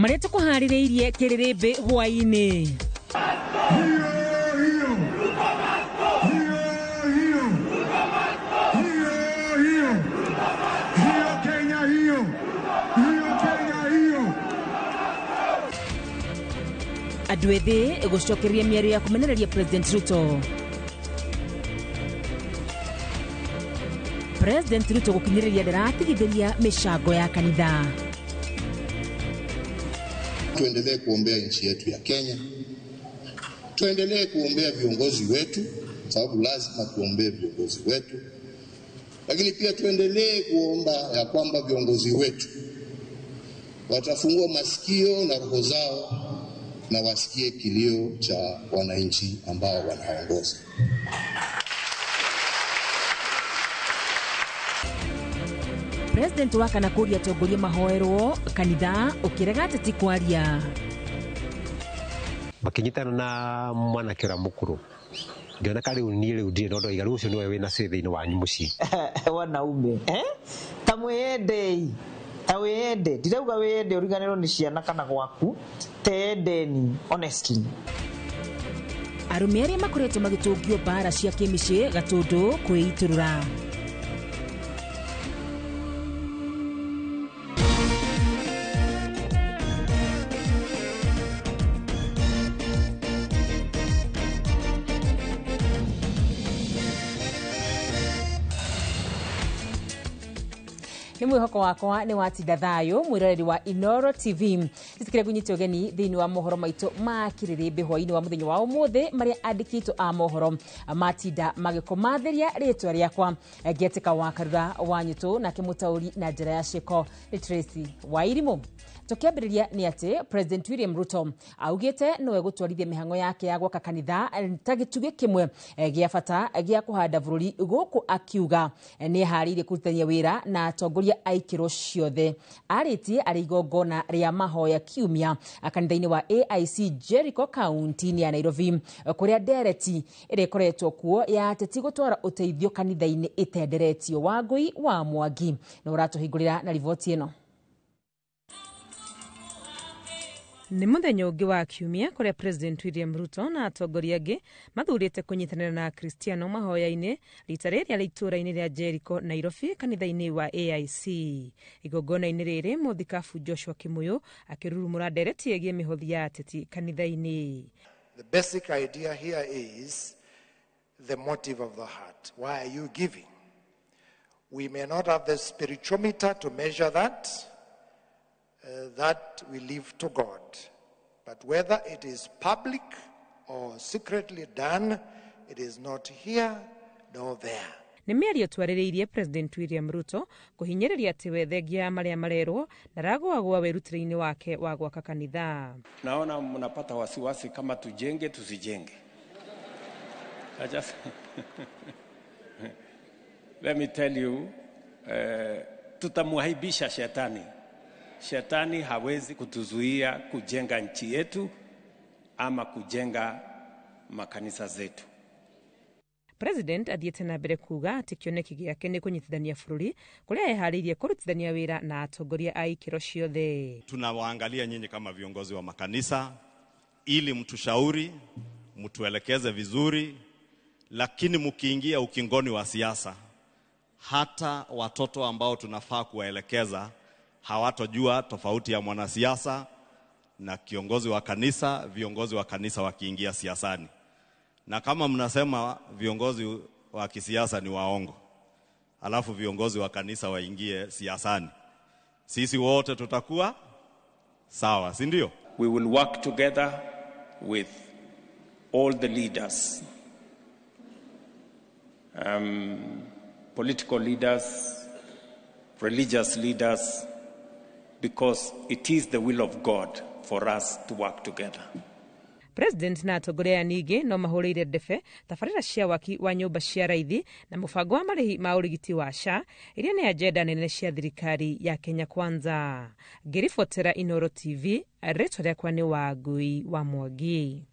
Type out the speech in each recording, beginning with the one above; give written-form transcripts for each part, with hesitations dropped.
Marĩa tũkũharĩrĩirie kĩrĩrĩmbĩ hwaĩ-inĩ. Andũ ethĩ gũcokereria mĩario ya kũmenereria President Ruto. President Ruto gũkinyĩrĩria ndaratigithĩria mĩcango ya kanitha. Tuendelee kuombea nchi yetu ya Kenya, tuendelee kuombea viongozi wetu, sababu lazima tuombee viongozi wetu, lakini pia tuendelee kuomba ya kwamba viongozi wetu watafungua masikio na roho zao na wasikie kilio cha wananchi ambao wanaongoza. President wa kana kũria atongoria mahoerwo kanitha ũkĩrega ateti kwaria. Makinyitana na mwanake ũrĩa mũkũrũ ngĩona ka rĩu niĩ rĩu ndirĩ na ũndũ waiga, rĩu ũcio nĩwe wĩna cĩ thĩinĩ wanyu mũciĩ. Wanaume ta mwĩyendei, ta wĩyende, ndirauga wĩyende ũriganĩrwo nĩ ciana kana gwaku, teyendeni honestly. Arũme arĩa makoretwo magĩtũngio mbara cia kĩmĩciĩ Gatũndũ kwĩitũrũra. Nĩ mwĩhoko wakwa nĩ watinda thayũ mwĩroreri wa Inooro TV. Njĩtĩkĩre ngũnyite ũgeni thĩinĩ wa mohoro maitũ ma kĩrĩrĩmbĩ hwaĩ-inĩ wa mũthenya wa ũmũthĩ, marĩa andĩkĩtwo a mohoro matinda magĩkũmathĩria rĩtwa rĩakwa ngĩetĩka wa Karura wa Nyũtũ, nake mũtaũri na njĩra ya ciĩko nĩ Tracy Wairimũ. Tũkĩambĩrĩria nĩ atĩ President William Ruto augĩte nowe gũtwarithia mĩhang'o yake ya gwaka kanitha ta gĩtugĩ kĩmwe gĩa bata gĩa kũhanda bũrũri gũkũ, akiuga nĩ eharĩirie kũrutithania wĩra na atongoria a ikĩro ciothe. Arĩtie arĩ igongona rĩa mahoya kiumia kanitha-inĩ wa AIC Jericho kaunti-inĩ ya Nairobi, kũrĩa ndereti ĩrĩa ĩkoretwo kuo ya ateti gũtwara ũteithio kanitha-inĩ ĩtenderetio. Wangũi wa Mwangi nĩ ũratũhingũrĩra na riboti ĩno. Nĩ mũthenya ũngĩ wa kiumia kũrĩa President William Ruto na atongoria angĩ mathurĩte kũnyitanĩra na Akristiano mahoya-inĩ rita rĩrĩa rĩ itũũra-inĩ rĩa Jericho, Nairobi, kanitha-inĩ wa AIC. Igongona-inĩ rĩrĩ mũthikabu Joshua Kimuyu akĩrurumũra ndereti ĩgiĩ mĩhothi ya ateti kanitha-inĩ. The basic idea here is the motive of the heart. Why are you giving? We may not have the spirituometer to measure that. That we leave to God. But whether it is public or secretly done, it is not here nor there. Nĩ mĩario twarĩrĩirie President William Ruto kũhinyĩrĩria atĩ we thengia ya marĩa marerwo ndaragũagũa wĩrutĩri-inĩ wake wa gwaka kanitha. Naona mnapata wasiwasi kama tujenge tusijenge. I just let me tell you, tutamuaibisha shetani. Shetani hawezi kutuzuia kujenga nchi yetu ama kujenga makanisa zetu. President athiĩte na mbere kuga atĩ kĩoneki gĩake nĩ kũnyitithania bũrũri kũrĩa eharĩirie kũrutithania wĩra na atongoria a ikĩro ciothe. Tunawaangalia nyinyi kama viongozi wa makanisa ili mtushauri, mtuelekeze vizuri, lakini mkiingia ukingoni wa siasa, hata watoto ambao tunafaa kuwaelekeza hawatojua tofauti ya mwanasiasa na kiongozi wa kanisa, viongozi wa kanisa wakiingia siasani. Na kama mnasema viongozi wa kisiasa ni waongo, alafu viongozi wa kanisa waingie siasani, sisi wote tutakuwa sawa, si ndio? We will work together with all the leaders, political leaders, religious leaders, because it is the will of God for us to work together. President na atongoria aya ningĩ no mahũrĩire ndebe tabarĩra cia waki wa nyũmba cia raithi na mũbango wa marĩhi ma ũrigiti wa SHA iria nĩ agenda nene cia thirikari ya Kenya Kwanza. Ngĩribotera Inooro TV, rĩtwa rĩakwa nĩ Wangui wa Mwangi.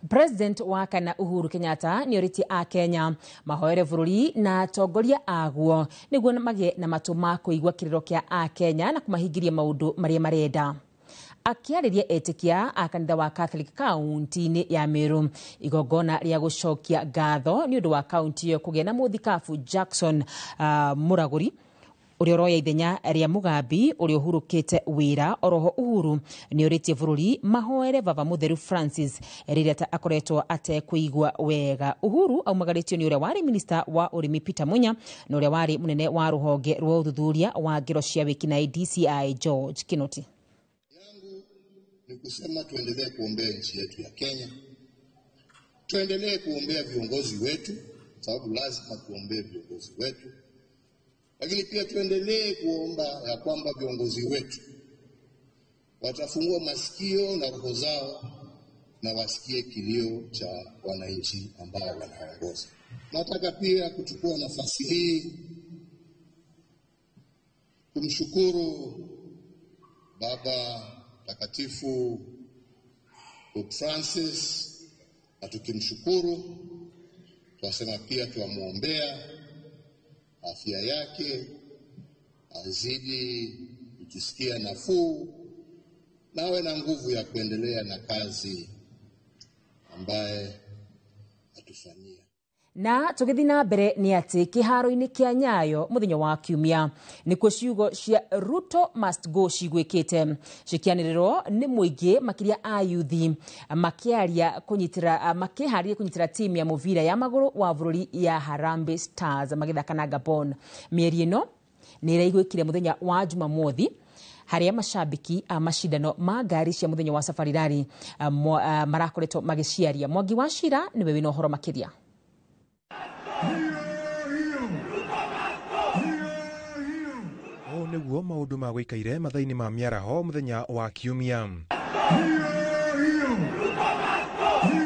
President wa kana Uhuru Kenyatta nĩ orĩtie a Kenya mahoere bũrũri na atongoria aguo nĩguo magĩe na matũ ma kũigua kĩrĩro kĩa a Kenya na kũmahingĩria maũndũ marĩa marenda. Akĩarĩria etĩkia a kanitha wa Catholic kaunti-inĩ ya Meru igongona rĩa gũcokia ngatho nĩ ũndũ wa kaunti ĩyo kũgĩa na mũthikabu Jackson Mũragũri ũrĩa ũroya ithenya rĩa Mugambi ũrĩa ũhurũkĩte wĩra. Oroho Uhuru nĩ ũrĩtie bũrũri mahoere Baba Mũtheru Francis rĩrĩa ta akoretwo atekũigua wega. Uhuru aumagarĩtio nĩ ũrĩa warĩ minista wa ũrĩmi Peter Munya na ũrĩa warĩ mũnene wa rũhonge rwa ũthuthuria wa ngero cia wĩkinaĩ DCI George Kinoti. Ni kusema tuendelee kuombea nchi yetu ya Kenya, tuendelee kuombea viongozi wetu, sababu lazima tuombee viongozi wetu, lakini pia tuendelee kuomba ya kwamba viongozi wetu watafungua masikio na roho zao na wasikie kilio cha wananchi ambao wanaongoza. Nataka pia kuchukua nafasi hii kumshukuru Baba Mtakatifu Pope Francis, na tukimshukuru twasema pia twamuombea afya yake, azidi kujisikia nafuu na awe na nguvu ya kuendelea na kazi ambaye atufanyia. Na tũgĩthiĩ na mbere nĩ atĩ kĩharo-inĩ kĩa Nyayo mũthenya wa Kiumia nĩkuo ciugo cia Ruto must go ciguĩkĩte cikianĩrĩrwo nĩ mũingĩ makĩria a yuthi makĩaria kũnyitĩra makĩharĩria kũnyitĩra timu ya mũbira ya magũrũ wa bũrũri ya Harambee Stars magĩthaka na Gabon. Mĩario ĩno nĩ ĩraiguĩkire mũthenya wa Jumamothi harĩa mashabiki a macindano ma ngari cia mũthenya wa Safari Rally marakoretwo magĩciaria. Mwangi wa Cira nĩwe wĩna ũhoro makĩria. Ũũ nĩguo maũndũ ma gũikaire mathaa-inĩ ma mĩaraho mũthenya wa Kiumia.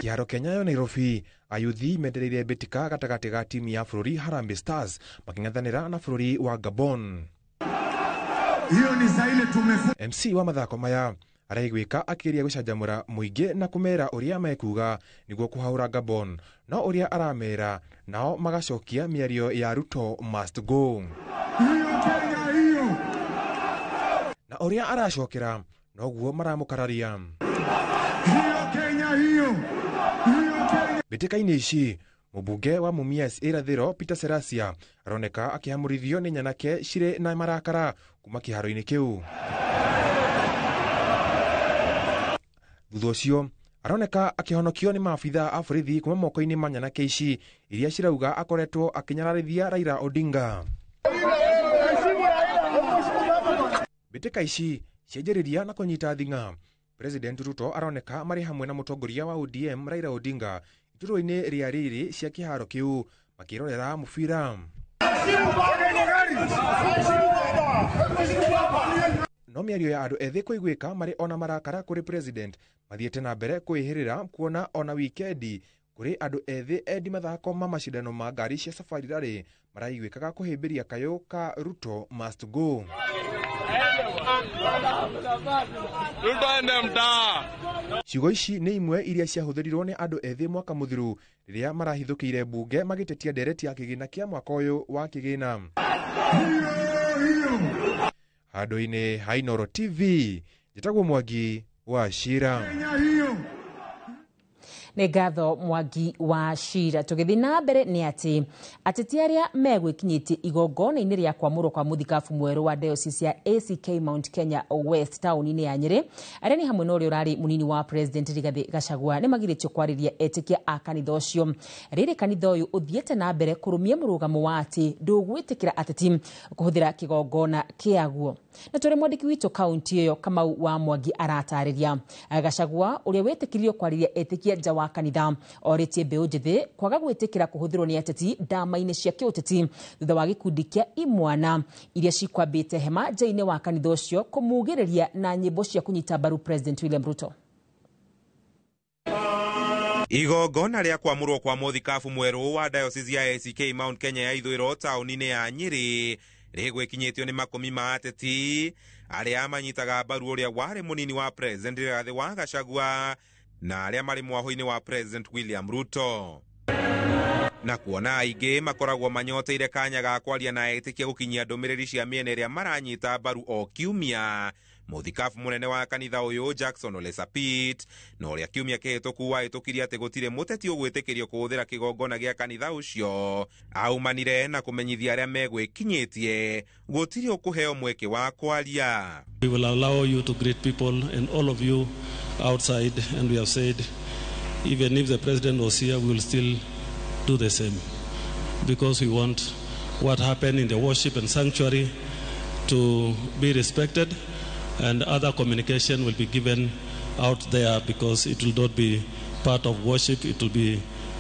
Kĩharo kĩa Nyayo Nairobi, ayuthi mendereire mbĩtĩka gatagatĩ ga timu ya bũrũri Harambee Stars makĩng'ethanĩra na bũrũri wa Gabon. MC wa mathako maya araiguĩka akĩgeria gũcanjamũra mũingĩ na kũmera ũrĩa mekuga nĩguo kũhaũra Gabon, no ũrĩa aramera nao magacokia mĩario ya Ruto must go. Na ũrĩa aracokera noguo maramũkararia. Mbĩtĩka-inĩ ici mũmbunge wa Mumias Irathĩro Peter Serasia aroneka akĩhamũrithio nĩ nyanake cirĩ na marakara kuma kĩharo-inĩ kĩu. Thutha ũcio aroneka akĩhonokio nĩ maabitha a borithi kuma moko-inĩ ma nyanake ici iria cirauga akoretwo akĩnyararithia Raila Odinga. Mbĩtĩka ici cianjĩrĩria na kũnyita thing'a. President Ruto aroneka marĩ hamwe na mũtongoria wa ODM Raila Odinga iturwa-inĩ rĩa rĩrĩ cia kĩharo kĩu makĩrorera mũbira. No mĩario ya andũ ethĩ kũiguĩka marĩ ona marakara kũrĩ president mathiĩte na mbere kwĩhĩrĩra kuona ona wikendi kũrĩ andũ ethĩ endi mathako ma macindano ma ngari cia Safari Rally maraiguĩkaga kũhĩmbĩria kayũ ka Ruto must go. Ciugo ici nĩ imwe iria ciahũthĩrirwo nĩ andũ ethĩ mwaka mũthiru rĩrĩa marahithũkĩire mbunge magĩtetia ndereti ya kĩgĩna kĩa mwaka ũyũ wa kĩgĩna. Handũ-inĩ ha Inooro TV, njĩtagwo Mwangi wa Cira. Nĩ ngatho Mwangi wa Cira. Tũgĩthiĩ na mbere nĩ atĩ ateti arĩa megwĩkinyĩtie igongona-inĩ rĩa kwamũrwo kwa mũthikabu mwerũ wa diocese ya ACK Mount Kenya West taũni-inĩ ya Nyĩrĩ, arĩa nĩ hamwe na ũrĩa ũrarĩ mũnini wa president Rigathĩ Gachagua nĩ magirĩtio kwarĩria etĩkia a kanitha ũcio. Rĩrĩ kanitha ũyũ ũthiĩte na mbere kũrũmia mũrũgamo wa atĩ ndũgwĩtĩkĩra ateti kũhũthĩra kĩgongona kĩaguo. Na tũrĩ mwandĩki witũ kaunti ĩyo Kamau wa Mwangi aratarĩria. Gachagua ũrĩa wĩtĩkĩririo kwarĩria etĩkia nja wa kanitha orĩtie mbeũ njĩthĩ kwaga gwĩtĩkĩra kũhũthĩrwo nĩ ateti ndama-inĩ cia kĩũteti thutha wa gĩkundi kĩa imwana iria cikwambĩte hema nja-inĩ wa kanitha ũcio kũmugĩrĩria na nyĩmbo cia kũnyita mbaru President William Ruto. Igongona rĩa kwamũrwo kwa mũthikabu mwerũ wa diocese ya ACK Mount Kenya ya ithũĩro taũni-inĩ ya Nyĩrĩ rĩgwĩkinyĩtio nĩ makũmi ma ateti arĩa manyitaga mbaru ũrĩa warĩ mũnini wa president Rigathĩ wa Gachagua Na arĩa marĩ mwahũ-inĩ wa President William Ruto. Na kuona aingĩ makoragwo manyoteire kanya ga kwaria na etĩkia gũkinyia ndũmĩrĩri cia mĩena ĩrĩa maranyita mbaru o kiumia. Mũthikabu mũnene wa kanitha ũyũ Jackson Ole Sapit na ũrĩa kiumia kĩhĩtũku wahĩtũkirie atĩ gũtirĩ mũteti ũgwĩtĩkĩrio kũhũthĩra kĩgongona gĩa kanitha ũcio, aumanire na kũmenyithia arĩa megwĩkinyĩtie gũtirĩ ũkũheo mweke wa kwaria. We will allow you to greet people and all of you outside, and we have said even if the president was here, we will still do the same, because we want what happened in the worship and sanctuary to be respected, and other communication will be given out there, because it will not be part of worship, it will be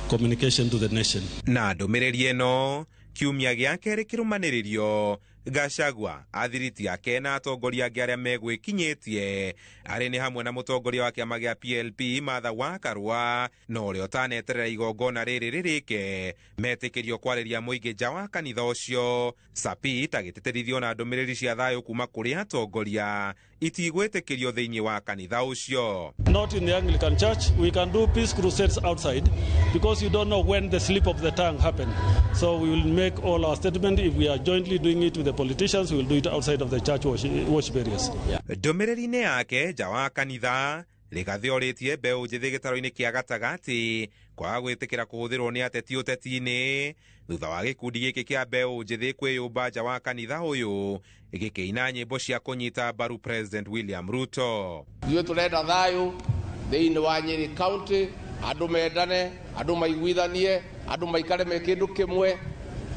communication to the nation. Na ndũmĩrĩri ĩno kiumia gĩa kerĩ kĩrũmanĩrĩrio, Gachagua athiriti ake na atongoria angĩ arĩa megwĩkinyĩtie arĩ nĩ hamwe na mũtongoria wa kĩama gĩa PLP Martha Wakarũa na ũrĩa ũtaneterera igongona rĩrĩ rĩrĩke metĩkĩrio kwarĩria mũingĩ nja wa kanitha ũcio. Sapit agĩtĩtĩrithio na ndũmĩrĩri cia thayũ kuma kũrĩ atongoria itigwĩtĩkĩrio thĩinĩ wa kanitha ũcio. Not in the Anglican Church, we can do peace crusades outside, because you don't know when the slip of the tongue happened. So we will make all our statement. If we are jointly doing it with the politicians, we will do it outside of the church worship areas. Ndũmĩrĩri-inĩ yake nja wa kanitha, Rigathĩ orĩtie mbeũ njĩthĩ gĩtaro-inĩ kĩa gatagatĩ kwaga gwĩtĩkĩra kũhũthĩrwo nĩ ateti ũteti-inĩ thutha wa gĩkundi gĩkĩ kĩa mbeũ njĩthĩ kwĩyũmba nja wa kanitha ũyũ gĩkĩina nyĩmbo cia kũnyita mbaru President William Ruto. Ithuĩ tũrenda thayũ thĩinĩ wa Nyeri County, andũ mendane, andũ maiguithanie, andũ maikare me kĩndũ kĩmwe,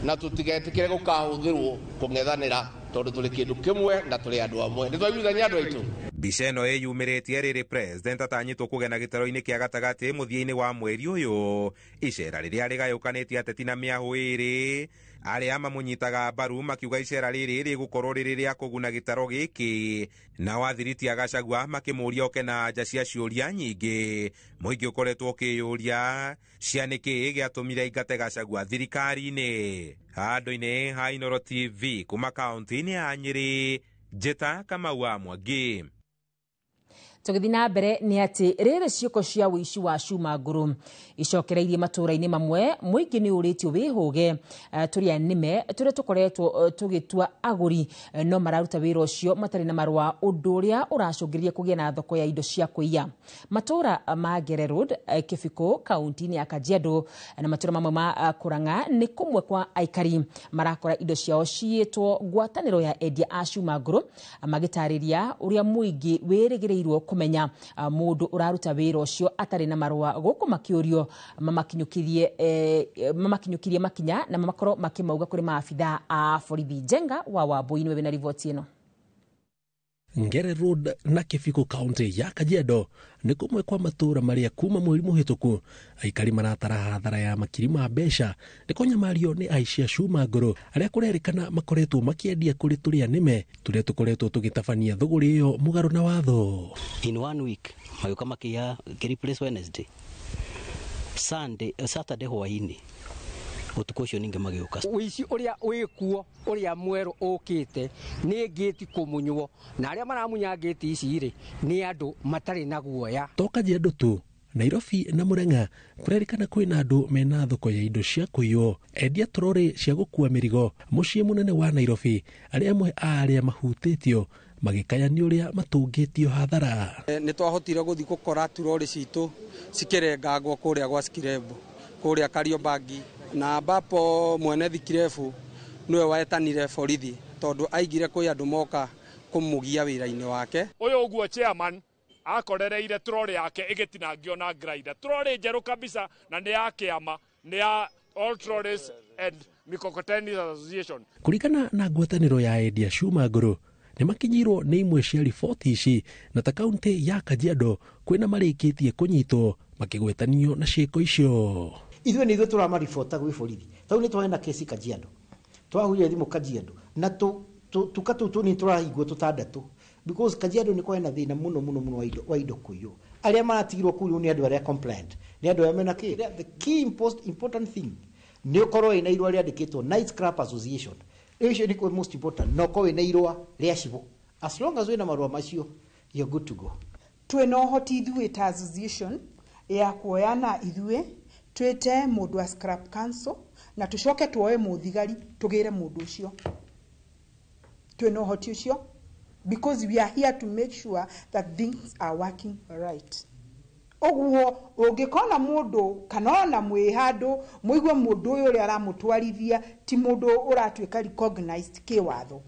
na tũtigetĩkĩre gũkahũthĩrwo kũng'ethanĩra, tondũ tũrĩ kĩndũ kĩmwe na tũrĩ andũ amwe. Nĩ twaiguithania andũ aitũ. Mbica ĩno ĩyumĩrĩtie rĩrĩ President atanyĩtwo kũgena gĩtaro-inĩ kĩa gatagatĩ mũthia-inĩ wa mweri ũyũ, icera rĩrĩa rĩgayũkanĩtie ateti na mĩahũ ĩrĩ. Arĩa mamũnyitaga mbaru makiuga icera rĩrĩ rĩgũkorwo rĩrĩ rĩa kũguna gĩtaro gĩkĩ, nao athiriti a Gachagua makĩmũria oke na anja cia ciũria nyingĩ mũingĩ ũkoretwo ũkĩyũria cia nĩkĩĩ gĩatũmire aingate Gachagua thirikari-inĩ. Handũ-inĩ ha Inooro TV kuma kaũntĩ-inĩ ya Nyĩrĩ, Njĩta Kamau wa Mwangi. Tũgĩthiĩ na mbere nĩ atĩ rĩrĩ ciĩko cia ũici wa cuma ngũrũ icokereirie matũũra-inĩ mamwe, mũingĩ nĩ ũrĩtio wĩhũge tũrĩa nĩme tũrĩa tũkoretwo tũgĩtua agũri no mararuta wĩra ũcio matarĩ na marũa, ũndũ ũrĩa ũracũngĩrĩria kũgĩa na thoko ya indo cia kũiya. Matũũra ma Ngere Road, Kĩbikũ, kaunti-inĩ ya Kajiado na matũũra mamwe ma Kũrang'a nĩ kũmwe kwa aikari marakora indo ciao ciĩtwo ngwatanĩro ya endia a cuma ngũrũ, magĩtarĩria ũrĩa mũingĩ wĩrĩgĩrĩirwo kũmenya mũndũ ũraruta wĩra ũcio atarĩ na marũa, gũkũ makĩũrio mamakinyũkirie makinya na mamakorwo makĩmauga kũrĩ maabitha a borithi. Njenga wa Wambui nĩwe wĩna riboti ĩno. Ngere Road na Kĩbikũ kaunti ya Kajiado nĩ kũmwe kwa matũũra marĩa kuma mweri mũhĩtũku aikari maratara hathara ya makiri ma mbeca nĩ kũnyamario nĩ aici a cuma ngũrũ arĩa kũrerĩkana makoretwo makĩendia kũrĩ tũrĩa nĩme tũrĩa tũkoretwo tũgĩtabania thũgũrĩ ĩyo mũgarũ na watho. In 1 week magĩũka makĩiya replace Wednesday, Sunday, Saturday hwainĩ ũtukũ ũcio ningĩ magĩũka. Ũici ũrĩa wĩkuo ũrĩa mwerũ ũkĩte nĩ ngĩti kũmunywo, na arĩa maramunya ngĩti ici rĩ nĩ andũ matarĩ na guoya. To Kajiado tu, Nairobi na Murang'a kũrerĩkana kwĩna andũ mena thoko ya indo cia kũiywo, endia tororĩ cia gũkua mĩrigo mũciĩ mũnene wa Nairobi, arĩa amwe a arĩa mahutĩtio magĩkaya nĩ ũrĩa matũngĩtio hathara. Nĩ twahotire gũthiĩ gũkora turorĩ citũ cikĩrengangwo kũrĩa gwa Skirembo, kũrĩa Kariobangi, na ambapo mwene thikirebu nĩwe wetanire borithi tondũ aigire kwĩ andũ moka kũmũgia wĩra-inĩ wake. Ũyũ ũguo chairman akorereire troli yake ĩgĩtinangio na grinder, troli njerũ kabisa, na nĩ ya kĩama, nĩ ya All Trolleys and Mikokoteni Association. Kũringana na ngwatanĩro ya endia cuma ngũrũ, nĩ makinyirwo nĩ imwe cia riboti ici, na ta kaunti ya Kajiado kwĩna marĩkĩtie kũnyitwo makĩgwetanio na ciĩko icio. Ithuĩ nĩ ithuĩ tũramaribota gwĩ borithi. Tau nĩ twarĩ na kesi Kajiado, twahũrire thimũ Kajiado na tuka tũu tũnini tũrahingwo tũtandatũ, because Kajiado nĩ kwarĩ na thĩna mũno mũno mũno wa indo kũiywo. Arĩa maratigirwo kũu rĩu nĩ andũ arĩa compliant, nĩ andũ arĩa mena kĩ. The key important thing nĩ ũkorwo wĩna irũa rĩandĩkĩtwo Night Scrap Association. Icio nĩ most important, na ũkorwo wĩna irũa rĩa cibũ. As long as wĩna marũa macio, you're good to go. Twĩna ũhoti ithuĩ ta association ya kuoyana ithuĩ twĩte mũndũ wa scrap council na tũcoke tuoe mũthigari tũgĩre mũndũ ũcio. Twĩna ũhoti ũcio because we are here to make sure that things are working right. Ũguo ũngĩkona mũndũ kana ona mwĩ handũ mũigue mũndũ ũyũ ũrĩa aramũtwarithia ti mũndũ ũratuĩka recognized kĩwatho,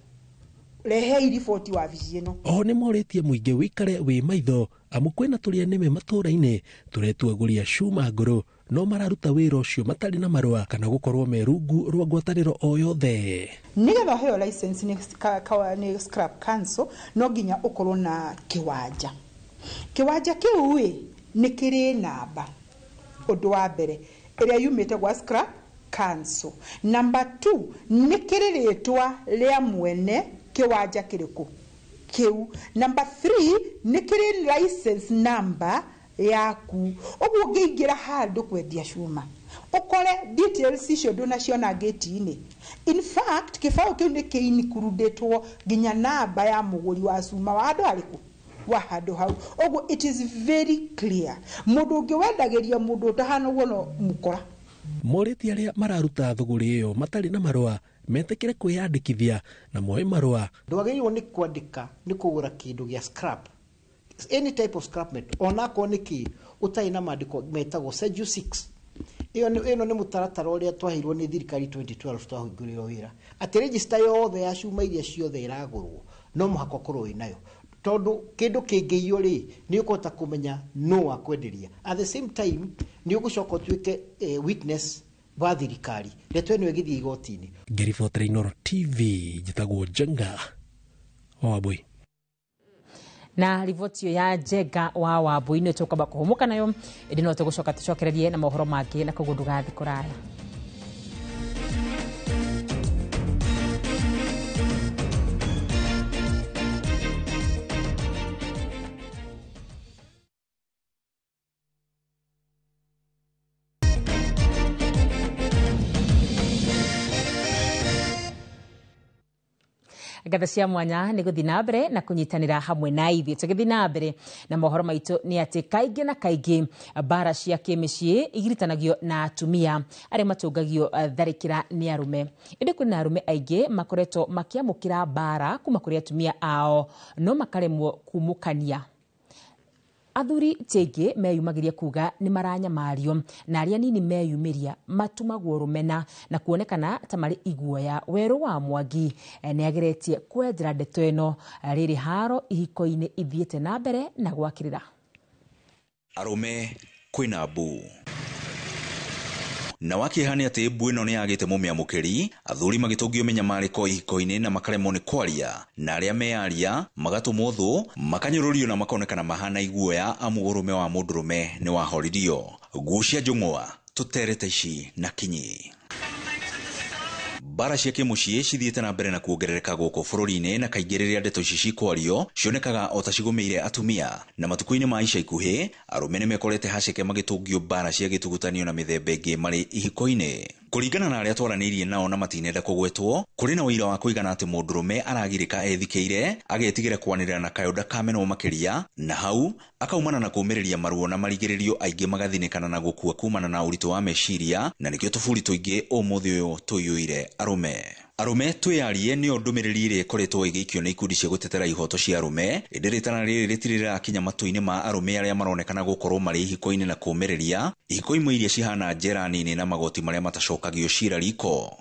rehei riboti wabici ĩno. Oho nĩ morĩtie mũingĩ wĩikare wĩ maitho amu kwĩna tũrĩa nĩme matũũra-inĩ tũretua agũri a cuma ngũrũ no mararuta wĩra ũcio matarĩ na marũa kana gũkorwo me rungu rwa ngwatanĩro o yothe. Nĩgetha ũheo license nĩ scrap council no nginya ũkorwo na kĩwanja. Kĩwanja kĩu ĩ nĩ kĩrĩ namba, ũndũ wa mbere ĩrĩa yumĩte gwa scrap council. Number 2 nĩ kĩrĩ rĩtwa rĩa mwene kĩwanja kĩrĩkũ kĩu. Number 3 nĩ kĩrĩ license number yaku. Ũguo ũngĩingĩra handũ kwendia cuma ũkore details icio ndũnaciona gate-inĩ. In fact kĩbaũ kĩu nĩ kĩinikurudĩtwo nginya namba ya mũgũri wa cuma wa andũ arĩkũ wa handũ hau. Ũguo it is very clear mũndũ ũngĩ wendagĩria mũndũ ũtahana ũguo no mũkora. Morĩtie arĩa mararuta thũgũrĩ ĩyo matarĩ na marũa metĩkĩre kwĩyandĩkithia na moe marũa. Ndwagĩrĩirwo nĩ kwandĩka nĩ kũgũra kĩndũ gĩa scrap, any type of scrap metal, onakorwo nĩ kĩ ũtarĩ na maandĩko metagwo Schedule 6. Ĩyo ĩno nĩ mũtaratara ũrĩa twaheirwo nĩ thirikari 2012 twahingũrĩrwo wĩra atĩ register yothe ya cuma iria ciothe ĩragũrwo no mũhaka ũkorwo wĩnayo, tondũ kĩndũ kĩngĩiywo rĩ nĩ ũkũhota kũmenya nũ wakwenderia. At the same time nĩ ũgũcoka ũtuĩke witness wa thirikari ndeto ĩno ĩgĩthiĩ igoti-inĩ. Ngĩribotera Inooro TV njĩtagwo Njenga wa Wambui. Na riboti ĩyo ya Njenga wa Wambui nĩ tũkwamba kũhũmũka nayo ĩndĩ no tũgũcoka tũcokererie na mohoro mangĩ na koguo ndũgathiĩ kũraya. Ngatho cia mwanya nĩ gũthiĩ na mbere na kũnyitanĩra hamwe na ithuĩ. Tũgĩthiĩ na mbere na mohoro maitũ nĩ atĩ kaingĩ na kaingĩ mbara cia kĩmĩciĩ igiritanagio na atumia arĩa matũngagio tharĩkĩra nĩ arũme. Ĩndĩ kwĩna arũme aingĩ makoretwo makĩamũkĩra mbara kuma kũrĩ atumia ao no makaremwo kumũkania. Athuri ti aingĩ meyumagĩria kuga nĩ maranyamario na arĩa anini meyumĩria matumagwo rũmena na kuonekana ta marĩ iguoya. Werũ wa Mwangi nĩ ageretie kwenjera ndeto ĩno rĩrĩ haro ihiko-inĩ ithiĩte na mbere na gwakĩrĩra. Arũme kwĩna mbu na wakĩeha nĩ atĩ mbu ĩno nĩ yagĩte mũmĩamũkĩri, athuri magĩtũngio mĩnyamarĩko ihiko-inĩ na makaremwo nĩ kwaria, na arĩa meyaria magatũmwo thũ, makanyũrũrio na makonekana mahana iguoya amu ũrũme wa mũndũrũme nĩ wahoririo. Nguo cia njũng'wa tũterete ici na kinyi. Mbara cia kĩmũciĩ cithiĩte na mbere na kuongerereka gũkũ bũrũri-inĩ na kaingĩ rĩrĩa ndeto ici cikwario cionekaga o ta cigũmĩire atumia. Na matukũ-inĩ ma ica ikuhĩ arũme nĩ mekorete haceke magĩtũngio mbara cia gĩtugutanio na mĩthemba ĩngĩ marĩ ihiko-inĩ. Kũringana na arĩa twaranĩirie nao na matinenda kũgwetwo, kũrĩ na ũira wa kũigana atĩ mũndũrũme aragirĩka ethikĩire agetigĩra kwanĩrĩra na kayũ ndakamenwo makĩria, na hau akaumana na kũũmĩrĩria maruo na marigĩrĩrio aingĩ magathinĩkana na gũkua kumana na ũritũ wa meciria, na nĩkĩo tũburi tũingĩ ũmũthĩ ũyũ tũiyũire arũme. Arũme twĩyarie nĩyo ndũmĩrĩri ĩrĩa ĩkoretwo ĩgĩikio nĩ ikundi cia gũtetera ihoto cia arũme, ĩndĩ rĩtana rĩrĩ rĩtirĩ rĩrakinya matũ-inĩ ma arũme arĩa maronekana gũkorwo marĩ ihiko-inĩ na kũũmĩrĩria ihiko imwe iria cihana njera nini na magoti marĩa matacokagio cira riko.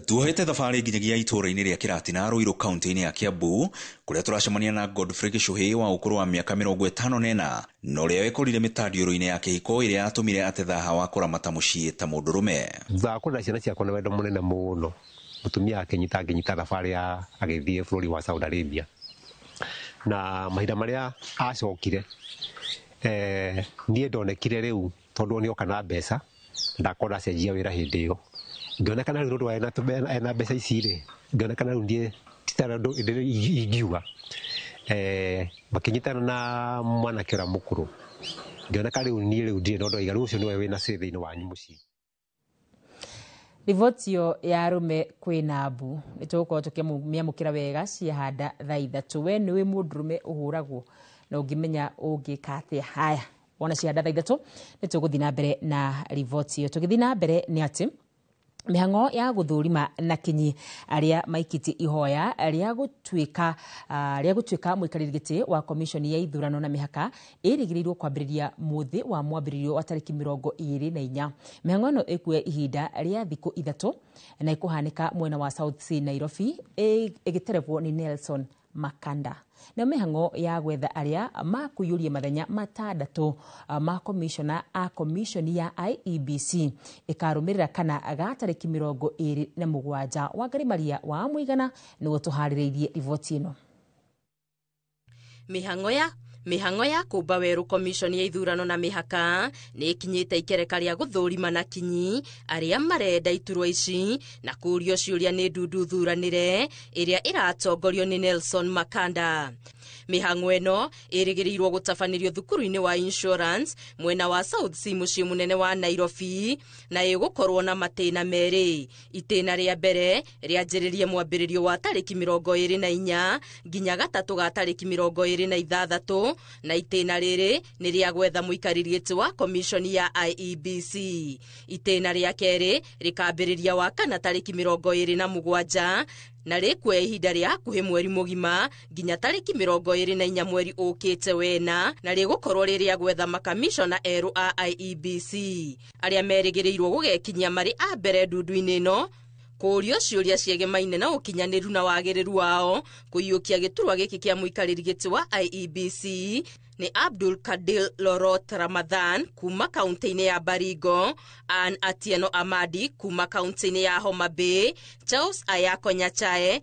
Tuohete thabarĩ nginyagia itũũra-inĩ rĩa Kĩratina Ruiru kaunti-inĩ ya Kiambu kũrĩa tũracemania na Godfrey Gĩchũhĩ wa ũkũrũ wa mĩaka 54 na ũrĩa wekorire mĩtandiũrũ-inĩ ya kĩhiko ĩrĩa yatũmire ate thaha wa kũramata mũciĩ ta mũndũrũme. Thutha wa kũrera ciana ciakwa na wendo mũnene mũno, mũtumia akĩnyita ngĩnyita thabarĩ ya agĩthiĩ bũrũri wa Saudi Arabia, na mahinda marĩa acokire niĩ ndonekire rĩu tondũ nĩoka na mbeca ndakorwo ndacenjia wĩra hĩndĩ ĩyo ngĩonekana rĩu tondũ ena mbeca ici rĩ ngĩonekana rĩu niĩ titara ũndũ ingiuga makĩnyitana na mwanake ũrĩa mũkũrũ ngĩoneka rĩu niĩ rĩu ndirĩ na ũndũ aiga rĩu ũcio nĩwe wĩna say thĩinĩ wanyu mũciĩ. Riboti ĩyo ya arũme kwĩna mbu nĩ tũgũkorwo tũkĩmĩamũkĩra wega ciahanda thaa 3. We nĩwe mũndũrũme ũhũragwo Na ũngĩmenya ũngĩka atĩa. Haya, wona cia thaa 3 nĩ tũgũthiĩ na mbere na riboti ĩyo. Tũgĩthiĩ na mbere nĩ atĩ mĩhang'o ya gũthũrima na kinyi arĩa maikĩtie ihoya rĩa gũtuĩka mũikarĩri gĩtĩ wa komishoni ya ithurano na mĩhaka ĩrĩgĩrĩirwo kwambĩrĩria mũthĩ wa mwambĩrĩrio wa tarĩki 24. Mĩhang'o ĩno ĩkuoya ihinda rĩa thikũ 3 na ĩkũhanĩka mwena wa South C Nairobi, ĩgĩterebwo nĩ Nelson Makanda. Na mĩhang'o ya gwetha arĩa makũiyũria mathenya 6 ma komishona a komishoni ya IEBC ĩkarũmĩrĩra kana ga tarĩki 27. Wangari Maria wa Mũigana nĩguo tũharĩrĩirie riboti ĩno. Mĩhang'o ya kũmba werũ komishoni ya ithurano na mĩhaka nĩ ĩkinyĩte ikereka rĩa gũthũrima na kinyi arĩa marenda iturwa ici na kũũrio ciũria nĩ ndundu thuranĩre ĩrĩa ĩratongorio nĩ Nelson Makanda. Mĩhang'o ĩno ĩrĩgĩrĩirwo gũtabanĩrio thukuru-inĩ wa Insurance mwena wa South C mũciĩ mũnene wa Nairobi, na ĩgũkorwo na matĩna merĩ. Itĩna rĩa mbere rĩanjĩrĩrie mwambĩrĩrio wa tarĩki 24 nginya gatatũ ga tarĩki 26, na itĩna rĩrĩ nĩ rĩa gwetha mũikarĩri gĩtĩ wa komishoni ya IEBC. Itĩna rĩa kerĩ rĩkambĩrĩria wa kana tarĩki 27 na rĩkuoya ihinda rĩa hakuhĩ mweri mũgima nginya tarĩki 24 mweri ũkĩte wena, na rĩgũkorwo rĩ rĩa gwetha makamishona erũ a IEBC arĩa merĩgĩrĩirwo gũgekinyia marĩ a mbere ndundu-inĩ ĩno kũũrio ciũria ciegemaine na ũkinyanĩru na wagĩrĩru wao kũiyũkia gĩturwa gĩkĩ kĩa mũikarĩri gĩtĩ wa IEBC nĩ Abdul Kadil Lorot Ramadhan kuma kaunti-inĩ ya Baringo, Ann Atieno Amadi kuma kaunti-inĩ ya Homa Bay, Charles Ayako Nyachae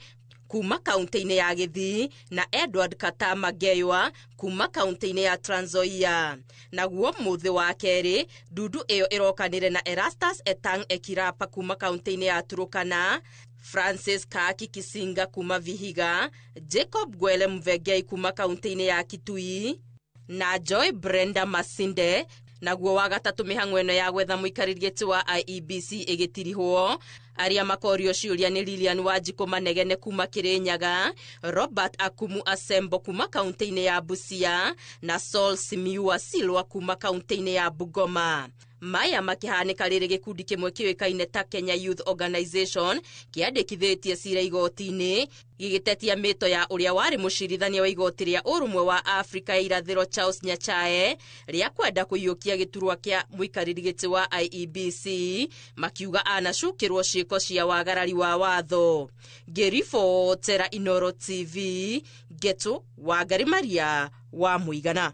kuma kaunti-inĩ ya Gĩthii na Edward Katama Ngeywa kuma kaunti-inĩ ya Trans Nzoia. Naguo mũthĩ wa kerĩ ndundu ĩyo ĩrokanĩre na Erastus Etang Ekirapa kuma kaunti-inĩ ya Turukana, Francis Kaki Kisinga kuma Vihiga, Jacob Gwele Mvegei kuma kaunti-inĩ ya Kitui na Joy Brenda Masinde. Naguo wa gatatũ mĩhang'o ĩno ya gwetha mũikarĩri gĩtĩ wa IEBC ĩgĩtirihwo arĩa makorio ciũria nĩ Lilian Wanjikũ Manegene kuma Kirinyaga, Robert Akumu Asembo kuma kaunti-inĩ ya Busia na Saul Simiua Silwa kuma kaunti-inĩ ya Bungoma. Maya makĩhanĩka rĩrĩ gĩkundi kĩmwe kĩũĩkaine ta Kenya Youth Organization kĩandĩkithĩtie cira igoti-inĩ gĩgĩtetia mĩto ya ũrĩa warĩ mũcirithania wa igoti rĩa ũrũmwe wa Afrika ya irathĩro Charles Nyachae rĩa kwenda kũiyũkia gĩturwa kĩa mũikarĩri gĩtĩ wa IEBC, makiuga anacukĩrwo ciĩko cia wagarari wa watho. Ngĩribotera Inoro TV, Ngetu Wangari Maria wa Mũigana.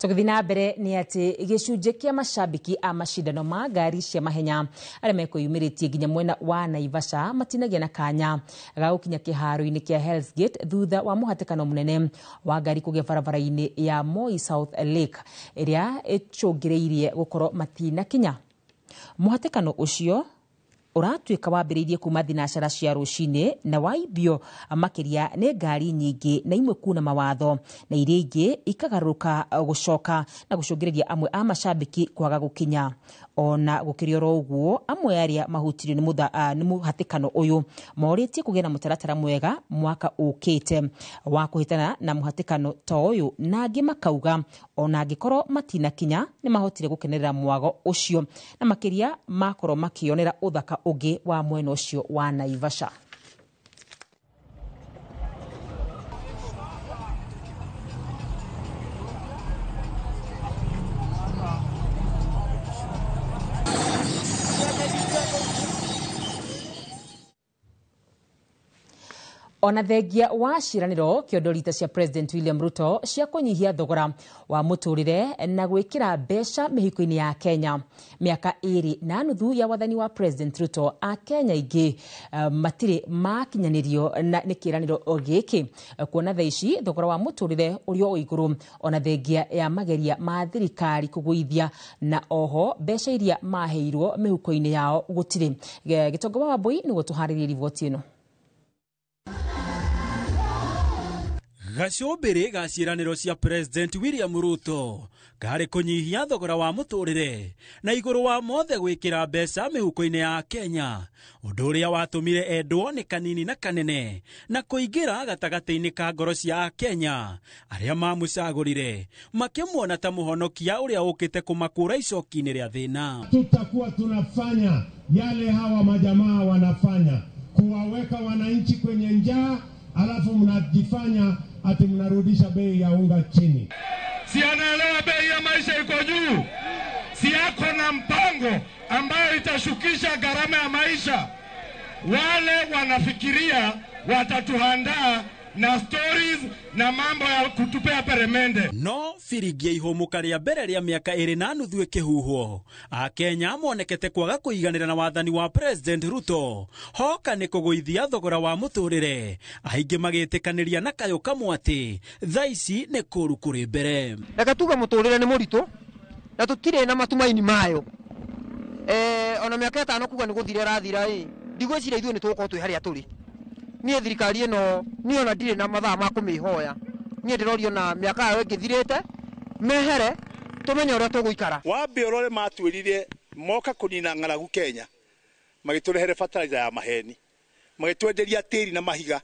Tũgĩthiĩ na mbere nĩ atĩ gĩcunjĩ kĩa macambĩki a macindano ma ngari cia mahenya arĩa mekwĩyumĩrĩtie nginya mwena wa Naivasha matinagia na kanya ga gũkinya kĩharo-inĩ kĩa Hell's Gate thutha wa mũhatĩkano mũnene wa ngari kũgĩa barabara-inĩ ya Moi South Lake ĩrĩa ĩcũngĩrĩirie gũkorwo matinakinya. Mũhatĩkano ũcio ũratuĩka wambĩrĩirie kuma thinacara cia rũcinĩ na waimbio makĩria nĩ ngari nyingĩ na imwe kuna mawatho na iria ingĩ ikagarũrũka gũcoka na gũcũngĩrĩria amwe a macambĩki kwaga gũkinya. Ona gũkĩrĩ oro ũguo, amwe arĩa mahutirio nĩ mũhatĩkano ũyũ morĩtie kũgĩa na mũtaratara mwega mwaka ũkĩte wa kũhĩtana na mũhatĩkano ta ũyũ, na angĩ makauga ona angĩkorwo matinakinya nĩ mahotire gũkenerera mwago ũcio na makĩria makorwo makĩonera ũthaka ũngĩ wa mwena ũcio wa Naivasha. Ona thengia wa ciĩranĩro kĩondo cia President William Ruto cia kũnyihia thogora wa mũtũrĩre na gwĩkĩra mbeca mĩhuko-inĩ ya Kenya, mĩaka 2.5 ya wathani wa President Ruto, a Kenya aingĩ matirĩ makinyanĩrio na nĩ kĩĩranĩro gĩkĩ, kuona thaa ici thogora wa mũtũrĩre ũrĩ o igũrũ, ona thengia ya mageria ma thirikari kũgũithia na oho mbeca iria maheirwo mĩhuko-inĩ yao gũtirĩ. Gĩtonga wa Wambui nĩguo tũharĩrie riboti ĩno. Gacũmbĩrĩ ga ciĩranĩro cia President William Ruto karĩ kũnyihia thogora wa mũtũrĩre na igũrũ wa mothe gwĩkĩra mbeca mĩhuko-inĩ ya Kenya, ũndũ ũrĩa watũmire endwo nĩ kanini na kanene na kũingĩra gatagatĩ-inĩ ka ngoro cia Akenya arĩa mamũcagũrire makĩmuona ta mũhonokia ũrĩa ũkĩte kũmakũra icoki-inĩ rĩa thĩna. Tutakuwa tunafanya yale hawa majamaa wanafanya, kuwaweka wananchi kwenye njaa, alafu mnajifanya ati mnarudisha bei ya unga chini. Si anaelewa bei ya maisha iko juu? Si ako na mpango ambayo itashukisha gharama ya maisha? Wale wanafikiria watatuhandaa na stories na mambo ya kutupea peremende. No biringi ya ihũmũka rĩa mbere rĩa mĩaka ĩrĩ na nuthu ĩkĩhuhwo, Akenya monekete kwaga kũiganĩra na wathani wa President Ruto hoka nĩ kũgũithia thogora wa mũtũrĩre, aingĩ magĩtĩkanĩria na kayũ kamwe atĩ thaa ici nĩ kũũru kũrĩ mbere. Reke tuge mũtũrĩre nĩ mũritũ na tũtirĩ na matumaini mayo. Ona mĩaka ĩtano kuga nĩ gũthira ĩrathira ĩ, ndigwĩciria ithuĩ nĩ tũgũkorwo twĩ harĩa tũrĩ. Niĩ thirikari ĩno niĩ ona ndirĩ na mathaa ma kũmĩhoya, niĩ ndĩrorio na mĩaka yayo ĩngĩthirĩte mehere tũmenye ũrĩa tũgũikara. Wambe ũrore matwĩrire moka kũnina ng'aragu Kenya, magĩtũrehere fertilizer ya maheni, magĩtwenderia tĩri na mahiga.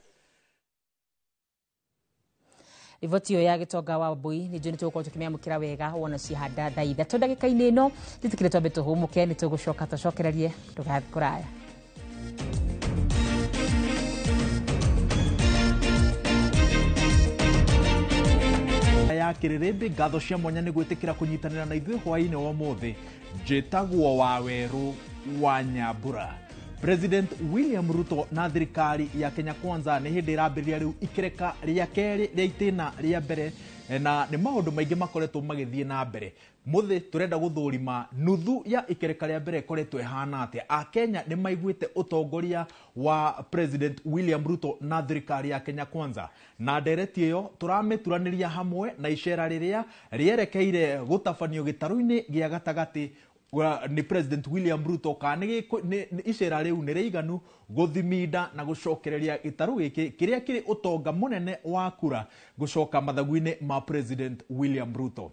Riboti ĩyo ya Gĩtonga wa Mbui nĩ njũĩ nĩ tũgũkorwo tũkĩmĩamũkĩra wega wona ciahanda thaa ithatũ ndagĩka-inĩ ĩno. Twĩtĩkĩre twambe tũhũmũke, nĩ tũgũcoka tũcokererie, ndũgathiĩ kũraya. Ya kĩrĩrĩmbĩ, ngatho cia mwanya nĩ gwĩtĩkĩra kũnyitanĩra na ithuĩ hwaĩ-inĩ wa ũmũthĩ. Njĩtagwo Wawerũ wa Nyambura. President William Ruto na thirikari ya Kenya Kwanza nĩ hĩndĩ ĩrambĩrĩria rĩu ikereka rĩa kerĩ rĩa itĩna rĩa mbere, na nĩ maũndũ maingĩ makoretwo magĩthiĩ na mbere. Mũthĩ tũrenda gũthũrima nuthu ya ikereka rĩa mbere ĩkoretwo ĩhana atĩa. Akenya nĩ maiguĩte ũtongoria wa President William Ruto na thirikari ya Kenya Kwanza, na ndereti ĩyo tũramĩturanĩria hamwe na icera rĩrĩa rĩerekeire gũtabanio gĩtarũ-inĩ gĩa gatagatĩ nĩ President William Ruto, kana nĩ icera rĩu nĩ rĩiganu gũthiminda na gũcokereria gĩtarũ gĩkĩ kĩrĩa kĩrĩ ũtonga mũnene wa kura gũcoka mathagu-inĩ ma President William Ruto.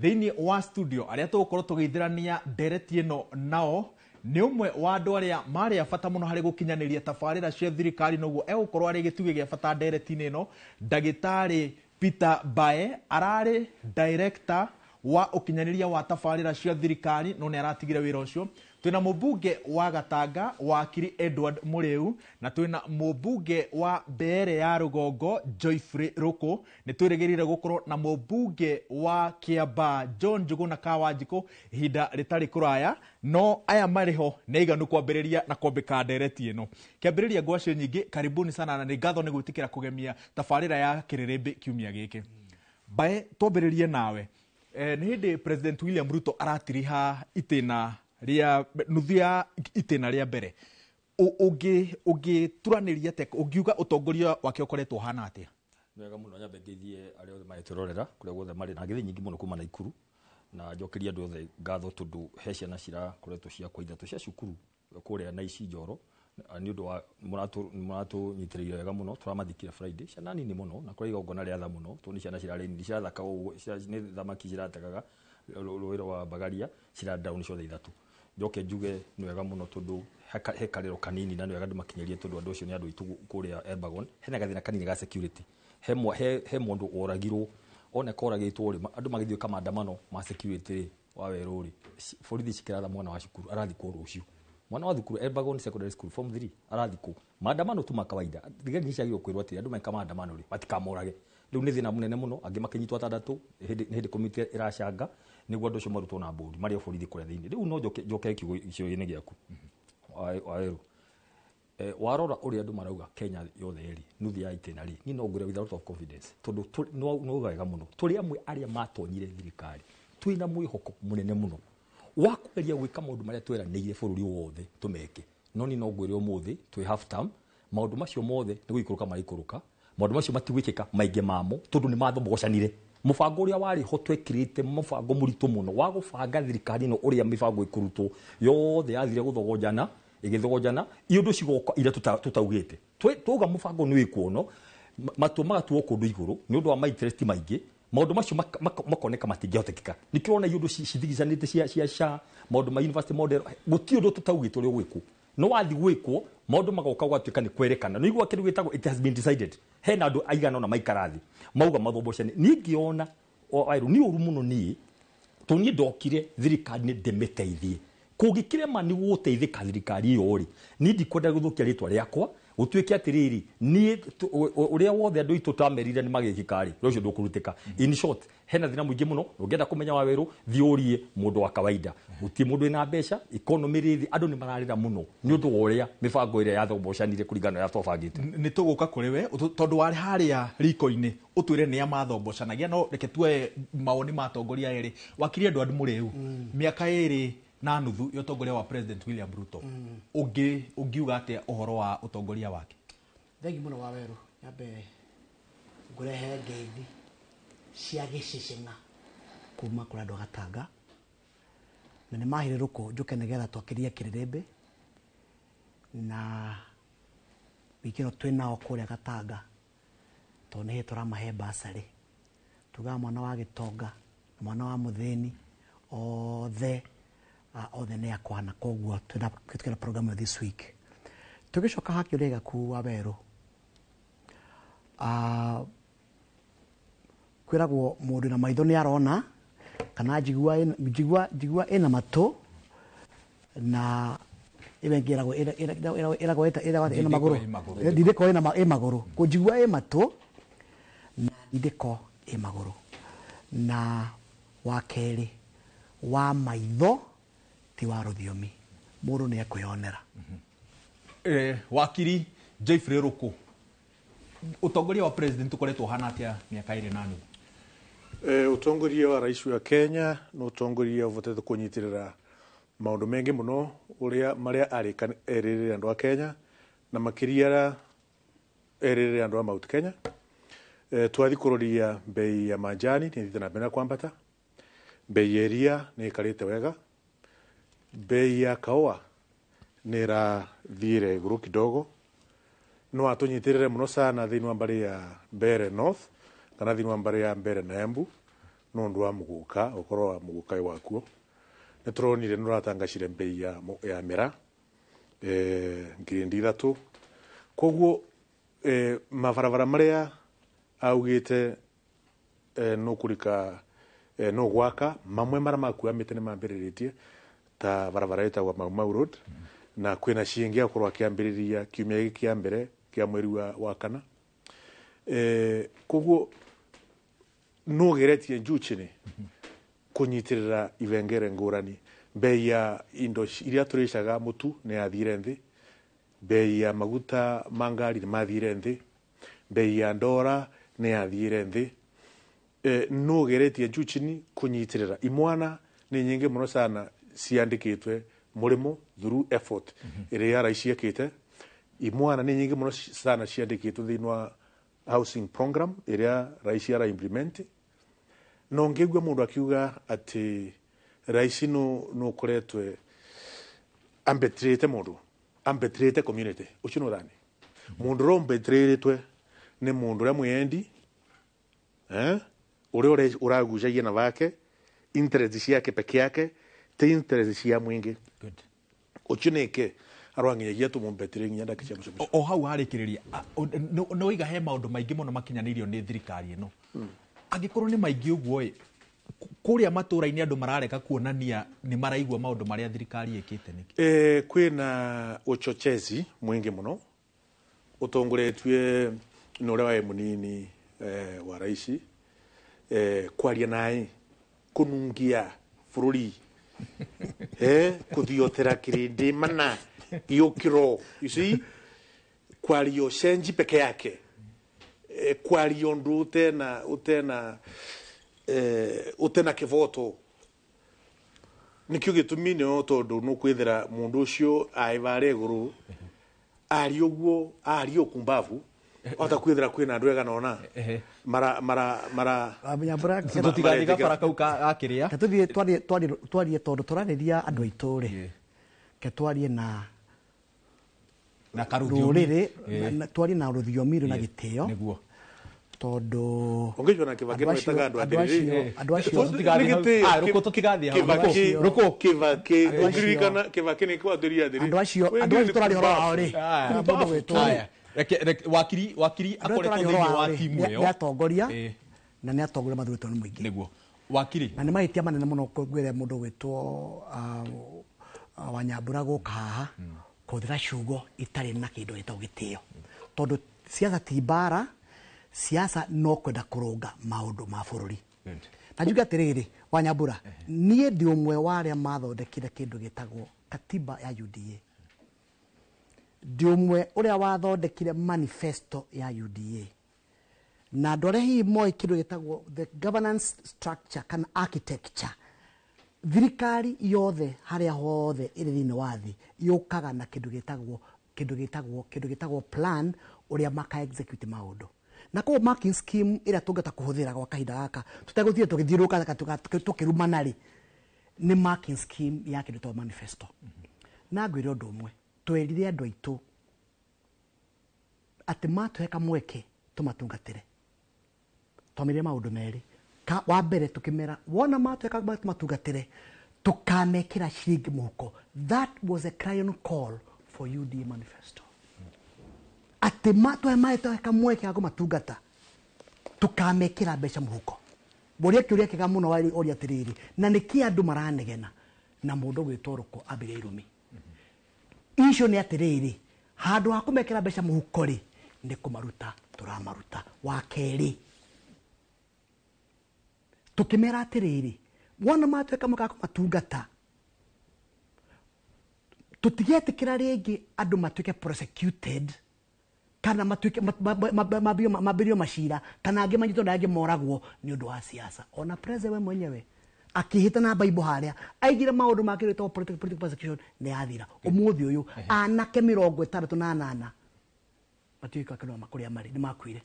Thĩinĩ wa studio arĩa tũgũkorwo tũgĩithĩrania ndereti ĩno nao nĩ ũmwe wa andũ arĩa marĩ a bata mũno harĩ gũkinyanĩria tabarĩra cia thirikari, noguo egũkorwo arĩ gĩtugĩ gĩa bata ndereti-inĩ ĩno. Ndagĩtarĩ Peter Mbae ararĩ director wa ũkinyanĩria wa tabarĩra cia thirikari, no nĩ aratigire wĩra ũcio. Twĩna mũmbunge wa Gatanga wakiri Edward Mũrĩu, na twĩna mũmbunge wa Mbeere ya Rũgongo Joyfrey Rũkũ. Nĩ twĩrĩgĩrĩire gũkorwo na mũmbunge wa Kĩambaa John Njũgũna Kawanjikũ ihinda rĩtarĩ kũraya, no aya marĩ ho nĩ aiganu kwambĩrĩria na kwambĩka ndereti ĩno. Kĩambĩrĩria ngwacio nyingĩ, karibuni sana na nĩ ngatho nĩ gwĩtĩkĩra kũgemia tabarĩra ya kĩrĩrĩmbĩ kiumia gĩkĩ. Mbae, twambĩrĩrie nawe. Nĩ hĩndĩ President William Ruto aratiriha itĩna rĩa nuthu ya itĩna rĩa mbere, ũngĩturanĩria atĩa, ũngiuga ũtongoria wake ũkoretwo ũhana atĩa? Nĩ wega mũno, nyambe ngeithie arĩa othe marĩtwĩrorera kũrĩa guothe marĩ, na ngeithi nyingĩ mũno kuma Naikuru, na njokerie andũ othe ngatho tondũ he ciana cirakoretwo ciakwa ithatũ cia cukuru kũrĩa Naici Njoro, nĩ ũndũ wa mũratũnyitĩrĩire wega mũno. Tũramathikire Friday, ciana nini mũno na kũrĩa igongona rĩa tha mũno, tondũ nĩ ciana cirarĩ nini, cirathaka ũguo, nĩ thamaki cirategaga rũĩ rwa Mbagaria, cira down ciothe ithatũ. Njoke njuge nĩ wega mũno tondũ he karĩro kanini, na nĩ wega ndĩmakinyĩrie tondũ andũ acio nĩ andũ aitũ kũrĩa Elbagon. Hena gathĩna kanini ga security, he mũndũ oragirwo, oneka oragĩtwo rĩ, andũ magĩthiĩ gwĩka maandamano ma security rĩ, wa werũ rĩ, borithi cikĩratha mwana wa cukuru arathikwo rũciũ. Mwana wa thukuru Elbagon Secondary School form 3 arathikwo. Maandamano tu ma kawaida, thigari nĩ ciagĩrĩirwo kwĩrwo atĩrĩ, andũ meka maandamano rĩ matikamorage. Rĩu nĩ thĩna mũnene mũno, angĩ makĩnyitwo atandatũ, nĩ hĩndĩ komiti ĩracanga nĩguo andũ acio marutwo na mbũri marĩ o borithi kũrĩa thĩinĩ. Rĩu no njoke kiugo-inĩ gĩaku Wawerũ. Warora ũrĩa andũ marauga Kenya yothe rĩ, nuthu ya itĩna rĩ, niĩ no ngwĩre with a lot of confidence tondũ nĩ wega mũno tũrĩ amwe arĩa matonyire thirikari twĩna mwĩhoko mũnene mũno wa kũgeria gwĩka maũndũ marĩa tweranĩire bũrũri wothe tũmeke. No niĩ no ngwĩre ũmũthĩ twĩ half term, maũndũ macio mothe nĩ gũikũrũka maraikũrũka, maũndũ macio matigwĩkĩka maingĩ mamo tondũ nĩ mathomogocanire. Mũbango ũrĩa warĩ ho twekĩrĩte mũbango mũritũ mũno wa gũbanga thirikari ĩno ũrĩa mĩbango ĩkũrutwo yothe yathire gũthogonjana ĩgĩthogonjana iũndũ cigoka iria tũtaugĩte. Twauga mũbango nĩ wĩkwo no Matua magatuo kũndũ igũrũ nĩ ũndũ wa ma interest maingĩ, maũndũ macio makoneka matingĩhotekeka. Nĩkĩo ũrona iũndũ cithigicanĩte cia SHA, maũndũ ma university model, gũtirĩ ũndũ tũtaugĩte ũrĩa ũgwĩkwo, no wathi gwĩkwo maũndũ magoka gũgatuĩka nĩ kwerekana. Nĩ igua kĩndũ gĩtagwo "it has been decided". Hena andũ aigana ũna maikara thĩ mauga mathombocane. Niĩ ngĩona Wairũ nĩ ũru mũno. Niĩ tondũ niĩ ndokire thirikari nĩ ndĩmĩteithie, kũngĩkĩrema nĩ gũteithĩka thirikari ĩyo rĩ, niĩ ndikwenda gũthũkia rĩtwa rĩakwa gũtuĩke atĩrĩrĩ, niĩ ũrĩa wothe andũ aitũ twamerire nĩ magĩkĩka rĩ, ũcio ndũkũrutĩka. In short, hena thĩna mũingĩ mũno. Ũngĩenda kũmenya, Wawerũ, thiĩ ũrie mũndũ wa kawaida. Gũtirĩ mũndũ wĩna mbeca, economy rĩ thĩ, andũ nĩ mararĩra mũno nĩ ũndũ wa ũrĩa mĩbango ĩrĩa yathobocanire kũringana na ũrĩa twabangĩte. Nĩ tũgũka kũrĩ we tondũ warĩ harĩa riko-inĩ, ũtwĩre nĩa mathombocanagia, no reke tuoe mawoni ma atongoria erĩ. Wakiri Edward Mũrĩu, mĩaka 2.5 ya ũtongoria wa President William Ruto, ũngiuga atĩa ũhoro wa ũtongoria wake? Thengi mũno wa Werũ. Nyambe ngũrehe ngeithi cia gĩcĩcĩng'a kuma kũrĩ andũ a Gatanga, na nĩ mahire rũkũ njũke nĩgetha twakĩrie kĩrĩrĩmbĩ na wiki ĩno twĩ nao kũrĩa Gatanga, tondũ nĩ hĩndĩ tũramahe basarĩ. Tugaga mwana wa gĩtonga na mwana wa mũthĩni othe, othe nĩ akwa, na koguo twĩna program ĩyo this week. Tũgĩcoka ha kĩũria gĩaku wa Werũ, kwĩragwo mũndũ na maitho nĩ arona kana njigua ĩna matũ na ĩyo ĩngĩ ĩragwo ĩna magũrũ. Ndindĩko ĩ magũrũ. Ndindĩko ĩ magũrũ, kũnjigua ĩ matũ na ndindĩko ĩ magũrũ. Na wa kerĩ, wa maitho ti wa rũthiomi, mũndũ nĩ ekwĩyonera. Wakiri Jeffrey Ruku, ũtongoria wa president ũkoretwo ũhana atĩa mĩaka 2.5? Ũtongoria wa rais wa Kenya nĩ ũtongoria ũvotete kũnyitĩrĩra maũndũ maingĩ mũno ũrĩa marĩa erĩrĩre andũ a Kenya, na makĩria erĩrĩre andũ a Mount Kenya. Twathi kũroria bei ya majani nĩ ĩthiĩte na mbere na kwambata, bei ya iria nĩ ĩkarĩte wega, bei ya kahũa nĩ ĩrathiĩre igũrũ kidogo. No atũnyitĩrĩre mũno sana thĩinĩ wa mbarĩ ya Mbeere North kana thĩinĩ wa mbarĩ ya Mbeere na Embu nĩ ũndũ wa mũgũka, ũkorwo wa mũgũka wĩ wakuo. Nĩ tũronire nĩ ũratangacire bei ya mĩraa ngirindi 3. Koguo mabarabara marĩa augĩte no kũrika no gwaka, mamwe marĩa makuamĩte nĩ mambĩrĩrĩtie, ta barabara ĩtagwo Mau Mau Road, na kwĩna ciĩngĩ akorwo akĩambĩrĩria kiumia gĩkĩ kĩa mbere kĩa mweri wa kana. Koguo no geretie juu chini kũnyitĩrĩra ibengere ngũrani. Bei ya indo iria tũrĩcaga, mũtu, nĩ yathire nthĩ, bei ya maguta ma ngari nĩ mathire nthĩ, bei ya ndora nĩ yathire nthĩ. No geretie juu chini kũnyitĩrĩra imwana nĩ nyingĩ mũno sana ciandĩkĩtwe mũrĩmo through effort ĩrĩa raici ekĩte. Imwana nĩ nyingĩ mũno sana ciandĩkĩtwo thĩinĩ wa housing program ĩrĩa raici ara implement. No ngĩigua mũndũ akiuga atĩ raici no ũkoretwe ambetrĩte mũndũ, ambetrĩte community, ũcio nĩ ũthani. Mũndũ ũrĩa ũmbetrĩtwe nĩ mũndũ ũrĩa mwĩendi, ũrĩa ũragucagia na vake interest ciake peke yake, ti interest cia mwingĩ. Ũcio nĩke arwanginyagia tũmũmbetire nginya ndagĩka cia mũico. O hau harĩkĩrĩria, nĩ waiga he maũndũ maingĩ mũno makinyanĩirio nĩ thirikari ĩno. Angĩkorwo nĩ maingĩ ũguo ĩ, kũrĩa matũũra-inĩ andũ mararega kuonania nĩ maraigua maũndũ marĩa thirikari ĩkĩte nĩkĩ? Kwĩna uchochezi mwingi mũno ũtongoretue nĩ ũrĩa warĩ mũnini wa raici, kwaria naĩ, kũnungia bũrũri, kũthiotera kĩrĩndĩ mana gĩũkĩro, you see, kwaria ũcenji peke yake, kwaria ũndũ ũtena kĩvoto. Nĩkĩo gĩtũmi nĩ tondũ nũkwĩthĩra mũndũ ũcio aĩ varĩa igũrũ aria ũguo, aria ũkumbavu, ota kwĩthĩra kwĩna andũ egana ũna mara mara mara. Nyambura. Tũtigathiĩ gabara kau ga kĩrĩa. Ke tũthiĩ twarie tondũ tũrarĩria andũ aitũ rĩ, ke twarie na na karũthiomi. Rũrĩrĩ, twarie na rũthiomi rwĩna gĩtĩo. Nĩguo. Tondũ Ũngĩcua na Kibaki andũ no ĩtaga andũ acio- atĩrĩrĩ. andũ acio Nĩ gĩtĩo. Ah, Rũkũ tũtigathiĩ hau. Kibaki, Rũkũ. Kibaki, Andũ acio- ũngĩririkana Kibaki nĩ kwambĩrĩria atĩrĩ. Andũ acio "Wengine andũ acio ni tũraria ũhoro wao rĩ. Aya. Kuma mũndũ gwĩtwo rĩ. Aya. Reke wakiri wakiri Andũ acio akoretwo tũraria thĩinĩ ũhoro wa wao rĩ, timu nĩ ĩyo atongoria Ĩĩ. na nĩ atongoria mathurĩtwo nĩ mũingĩ. Nĩguo wakiri. Na nĩ mahĩtia manene mũno ngwĩre mũndũ gwĩtwo Wanyambura gũka haha kũhũthĩra ciugo itarĩ na kĩndũ gĩtagwo gĩtĩo, tondũ siasa ti mbara, siasa no kwenda kũrũnga maũndũ ma bũrũri. Na njuge atĩrĩrĩ, Wanyambura, niĩ ndĩ ũmwe wa arĩa mathondekire kĩndũ gĩtagwo katiba ya UDA, ndĩ ũmwe ũrĩa wathondekire manifesto ya UDA, na andũ arĩa hihi moĩ kĩndũ gĩtagwo the governance structure kana architecture, thirikari yothe harĩa hothe ĩrĩ thĩinĩ wa thĩ yũkaga na kĩndũ gĩtagwo plan ũrĩa maka execute maũndũ. Na koguo marking scheme ĩrĩa tũngĩhota kũhũthĩra gwa kahinda gaka tũtegũthiĩ tũgĩthiũrũrũka tũkĩrumana rĩ, nĩ marking scheme ya kĩndũ gĩtagwo manifesto. Na ngwĩre ũndũ ũmwe, twerire andũ aitũ atĩ matũhe kamweke tũmatungatĩre, twamerire maũndũ merĩ. Wa mbere tũkĩmera wona matũhe kamweke tũmatungatĩre, tũkamekĩra ciringi mũhuko. That was a clarion call for UDA manifesto, atĩ matũhe matũhe kamweke ga kũmatungata, tũkamekĩra mbeca mũhuko. Mũria kĩũria kĩega mũno oria atĩrĩrĩ, na nĩkĩ andũ maranegena na mũndũ gwĩtwo Rũkũ ambĩrĩria irumi icio? Nĩ atĩrĩrĩ, handũ ha kũmekĩra mbeca mũhuko rĩ, nĩ kũmaruta tũramaruta. Wa kerĩ tũkĩmera atĩrĩrĩ, wona matuĩka mũka kũmatungata, tũtigetĩkĩra rĩngĩ andũ matuĩke prosecuted kana matuĩke mambĩrĩrio macira kana angĩ manyitwo na angĩ moragwo nĩ ũndũ wa siasa. Ona president we mwenyewe akĩhĩta na Bible harĩa aigire maũndũ ma kĩndũ gĩtagwo political persecution nĩ yathira. Ũmũthĩ ũyũ anake 68 matiũĩ kĩndũ kũrĩa marĩ, nĩ makuire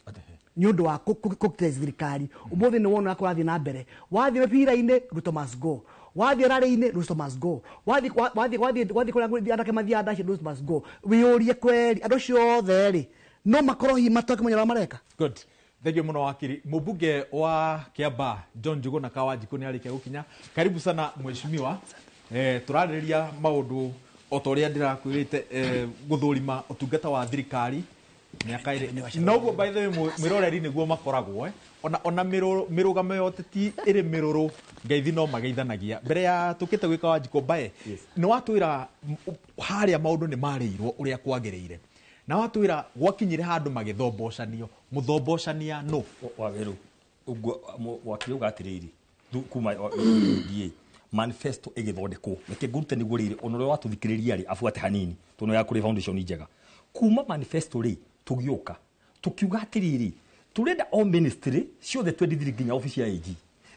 nĩ ũndũ wa kũ thirikari. Ũmũthĩ nĩ wona kũrathiĩ na mbere, wathiĩ mĩbira-inĩ, "Ruto must go"; wathiĩ rarĩ-inĩ, "Ruto must go"; wathiĩ kũrĩa anake mathiaga ndaci, "Ruto must go". Wĩyũrie kweri, andũ acio othe rĩ, no makorwo hihi matakĩmenya ũrĩa mareka. Good, thank you muno wakiri. Mũmbunge wa Kiambaa John Njuguna Kawanjikũ nĩ arĩkia gũkinya. Karibu sana mheshimiwa. Tũrarĩrĩria maũndũ o ta ũrĩa ndĩrakwĩrĩte, gũthũrima ũtungata wa thirikari mĩaka ĩrĩ noguo. By the way, mwĩroreri, nĩguo makoragwo ona mĩrũgamo ya ũteti ĩrĩ mĩrũrũ, ngeithi no mageithanagia mbere ya tũkĩte gwĩka. Wanjikũ mbae, nĩ watwĩra harĩa maũndũ nĩ marĩirwo ũrĩa kwagĩrĩire, na watwĩra gwakinyire handũ magĩthombocanio. Mũthombocania nũ? Wawerũ, ũguo wakiri uga atĩrĩrĩ, kuma UDA manifesto ĩgĩthondekwo, reke ngũrute nĩguo rĩrĩ ona ũrĩa watũthikĩrĩria rĩ abuate hanini, tondũ ya kũrĩ foundation njega. Kuma manifesto rĩ, tũgĩũka tũkiuga atĩrĩrĩ, tũrenda o ministry ciothe 23 nginya obici ya AG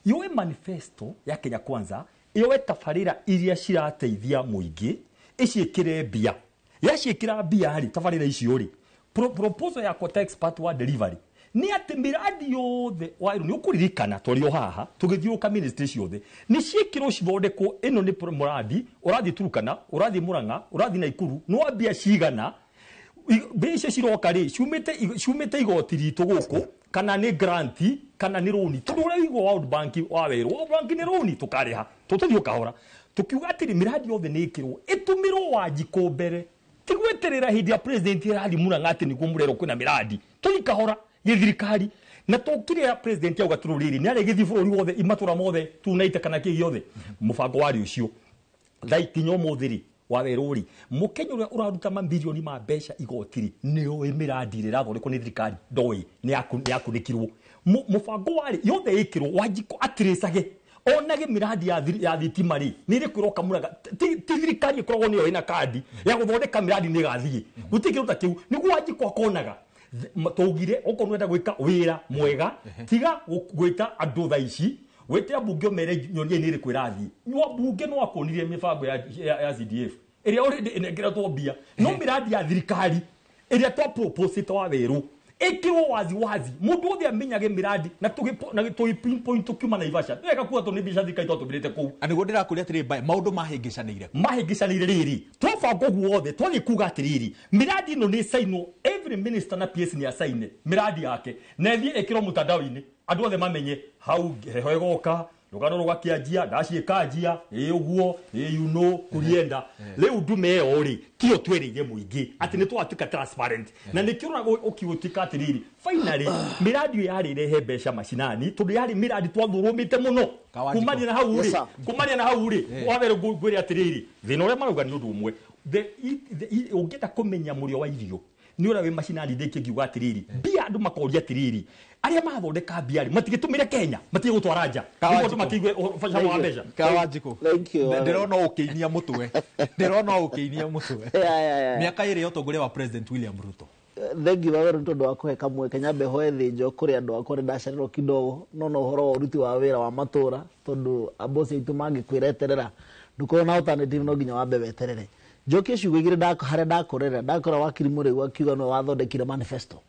yoe manifesto ya Kenya Kwanza, yoe tabarĩra iria cirateithia mũingĩ, ĩciĩkĩre mbia. Yaciĩkĩra mbia rĩ, tabarĩra icio rĩ, proposal yakwa ta expert wa delivery nĩ atĩ mĩradi yothe wairũ nĩ ũkũririkana tũrĩ o haha tũgĩthiũrũka ministry ciothe nĩ ciĩkĩrwo cithondekwo. Ĩno nĩ mũradi ũrathiĩ Turukana, ũrathiĩ Murang'a, ũrathiĩ Naikuru, nĩ wa mbia cigana, mbia icio ciroka rĩ ciumĩte igoti ritũ gũkũ kana nĩ grant kana nĩ rũni, tondũ ũrĩa wĩigua World Bank wa werũ, World Bank nĩ rũni tũkarĩha tũtũthiĩ o kahora. Tũkiuga atĩrĩ, mĩradi yothe nĩ ĩkĩrwo ĩtũmĩrwo Wanjikũ mbere, ti gweterera hĩndĩ ya president ĩrathiĩ Murang'a atĩ nĩguo mũrerwo kwĩna mĩradi. Tũthiĩ kahora gĩthirikari na tũkire president auga tũrũrĩrĩ nĩ arĩ gĩthiĩ bũrũri wothe imatũra mothe tunaite kana kĩ gĩothe mũbango warĩ ũcio. Thaa ikinya ũmũthĩ rĩ, wawerũ rĩ, mũkenya ũrĩa ũraruta mambirioni ma mbeca igoti rĩ, nĩoĩ mĩradi ĩrĩa ĩrathondekwo nĩ thirikari? Ndoĩ, nĩ yakunĩkirwo. Mũbango warĩ yothe ĩkĩrwo Wanjikũ atirĩcage onage mĩradi ya thitima rĩ nĩ ĩrĩkũ ĩroka Murang'a. Ti thirikari ĩkoragwo nĩyo ĩna kandi ya gũthondeka mĩradi nĩ ĩgathiĩ, gũtirĩ kĩndũ ta kĩu. Nĩguo Wanjikũ akonaga tũugire okorwo nĩwenda gwĩka wĩra mwega, tiga gwĩta andũ thaa ici, wĩte ambunge ũmere nyonie nĩ ĩrĩkũ ĩrathiĩ. Wambunge no akuonirie mĩbango ya CDF ĩrĩa already ĩnengeretwo mbia, no mĩradi ya thirikari ĩrĩa twa propose wa werũ Ĩkĩrwo wazi wazi mũndũ othe amenyage mĩradi na tũgĩ pinpoint tũkiuma Naivasha wega kuga tũ nĩ mbeca thirikari twatũmĩrĩte kũu. Na nĩguo ndĩrakũria atĩrĩ mbae maũndũ mahĩngĩcanĩire mahĩngĩcanĩire rĩrĩ twabanga ũguo othe twathiĩ kuga atĩrĩrĩ mĩradi ĩno nĩ ĩcainwo, every minister na PS nĩ acaine mĩradi yake na ĩthiĩ ĩkĩrwo mũtandao-inĩ andũ othe mamenye hau heho ĩgoka rũgano rũgakĩanjia ndaci ĩkanjia ĩ ũguo ĩ you know kũrienda rĩu ndume ĩyo rĩ tiyo twereire mũingĩ atĩ nĩ twatuĩka transparent na nĩkĩo ũraga ũkĩũtuĩka atĩrĩrĩ finally mĩradi ĩyo yarĩ ĩrehe mbeca macinani tondũ yarĩ mĩradi twathũrũmĩte mũno kumania na hau rĩ kumania na hau rĩ wambere ngwĩre atĩrĩrĩ thĩna ũrĩa marauga nĩ ũndũ ũmwe ũngĩenda kũmenya mũrĩo wa irio nĩ ũrĩa wĩ macinani ndĩkĩ ngiuga atĩrĩrĩ mbia andũ makoria atĩrĩrĩ arĩa mathondeka mbia rĩ matigĩtũmĩre Kenya matige gũtwara nja nĩguo andũ makĩigue cama wa mbeca. Kawanjikũ ndĩrona ũkĩinia mũtwe ndĩrona ũkĩinia mũtwe mĩaka ĩrĩ ya ũtongoria wa President William Ruto. Thengi Waweru nĩ tondũ wa kũhe kamweke nyambe hoe thĩnjo kũrĩ andũ akwa nĩ ndacererwo kidogo no no ũhoro wa ũruti wa wĩra wa matũra tondũ abosi aitũ mangĩkwĩra eterera ndũkorwo na alternative no nginya wambe weterere. Njokie ciugo igĩrĩ harĩa ndakorera ndakora wakiri Mũrĩgu akiuga nĩwe wathondekire manifesto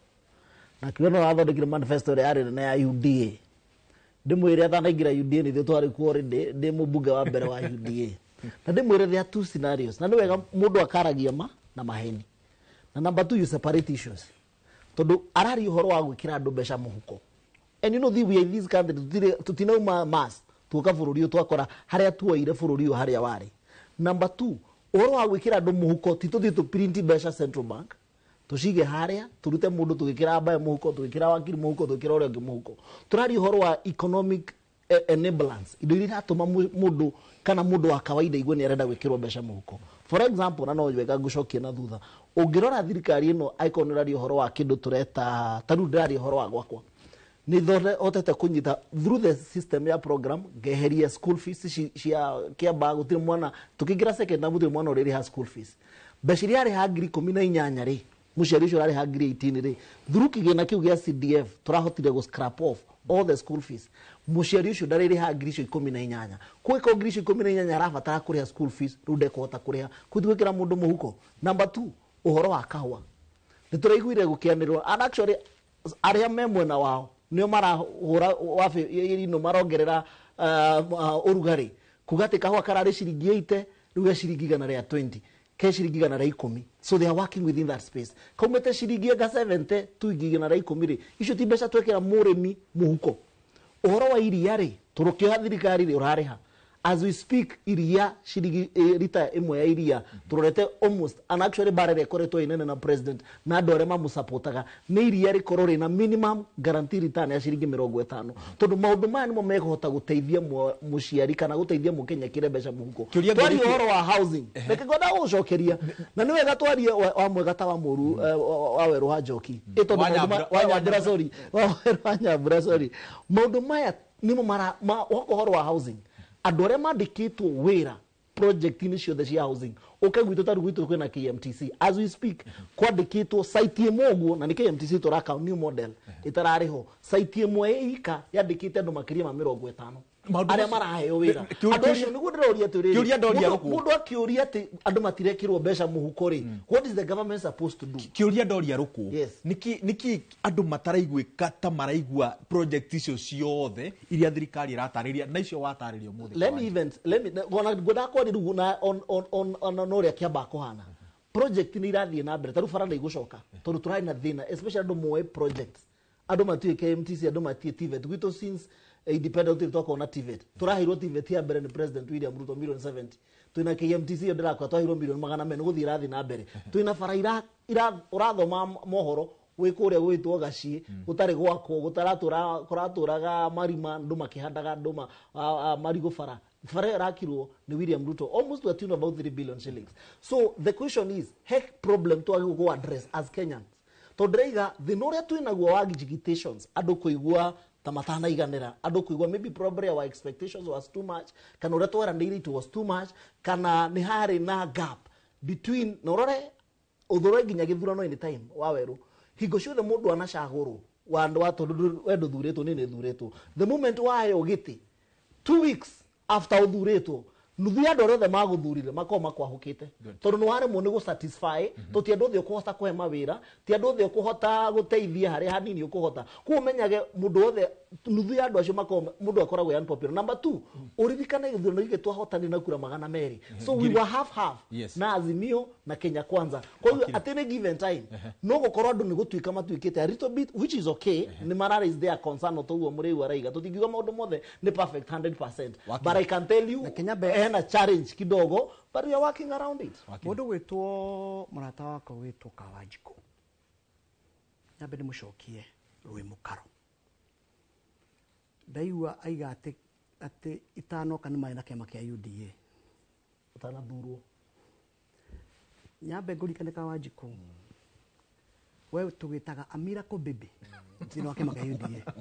na akiuga nĩwe wathondekire manifesto ĩrĩa yarĩ nene ya UDA. Ndĩmwĩre atanaingĩra UDA nĩ ithuĩ twarĩ kuo already ndĩ mũmbunge wa mbere wa UDA na ndĩmwĩre there are two scenarios na nĩ wega mũndũ akaragia ma na maheni na number two you separate issues tondũ araria ũhoro wa gwĩkĩra andũ mbeca mũhuko and you know we are in this country tutinauma mass tuoka bũrũri ũyũ twakora harĩa tuoire bũrũri ũyũ harĩa warĩ. Number two ũhoro wa gwĩkĩra andũ mũhuko ti tũthiĩ tũ print mbeca Central Bank tũcige harĩa tũrute mũndũ tũgĩkĩra mbae mũhuko tũgĩkĩra wakiri mũhuko tũgĩkĩra ũrĩa ũngĩ mũhuko. Tũraria ũhoro wa economic enablance indo iria iratũma mũndũ kana mũndũ wa kawaida igue nĩ arenda gwĩkĩrwo mbeca mũhuko. For example na no wega ngũcokie na thutha ũngĩrora thirikari ĩno angĩkorwo nĩ ũraria ũhoro wa kĩndũ tũreta ta rĩu ndĩraria ũhoro wa gwakwa nĩ hotete kũnyita through the system ya program ngeheria school fees cia Kiambaa gũtirĩ mwana tũkĩingĩra secondary gũtirĩ mwana ũrĩrĩha school fees mbeca iria arĩha 18,000 rĩ mũciari ũcio ũrarĩha 18,000 rĩ through kĩgĩna kĩu gĩa CDF tũrahotire gũ scrap off all the school fees mũciari ũcio ndarĩrĩha 18,000 kwĩko 18,000 arabatara kũrĩha school fees rĩu ndekũhota kũrĩha kũu gwĩkĩra mũndũ mũhuko. Number 2 ũhoro wa kahũa nĩ tũraiguire gũkĩanĩrĩrwo and actually arĩa me mwena wao nĩo marahũra wabi ino marongerera ũrugarĩ kuga atĩ kahũa kararĩ ciringi 80 rĩu ge ciringi 120 ke ciringi 110 so they are working within that space kaumĩte ciringi anga 70 tu 110 rĩ icio ti mbeca twekĩra mũrĩmi mũhuko. Ũhoro wa iria rĩ tũrũkĩoha thirikari rĩ ũrarĩha as we speak iria ciringi rita ĩmwe ya iria tũrorete almost and actually bara ĩrĩa ĩkoretwo ĩ nene na president na andũ arĩa mamũsupportaga nĩ iria rĩkorwo rĩna minimum guarantee return ya ciringi 50 tondũ maũndũ maya nĩmo mekũhota gũteithia mũciari kana gũteithia mũkenya kĩre mbeca mũhuko. Twarie ũhoro wa housing reke ngwenda gũgũcokeria na nĩ wega twarie wa mwega ta wa mũru wa Werũ wa Njoki ĩ tondũ wa Nyambura sorry wa Werũ wa Nyambura sorry maũndũ maya nĩmo mara ũhoro wa housing andũ arĩa mandĩkĩtwo wĩra project-inĩ ciothe cia housing ũke gwitũ ta rĩu gwitũ kwĩna KMTC as we speak kwandĩkĩtwo site ĩmwe ũguo na nĩ KMTC tũraka new model ĩtararĩ ho site ĩmwe ĩika yandĩkĩte andũ makĩria ma 50 arĩa maraheo wĩra andũ acio nĩguo ndĩroria atĩrĩrĩ mũndũ akĩũria atĩ andũ matirekĩrwo mbeca mũhuko rĩ what is the government supposed to do? Kĩũria ndoria rũkũ nĩkĩ andũ mataraiguĩka ta maraigua project icio ciothe iria thirikari ĩratarĩria na icio watarĩria ũmũthĩ? Let me even let me ona ngwendaga kwaria rĩu na on na ũrĩa Kiambaa kũhana project nĩ irathiĩ na mbere ta rĩu bara nĩ igũcoka tondũ tũrarĩ na thĩna especially andũ moe projects andũ matiũĩ KMTC andũ matiũĩ TVET gwitũ since independent twakorwo na TVET tũraheirwo TVET ya mbere nĩ President William Ruto milioni 70 twĩna KMTC ĩyo ndĩrakora twaheirwo milioni 400 nĩ gũthiĩ irathiĩ na mbere twĩna bara ũrathoma mohoro wĩ kũrĩa gwĩtwo Gaciĩ gũtarĩ gwakwo gũtaratũra kũratũraga marima andũ makĩhandaga ndũma marigũ bara bara ĩrakirwo nĩ William Ruto almost to a tune of about 3 billion shillings. So the question is he problem twagĩrĩirwo kũ address as Kenyans tondũ ndĩraiga thĩna ũrĩa twĩnaguo wa agitations andũ kũigua ta matanaiganĩra andũ kũigua maybe probably our expectations was too much kana ũrĩa tweranĩire it was too much kana nĩ harĩ na gap between na ũrore ũthũre nginya gĩthurano any time wa Werũ hingo ciothe mũndũ anacagũrwo wa andũ wa tondũ we ndũthurĩtwo niĩ nĩthurĩtwo the moment waheo gĩtĩ 2 weeks after ũthurĩtwo Nuthu ya andũ arĩa othe magũthurire makorwo makwahũkĩte tondũ nĩ waremwo nĩ gũ-satisfy tondũ ti andũ othe ũkũhota kũhe mawĩra, ti andũ othe ũkũhota gũteithia harĩa hanini ũkũhota. Koguo ũmenyage mũndũ wothe nuthu ya andũ acio makorwo mũndũ akoragwo e unpopular. Number 2, ũririkane gĩthurano gĩkĩ twahotanire na kura 200. So we were half half na Azimio na Kenya Kwanza. Koguo at any given time no gũkorwo andũ nĩ gũtuĩka matuĩkĩte a little bit, which is okay, nĩ mara raise their concern o toguo mũrĩu araiga. Tũtingiuga maũndũ mothe nĩ perfect 100%, but I can tell you hena challenge kidogo, but we are working around it. Mũndũ gwĩtwo mũrata wakwa gwĩtwo Kawanjikũ, nyambe ndĩmũcokie rwĩ mũkaro. Ndaigua aiga atĩ itanoka nĩ marĩ na kĩama kĩa UDA ũtanathurwo. Nyambe ngũririkane Kawanjikũ, we tũgĩtaga Amira Kobebe thĩinĩ wa kĩama kĩa UDA.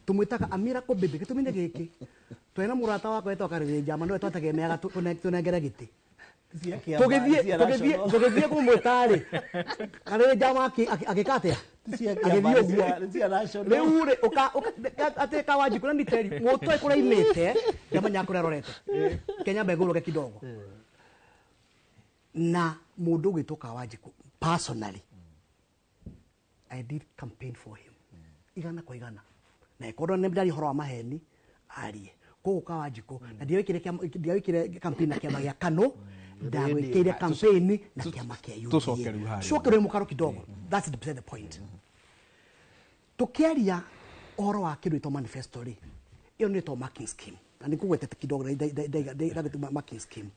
Tũmwĩtaga Amira Kobebe gĩtũmi nĩ gĩkĩ, twena mũrata wakwa wetagwo Karĩrĩ Njama, nĩwe twategemeaga tũnengere gĩtĩ. Tũgĩthiĩ kũmwĩta rĩ, Karĩrĩ Njama agĩka atĩa? Agĩthiĩ ũguo. Rĩu rĩ, atĩ Kawanjikũ, let me tell you, mũtoĩ kũrĩa aimĩte, ndamenyaga kũrĩa arorete. Kenya mbegũrũke kidogo. Na mũndũ ũgwĩtwo Kawanjikũ, personally, I did campaign for him. 100 kwa 100. Na ĩkorwo nĩ ndaria ũhoro wa maheni, arie. Koguo Kawanjikũ, na ndiawĩkire campaign na kĩama gĩa KANU, ndawĩkĩire campaign na kĩama kĩa UDA. Coke rwĩ mũkaro kidogo. That's the point. Tũkĩaria ũhoro wa kĩndũ gĩtagwo manifesto rĩ, ĩyo nĩ ĩtagwo marking scheme. Na nĩngũgwetete kidogo ndagĩtuma marking scheme.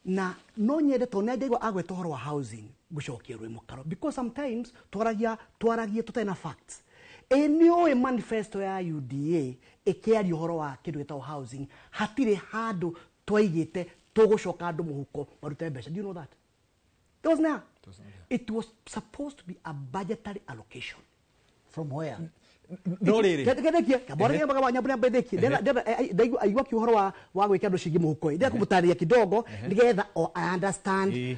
Na no nyende tondũ nĩ ndaigua agweta ũhoro wa housing ngũcokia rwĩ mũkaro, because sometimes twaragia tũtarĩ na facts. Ĩ nĩ ũĩ manifesto ya UDA ĩkĩaria ũhoro wa kĩndũ gĩtagwo housing, hatirĩ handũ twaigĩte tũgũcoka andũ mũhuko marute mbeca. Do you know that? It was there. It was supposed to be a budgetary allocation. From where? No rĩrĩ. Ndaigua ũhoro wa gwĩka andũ ciringi mũhuko. Ndĩrenda kũmũtarĩria kidogo nĩgetha o I understand.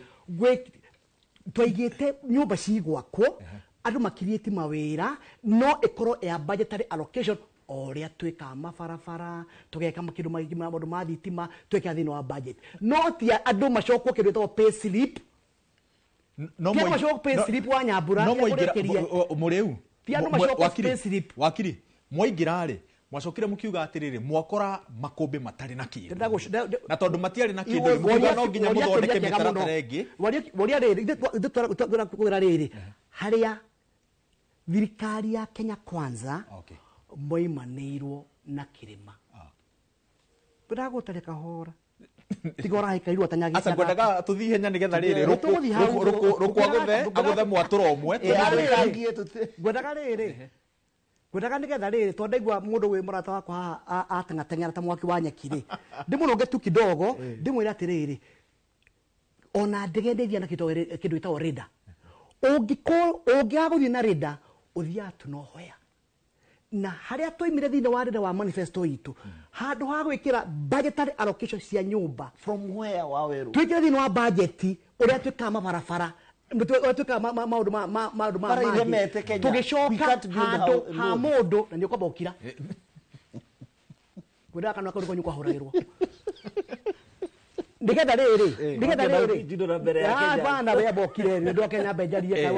Twaigĩte nyũmba cigwakwo, andũ makiriĩti mawĩra, no ĩkorwo ya budgetary allocation o ũrĩa twĩkaga mabarabara, tũgeka makĩndũ maingĩ maũndũ ma thitima, twĩkaga thĩinĩ wa budget. No ti andũ macokwo kĩndũ gĩtagwo pay slip. No Ti andũ macokwo pay slip wa Nyambura, no mwaingĩra mũrĩu. Ti andũ macokwo pay slip. Wakiri, mwaingĩra rĩ, mwacokire mũkiuga atĩrĩrĩ, mwakora makũmbĩ matarĩ na kĩndũ. Na tondũ matiarĩ na kĩndũ, mũkiuga no nginya mũthondeke mĩtaratara ĩngĩ. Woria rĩrĩ, ithuĩ rĩrĩ, harĩa thirikari ya Kenya Kwanza moimanĩirwo na kĩrĩma. Ndagũtarĩ kahora. Tiga ũrahĩkairwo atanyagĩte. Aca ngwendaga tũthiĩ ihenya nĩgetha rĩrĩ rũkũ agũthe mwatũro ũmwe. Ngwendaga rĩrĩ, ngwendaga nĩgetha rĩrĩ tondũ ndaigua mũndũ wĩ mũrata wakwa haha ateng'ateng'era ta mwaki wa nyeki rĩ, ndĩmũrũnge tu kidogo, ndĩmwĩre atĩrĩrĩ, ona ndege nĩ na kĩndũ gĩtagwo radar. Ũngĩkorwo ũngĩaga gũthiĩ na radar, ũthiaga tu no hoya. Na harĩa twaimire thĩinĩ wa radar wa manifesto itũ, handũ ha gwĩkĩra budgetary allocation cia nyũmba. From where Waweru? Twĩkĩre thĩinĩ wa budget ũrĩa twĩkaga mabarabara, ũrĩa twĩkaga maũndũ ma maũndũ ma mangĩ. Tũgĩcoka handũ ha mũndũ na nĩ ũkwamba gũkira. Ngwendaga kanua kau nĩko nyũkwa hũragĩrwo. Nĩgetha rĩrĩ, nĩgetha rĩrĩ. Bana we mbokire nĩ ũndũ wa Kenya mbenjarie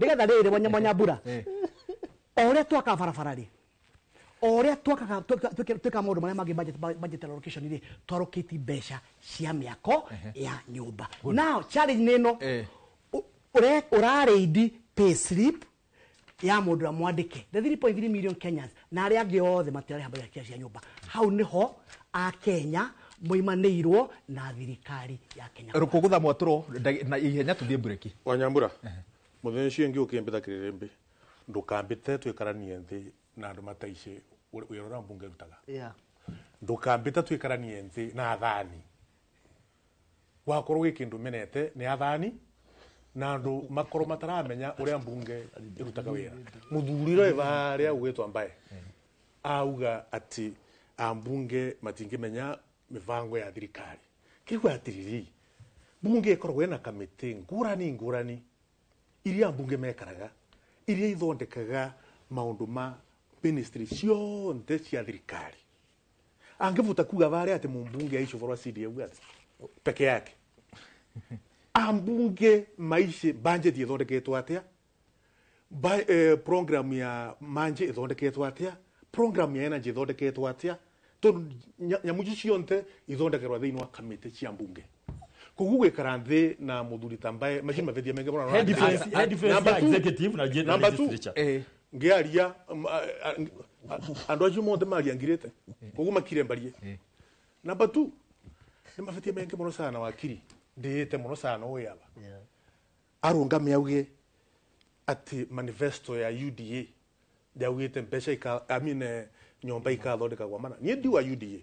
nĩgetha rĩrĩ Mwanyambura. O ũrĩa twakaga barabara rĩ, o ũrĩa twakaga twĩkaga maũndũ marĩa mangĩ budget allocation rĩ, twarũkĩtie mbeca cia mĩako ya nyũmba. Now challenge nĩ ĩno, ũrareidi pay slip ya mũndũ ũrĩa mwandĩke, the 3.3 million Kenyans na arĩa angĩ othe matirarĩha mbeca cia nyũmba. Hau nĩho Akenya moimanĩirwo na thirikari ya Kenya. Rũkũgũtha mwatũro na ihenya tũthiĩ breki. Wanyambura, mũthenya ũcio ũngĩ ũkĩmbĩta kĩrĩrĩmbĩ, ndũkambĩte twĩkaranie nthĩ na andũ mataici wĩra ũrĩa mbunge ĩrutaga. Ndũkambĩte twĩkaranie nthĩ na athani. Wakorwo gwĩ kĩndũ menete nĩ athani na andũ makorwo mataramenya ũrĩa mbunge ĩrutaga wĩra. Mũthuri ũrĩa wĩ harĩa ũgwĩtwo Mbae auga atĩ ambunge matingĩmenya mĩbango ya thirikari. Kĩigua atĩrĩrĩ, mbunge ĩkoragwo ĩna kamĩtĩ ngũrani ngũrani iria ambunge mekaraga, iria ithondekaga maũndũ ma ministry ciothe cia thirikari. Angivuta kuga varia ati mumbunge aici ũhoro wa CDF ati peke yake. Ambunge maici budget ithondeketwo atia? Program ya manje ithondeketwo atia? Program ya energy ithondeketwo atia? Tondu nyamu ici cionthe ithondekerwa thiini wa kamiti cia mbunge. Koguo gwikara nthi na muthuri ta Mbae macio mavithia menge muno. He difference ya executive na legislature. Ngiaria andu acio mothe maria ngirite koguo makire mbarie. Number 2 ni mabitia menge muno sana wakiri ndiite muno sana uyu aba arungame auge ati manifesto ya UDA yaugite mbeca ika nyomba ikathondekagwa mana nie ndi wa UDA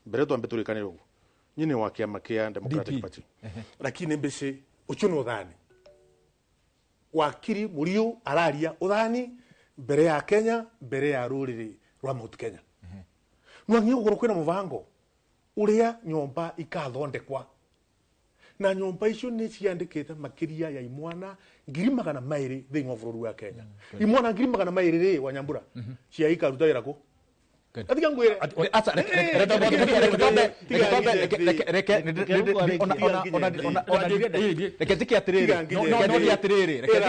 mbere twambe turikanire uguo nyine wa kiama kia Democratic Party lakini mbici ucio ni uthani wakiri Muriu araria uthani mbere ya Kenya mbere ya ruriri rwa Mount Kenya. Nwangi gukorwo kwina mubango uria nyomba ikathondekwa na nyomba icio ni ciandikite makiria ya imwana 200,000 thiini wa bururi wa Kenya. Imwana 200,000 ri wa Nyambura cia ikaruta wira ku atiga ngwire reke njike atiriri no ndi atiriri reke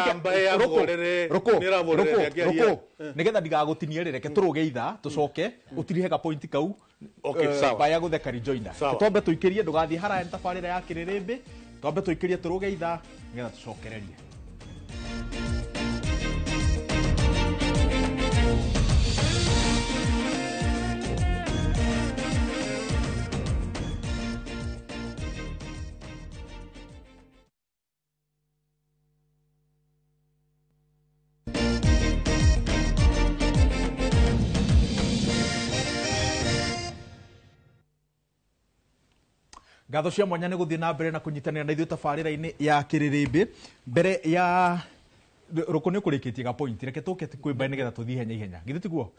nigetha ndigagutinie ri reke turuge ithaa tucoke utirihe ga point kau baya gutheka rejoinder twambe tuikirie ndugathie haraya ni tabarira ya kiririmbi twambe tuikirie turuge ithaa nigetha tucokererie. Ngatho cia mwanya nä gå thiä na mbere na kå nyitanä na ithuä tabarä-ra-inä ya kä rä rä mbä mbere ya rå kå nä å kå rä kä tie ga point reke tå ke kwä mbaä nä getha tå thiä ihenya ihenya githä tiguo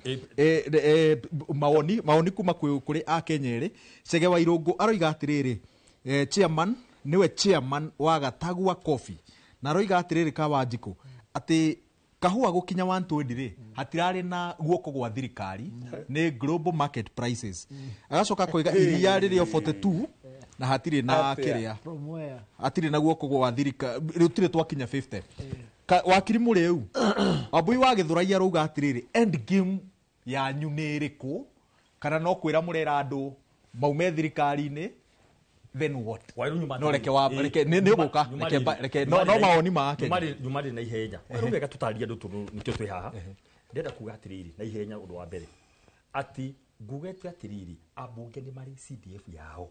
mawoni kuma kå rä akenya erä Chege wa Irũngũ aroiga atä rä rä chairman nĩwe chairman wa Gatagua Coffee na aroiga atä rä rä Kawanjikũ atä kahua gukinya 120 ri hatirari na guoko gwa thirikari ni global market prices. Agacoka koiga iria rĩrĩ o 42 na hatirĩ na kiria hatirĩ na guoko gwa thirikari rĩu twakinya 50. Wakiri Muriu Wambui wa Githurai arauga atiriri end game yanyu nĩ ĩrĩkũ kana no kwĩra mũrera andũ maume thirikari-inĩ then what? No reke wa reke ni guka reke no mawoni make nyuma na ihenya rä wega tå andå tondå nä kä o twä haha ndenda kuga atiriri na ihenya å ndå wa mbere ati ngugete atiriri ambunge nä marä CDF yao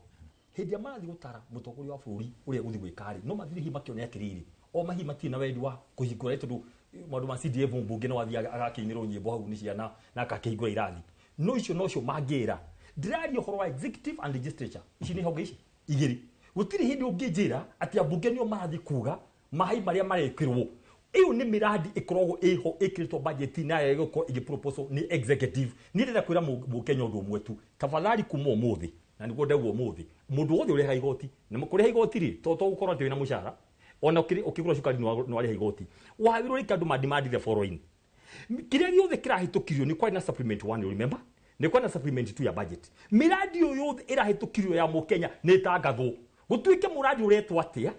hä ndä ä marathiä gå tara må tongoria wa bå rå ri å rä a gå thiä gwä karä no mathiä hihi makäone atiriri o mahihi matirä na wendi wa kå hingå ra tondå maå ma CDF mbunge no athiä agakä inä rwo nyä mbo hau nä ciana na akakä hingå ra irathi no icio nocio mangä ra ndäraria å horo wa executive and legislature ici nä honge ici igiri gutiri hindi unginjira ati ambunge nio marathi kuga mahai maria marekirwo iyo ni miradi ikoragwo iho ikiritwo budget na ya igoko igi proposal ni executive ni ndira kwira mukenya undu umwe tu tafadhali kuma umuthi na niguo ndauga umuthi mundu wothe ureha igoti na kuriha igoti ri to gukorwo ati wina mushahara ona ukigura cukari no ariha igoti wagirwo rika andu ma demand the following kiria giothe kirahitukirio ni kwari na supplement 1 you remember ni kwari na supplement 2 ya budget miradi yo yothe irahitukirio ya mukenya ni tangathwo gutuike muradi uretwo atia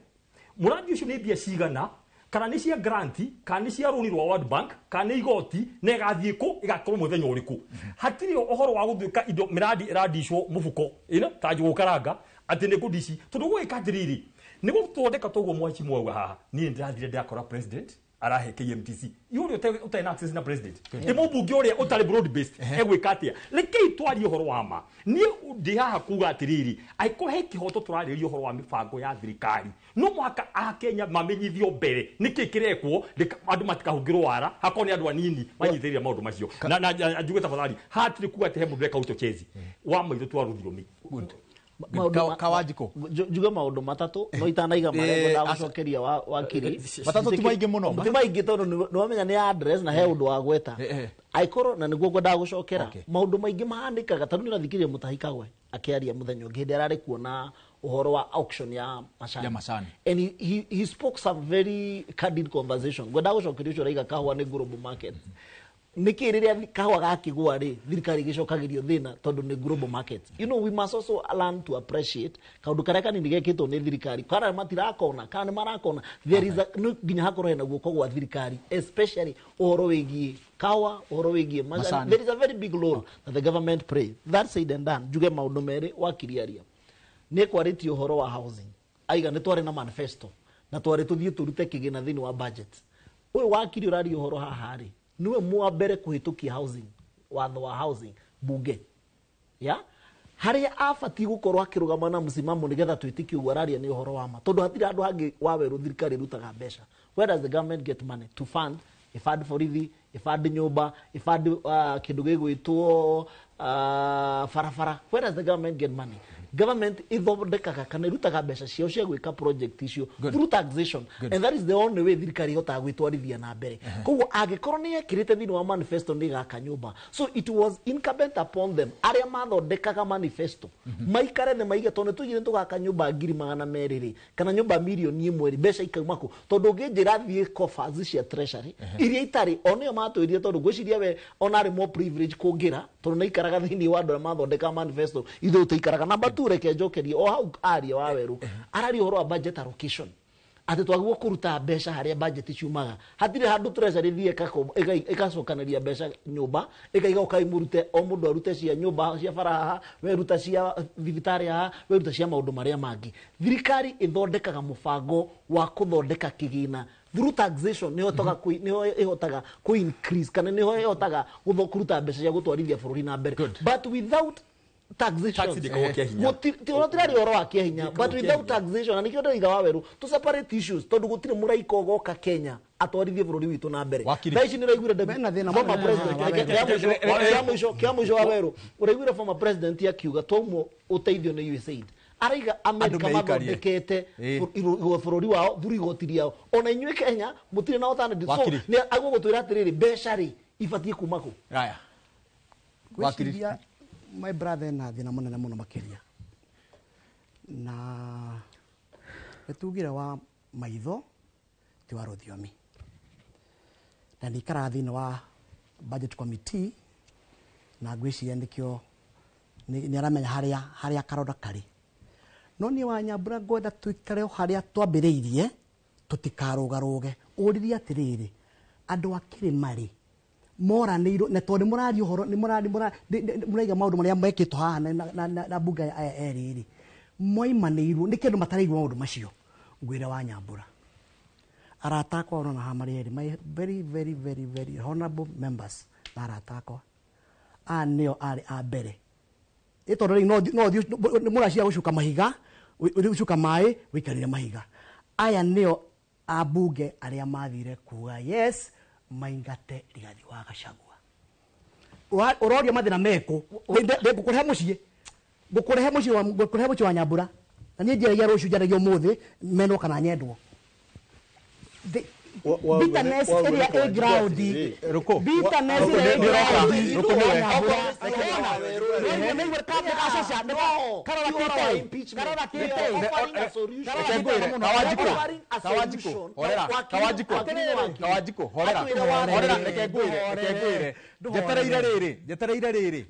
muradi ucio ni mbia cigana kana ni cia grant kana ni cia rũni rwa World Bank kana ni igoti na igathiĩ kũ igakorwo mũthenya ũrĩkũ hatirĩ ũhoro wa gũtuĩka indo miradi ĩrandicwo mũbuko ĩno ta njũgũ karanga atĩ nĩ kũndici tondũ gwĩka atĩrĩrĩ nĩ gũthondeka toguo mwaci mwauga haha niĩ ndĩrathire ndĩrakora president arahe KMTC yuri utarĩ na access na president ĩ mũmbunge ũrĩa ũtarĩ broad based egwĩka atĩa rekei twarie ũhoro wa ma niĩ ndĩ haha kuga atĩrĩrĩ angĩkorwo he kĩhoto tũrarĩrĩria ũhoro wa mĩbango ya thirikari no mũhaka akenya mamenyithio mbere nĩkĩ kĩrekwo andũ matikahũngĩrwo wara hakorwo nĩ andũ anini manyitĩrĩire maũndũ macio na njuge tafadhali hatirĩ kuga atĩ he mũndũ ũreka uchochezi wa maitho twa rũthiomi. Kawanjikũ njuge maundu matatu no itanaiga maria ngwendaga gucokeria wakiri matatu ti maingi muno ti maingi tondu ni wamenya ni address na he undu wa gweta aikorwo na niguo ngwendaga gucokera maundu maingi mahanikaga tondu nirathikiririe Mutahi Kagwe akiaria muthenya ungi hindi arari kuona uhoro wa auction ya macani and he spoke some very candid conversation ngwendaga gucokeria ucio uraiga kahua ni global market Niki riria kahua gakigwa ri thirikari gicokagirio thina tondu ni global market. You know, we must also learn to appreciate kaundu karia kanini gekitwo ni thirikari, kana matirakona kana marakona. There is a no nginya hakorwo hena guoko gwa thirikari, especially uhoro wigie kawa, uhoro wigie majani. There is a very big role that the government play. That said and done, njuge maundu meri wakiriaria ni kwaritie uhoro wa housing, aiga ni twari na manifesto na twari tuthie turute kigina thiini wa budget. Uyu wakiri urari uhoro haha ri niwe mwa mbere kuhitukia housing, watho wa housing bunge ya haria abati gukorwo akirugama na msimamo nigetha twitikie uguo araria ni uhoro wa ma, tondu hatiri andu hangi wa weru thirikari irutaga mbeca. Where does the government get money to fund? Ifund borithi, ifund nyumba, ifund kindu gigwitwo barabara. Where does the government get money? Government ithondekaga kana irutaga mbeca ciao cia gwika project icio through taxation. Good. And that is the only way thirikari ihotaga gwitwarithia na mbere. Koguo angikorwo ni yekirite thiini wa manifesto ni gaka nyumba, so it was incumbent upon them aria mathondekaga manifesto maikare thĩ maige tondu tugire tugaka nyumba 200,000 ri kana nyumba 1,000,000 ri, mbeca ikauma kũ? Tondu ũngĩnjĩra thiĩ coffers cia treasury iria itarĩ o nĩo matwĩrire, tondu ngwĩciria we ona arĩ more privilege kũngĩra tondu nĩaikaraga thĩinĩ wa andũ arĩa mathondekaga manifesto, ithuĩ tũikaraga. Namba tu reke njokerie o hau aria wa weru araria ũhoro wa budget allocation, atĩ twagĩrĩirwo kũruta mbeca harĩa budget ciumaga. Hatirĩ handũ treasury thiĩ ĩgacokanĩria mbeca nyũmba ĩkaiga ũkai mũrute, o mũndũ arute cia nyũmba cia bara haha, we ruta cia thibitarĩ haha, we ruta cia maũndũ marĩa mangĩ. Thirikari ĩthondekaga mũbango wa kũthondeka kĩgĩna through taxation, niho niho ihotaga ku increase kana niho ihotaga kũruta mbeca cia gũtwarithia bũrũri na mbere. But without taxation gũtirarĩ ũhoro wa kĩahinya, but without taxation, na nĩkĩo ndĩroiga wa weru to separate issues, tondũ gũtirĩ mũraika ũgoka Kenya atwarithie bũrũri witũ na mbere. Thaa ici nĩũraiguire former president kĩa mũico wa weru, ũraiguire former president akiuga twaumwo ũteithio nĩ USAID, araiga America mathondekete bũrũri wao through igoti rĩao, ona inyuĩ Kenya mũtirĩ na alternative. So nĩ agũgũtwĩra atĩrĩrĩ, mbeca rĩ ibatiĩ kuma kũ? Ngwĩciria my brother na thina munene muno makiria, na nĩtugire wa maitho ti wa rũthiomi, na nĩikaraga thĩinĩ wa budget committee, na ngwĩciria nĩkĩo nĩ aramenya harĩa karonda karĩ. No niĩ wa Nyambura ngwenda tũikare o harĩa twambĩrĩirie, tũtikarũgarũge. Ũririe atĩrĩrĩ, andũ a kĩrĩma rĩ moranĩirwo na tondũ nĩmũraria ũhoro nĩmũraiga maũndũ marĩa mekĩtwo haha na mbunge aya erĩ rĩ, moimanĩirwo nĩ kĩndũ mataraigua maũndũ macio. Ngwĩre wa Nyambura, arata akwa ũrona haha marĩ erĩ, my very very very very honorable members na arata akwa aya nĩo arĩ a mbere. Ĩ tondũ rĩu no thiĩ mũracia gũcuka mahiga, gũcuka maĩ wĩikarĩre mahiga. Aya nĩo ambunge arĩa mathire kuga yes maingate Rigathi wa Gachagua. Ũroria mathĩna mekũ, ngũkũrehe mũciĩ, ngũkũrehe mũciĩ wa, ngũkũrehe mũciĩ wa Nyambura, na niĩ njaragia rũciũ, njaragia ũmũthĩ, menwo kana nyendwo. Bitterness ĩrĩa ĩ ground, bitterness ĩrĩa ĩ ground, njetereire rĩrĩ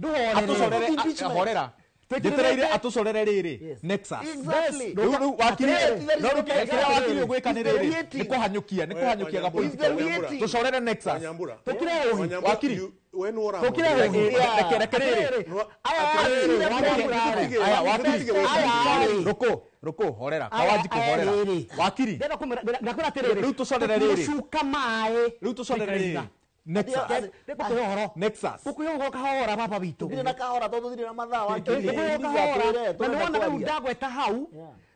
horera njetereire atũcorere rĩrĩ Nexus. Rĩu wakiri no rĩu kĩrĩa wakiri ũgwĩka nĩ rĩrĩ nĩ kũhanyũkia ga political tũcorere Nexus tũkire ũhi wakiri tũkire ũhi reke rĩrĩ aya wakiri rũkũ horera Kawanjikũ horera wakiri ndakwĩra atĩrĩrĩ, rĩu tũcorere rĩrĩ gũcuka maĩ rĩu tũcorere rĩrĩ Nexus. Nexus. Gukuhe uhoro kahora baba witũ. Ndirĩ na kahora tondũ ndirĩ na mathaa wakiri. Gukuhe kahora. Na nĩwona rĩu ndagweta hau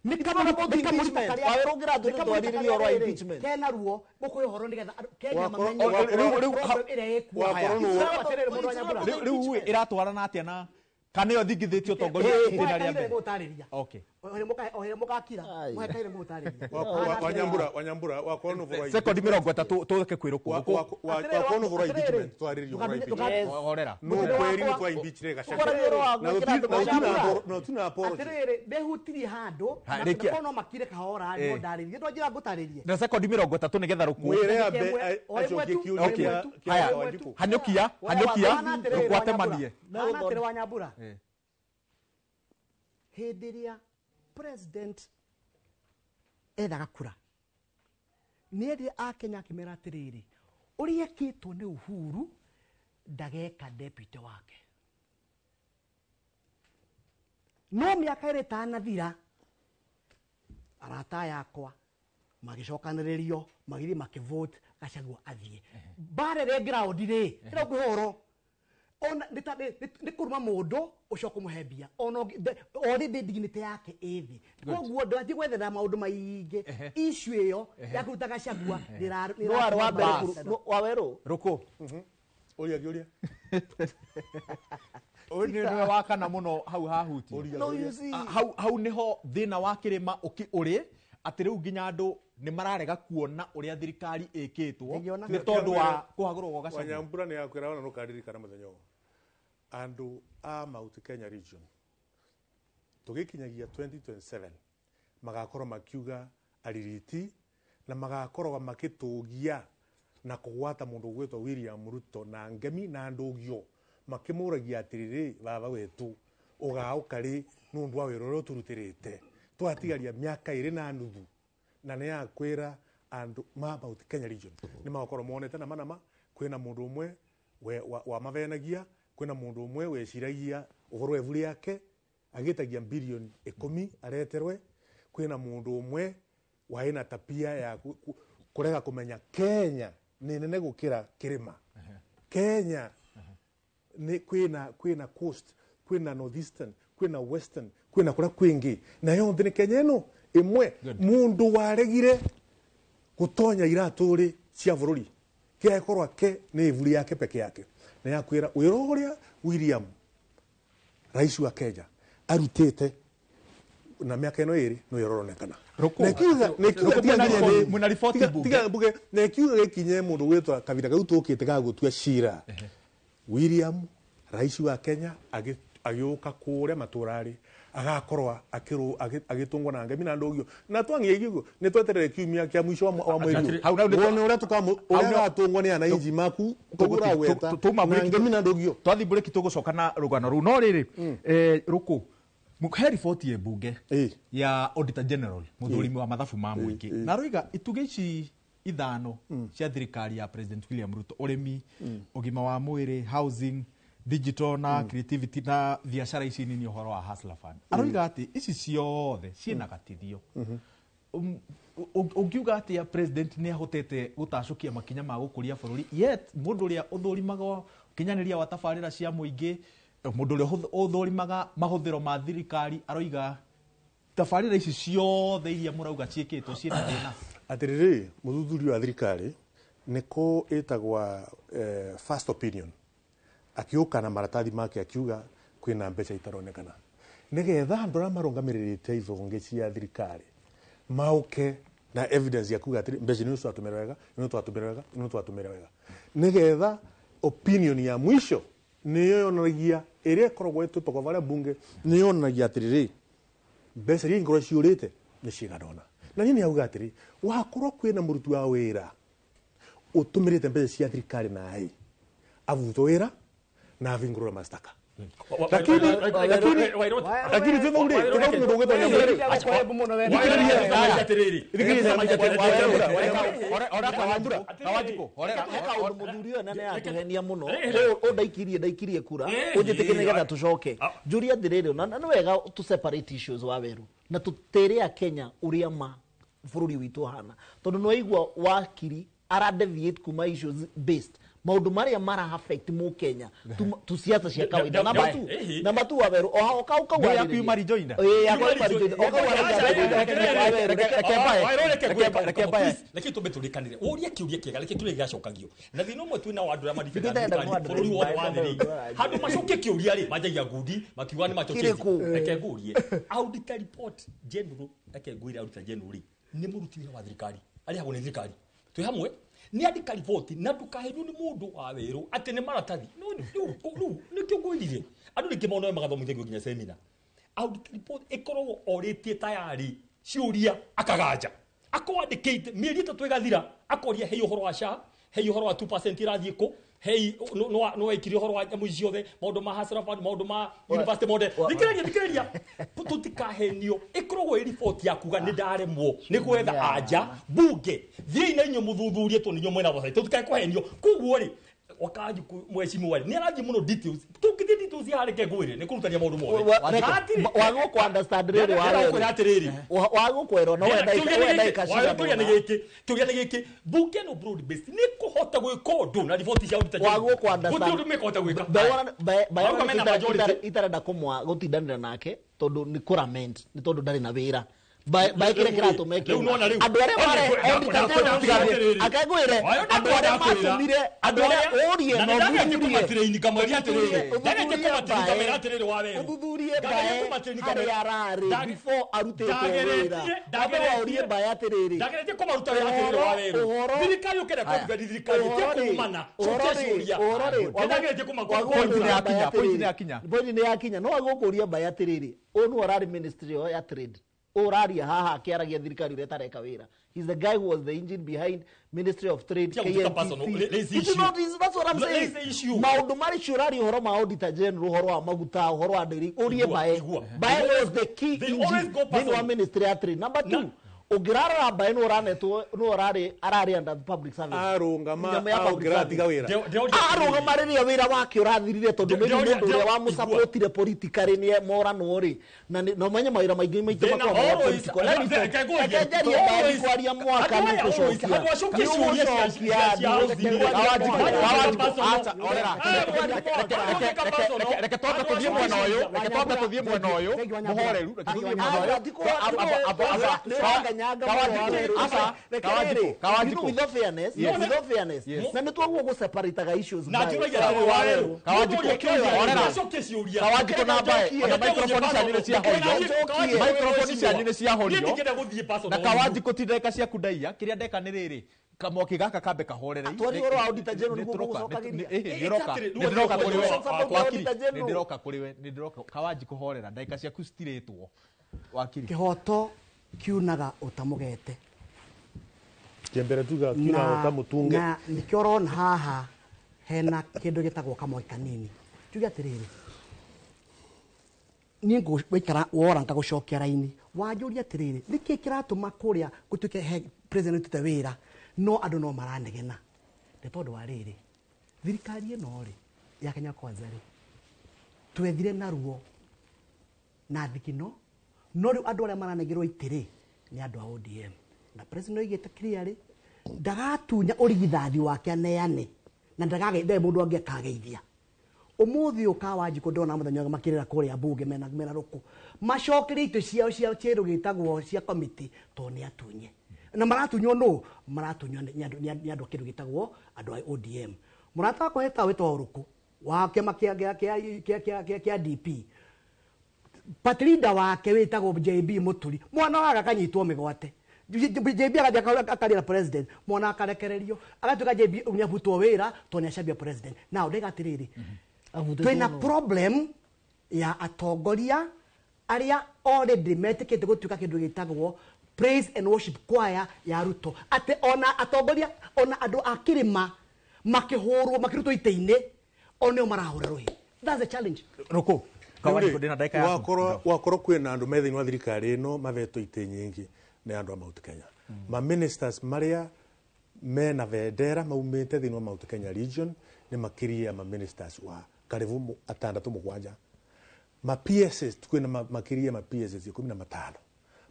nĩ kamũrita karĩa Wawerũ ũngĩratwĩra twarĩrĩrie ũhoro wa impeachment. Kena ruo gukuhe uhoro nĩgetha andũ Kenya mamenye problem ĩrĩa ĩkuo. Rĩu ĩratwarana atĩa na Kana ĩyo thingithĩtie ũtongoria itĩna rĩa mbere. Gũtarĩria. Okay. Ohere mũgakira mũhekaire mũgũtarĩria. Wanyambura wakorwo nĩ ũhoro wa Sekondi 30 tũke kwĩrũkũ. Wakorwo nĩ ũhoro wa impeachment twarĩrie ũhoro wa impeachment. Horera. No kweri nĩ twa impeachire Gachagua. Na tuna apology. Atĩrĩrĩ, ndehutirie handũ Ha, na rĩkia. korwo no makire kahora Eh. no ndarĩrie ndwanjĩra ngũtarĩrie. Na sekondi 30 nĩgetha rũkũ. Mwĩre ambe acokie kĩũria Okay. kĩa Haya. Wanjikũ. Hanyũkia, hanyũkia, rũkũ atemanie. Hana atĩrĩ Wanyambura. Eh. Hĩndĩ ĩrĩa president ethaga kura nĩ erire akenya akĩmera atĩrĩrĩ, ũrĩa ekĩtwo nĩ Uhuru ndageka deputy wake, no mĩaka ĩrĩ ĩtanathira arata aya akwa magĩcokanĩrĩrio magĩthiĩ makĩvote Gachagua athiĩ mbara ĩrĩa ground rĩ ĩrĩa ngũhoro ona nĩ ta- nĩ kũruma mũndũ ũcoke ũmũhe mbia ona already dignity yake ĩ thĩ. Koguo ndũrathiĩ gwethera maũndũ maingĩ, issue ĩyo ya kũruta Gachagua No warĩ wa mbere Wawerũ. Rũkũ. Ũria kĩũria. Ũyũ nĩwe wa kana mũno hau hahuti. No, you see. Hau nĩho thĩna wa kĩrĩma ũrĩ atĩ rĩu nginya andũ nĩ mararega kuona ũrĩa thirikari ĩkĩtwo nĩ tondũ wa kũhagũrwo gwa Gachagua. Wanyambura nĩ akwĩra ona nũkaririkana mũthenya ũyũ andũ a Mount Kenya region tũgĩkinyagia 2027 magakorwo makiuga aririti na magakorwo makĩtũgia na kũgwata mũndũ ũgwĩtwo William Ruto na ngemi na ndũgio makĩmũragia atĩrĩrĩ, baba wetũ ũgaũka rĩ nĩ ũndũ wa wĩra ũrĩa ũtũrutĩrĩte twatigaria mĩaka 2.5 na nĩ yakwĩra andũ ma Mount Kenya region nĩ magakorwo monete na manama kwĩna mũndũ ũmwe wamavenagia, kwĩna mũndũ ũmwe weciragia ũhoro wa ibu rĩake agĩtagia bilioni 10 areterwe, kwĩna mũndũ ũmwe warĩ na tabia ya kũrega kũmenya Kenya nĩ nene gũkĩra kĩrĩma. Kenya nĩ kwĩna coast, kwĩna northeastern, kwĩna western, kwĩna kũrĩa kwĩngĩ, na yonthe nĩ Kenya ĩno ĩmwe. Mũndũ waregire gũtonya iratũ rĩ cia bũrũri kĩakorwo ake nĩ ibu rĩake peke yake, na yakwĩra wĩra ũrĩa William rais wa Kenya arutĩte na mĩaka ĩno ĩrĩ nĩ ũronekana. Mwĩna riboti mbunge. Tiga mbuge na kiuga gĩkinye mũndũ gwĩtwa kabira kau tũkĩte ga gũtua cira. William rais wa Kenya agĩũka kũrĩa matũra-rĩ agakorwo agĩtũngwo na ngemi na ndũgio na twangia igĩguo nĩ tweterere kiumia kĩa mũico wa mweri Hau nau nĩ wone ũrĩa ũrĩa gatũngwo nĩ ananchi maku tũgũragweta na ngemi na ndũgio. Twathi mbũrĩki tũgũcoka na rũgano rũu no rĩrĩ rũkũ he riboti ĩ mbunge ya Auditor General mũthũrimi wa mathabu ma mũingĩ na aroiga itugĩ ici 5 cia thirikari ya President William Ruto, ũrĩmi, ũgima wa mwĩrĩ, housing, digital na creativity na biacara ici nini ũhoro wa Hustler Fund, aroiga atĩ ici ciothe ciĩna gatithio. Ũngiuga atĩa president nĩ ahotete gũtacũkia makinya ma gũkũria bũrũri, yet mũndũ ũrĩa ũthũrimaga ũkinyanĩria wa tabarĩra cia mũingĩ, mũndũ ũrĩa ũthũrimaga mahũthĩro ma thirikari aroiga tabarĩra ici ciothe iria mũrauga ciĩkĩtwo ciĩna thĩna. Atĩrĩrĩ, mũthuthuria wa thirikari nĩko ĩtagwa first opinion akiũka na maratathi make akiuga kwĩna mbeca itaronekana nĩgetha andũ arĩa marũgamĩrĩrĩte ibonge cia thirikari mauke na evidence ya kuga atĩrĩ mbeca nĩ twatũmĩra wega, nĩ twatũmĩra wega, nĩ twatũmĩra wega, nĩgetha opinion ya mwisho nĩyo yonanagia ĩrĩa ĩkoragwo ĩtũtagwo varĩa bunge nĩ yonanagia atĩrĩrĩ mbeca iria ingĩkorwo ciũrĩte nĩ cigana ũna. Na niĩ nĩ auga atĩrĩ wakorwo kwĩna mũruti wa wĩra ũtũmĩrĩte mbeca cia thirikari naĩ avutwo wĩra na avingũrwo mashtaka. Lakini lakini tena ule tena mundu ugwetwo Kaundu muthuri uyu na yatuhenia muno u ndaikirie kura unjitikie nigetha tucoke njurie atiriri na nĩ wega tu separate issues wa weru na tutere a Kenya uria ma bururi witu hana tondu no igua wakiri ara deviate kuma issues based Maundu maria mara affect mu Kenya tu siasa cia kawaida. Namba 2, namba 2 waweru o kau kau Nĩ yaku yuma rejoinder? Eh, yakwa yuma rejoinder. O kau Reke mbae. Reke tumbe turikanire urie kiuria kiega reke kiuria gĩgacokagio na thĩna ũmwe twĩna wa andũ arĩa maribĩga thirikari bũrũri wothe wa thĩ rĩ handũ macokie kĩũria rĩ manjagia ngundi makiuga nĩ macoketie. Reke ngũrie auditor report general, reke ngwĩre auditor general rĩ nĩ mũruti wĩra wa thirikari arĩhagwo nĩ thirikari twĩ hamwe nĩ andĩka riboti na ndũkahenio nĩ mũndũ wa werũ atĩ nĩ maratathi no rĩu nĩkĩo ngwĩrire andũ rĩngĩ maonaga magathomithagio nginya semina. Audit report ĩkoragwo orĩtie tayari ciũria akaganja akwandĩkĩte mĩeri 3 ĩgathira akoria hei ũhoro wa SHA, hei ũhoro wa 2% ĩrathiĩ kũ, hei no wekire ũhoro wa nyamũ ici ciothe maũndũ ma Hustler Fund, maũndũ ma university mothe. Thikĩrĩria tũtikahenio ĩkoragwo ĩ riboti ya kuga nĩ ndaremwo nĩ gwetha anja bunge thiĩi na inyuĩ mũthuthurie tondũ nĩ inyuĩ mwena oversight tũtikae kũhenio. Koguo rĩ Wakanjiku mheshimiwa nĩ arathiĩ mũno details tũngĩthiĩ details ya reke ngwĩre nĩ kũrutania maũndũ mothe. Wagwo ku understand rĩrĩ wakwĩra atĩrĩrĩ wagwo kwĩrwo no wenda wenda kĩũria nĩ gĩkĩ kĩũria nĩ gĩkĩ bunge no broad based nĩ kũhota gwĩka ũndũ na riboti cia auditor wagwo ku understand gũtirĩ ũndũ mekũhota gwĩka. Itarenda kũmwa gũtindanĩra nake tondũ nĩ kũrament nĩ tondũ ndarĩ na wĩra bae kĩrĩa kĩratũma eke andũ arĩa akengwĩre andũ arĩa matũmire andũ arĩa ũrie na ũthuthurie mbae harĩa ararĩ before arutĩtwo wĩra ambe ũrie mbae atĩrĩrĩ point nĩ yakinya no agũkũria mbae atĩrĩrĩ ũyũ nĩwe ũrarĩ ministry ya trade uraria haha akiaragia thirikari uria tareka wira. He's the guy who was the engine behind Ministry of Trade, KMTC. It's not, that's what I'm saying. Maundu mari ciurari uhoro ma auditor general, uhoro wa maguta, uhoro wa ndiri, urie bae. Bae was the key engine wa Ministry ya Trade. Number 2, ũngĩrarora mbae nĩ ũranetwo nĩ ũrarĩ ararĩ under public service arũngama ũngĩratiga wĩra arũgama rĩrĩa wĩra wake ũrathirire tondũ maybe mũndũ ũrĩa wamũsupportire politically nĩ moranwo rĩ na no menye mawĩra maingĩ maitũ makoragwo ma political. Reke njarie mbae kwaria mwaka nĩ gũcokia reke twambe tũthiĩ mwena ũyũ reke twambe tũthiĩ mwena ũyũ mũhoreru reke tũthiĩ mwena ũyũ. With fairness, with fairness, na nĩ twaguo gũ separate issues. Kawanjikũ na mbae ona microphone cianyu nĩ ciahorio, microphone cianyu nĩ ciahorio na Kawanjikũ ti ndagĩka ciaku ndaiya kĩrĩa ndeka nĩ rĩrĩ kamwaki gaka kambe kahorere twari ũhoro wa auditor general nĩguo gũgũcokagĩria. Nĩ ndĩroka kũrĩ we wakiri, nĩ ndĩroka kũrĩ we, nĩ ndĩroka Kawanjikũ horera ndagĩka ciaku citirĩtwo wakiri. Kĩhoto kiunaga utamugete Jembere tuga kiunaga utamutunge na nikio urona haha hena kindu gitagwo kamwaki kanini tuge atiriri ni ngwikara wora ngagucokia raini wanjuria atiriri niki kiratuma kuria gutuike he president te wira no andu no maranegena ni tondu wa riri thirikari ino ri ya Kenya Kwanza ri twethire na ruo na thikino no riu andu aria maranegerwo itiri ni andu a ODM na president oigite clearly ndagatunya urigithathi wake aneane na ndagage mundu angi akageithia umuthi uka Wanjikũ ndona muthenya makirira kuria bunge mena ruku macokerie itĩ ciao cia kĩndũ gĩtagwo cia committee to nĩ atunye na maratunywo no maratunywo nĩ andũ a kĩndũ gĩtagwo andũ a ODM mũrata wakwa hetagwo wĩtagwo Ruku wa kĩama kĩa DP party leader wake wĩtagwo JB Muturi mwana wake akanyitwo mĩgwate JB agathiĩ akarĩra president mwana akarekererio agatuĩka JB nĩ abutwo wĩra tondũ nĩ acambia president now ndaiga atĩrĩrĩ twĩna problem ya atongoria arĩa already metĩkĩte gũtuĩka kĩndũ gĩtagwo praise and worship choir ya Ruto atĩ ona atongoria ona andũ a kĩrĩma makĩhũrwo makĩrutwo itĩ-inĩ o nĩo marahũra rũhĩ. That's the challenge. Ruku Kawanjikũ ndĩna ndagĩka yaku. Wakorwo kwĩna andũ me thĩinĩ wa thirikari ĩno mavetwo itĩ nyingĩ nĩ andũ a Mount Kenya ma ministers maria mena vendera maumĩte thĩinĩ wa Mount Kenya region nĩ makĩria ma ministers wa karibu atandatu mũgwanja ma PSS kwĩna makĩria ma PSS 15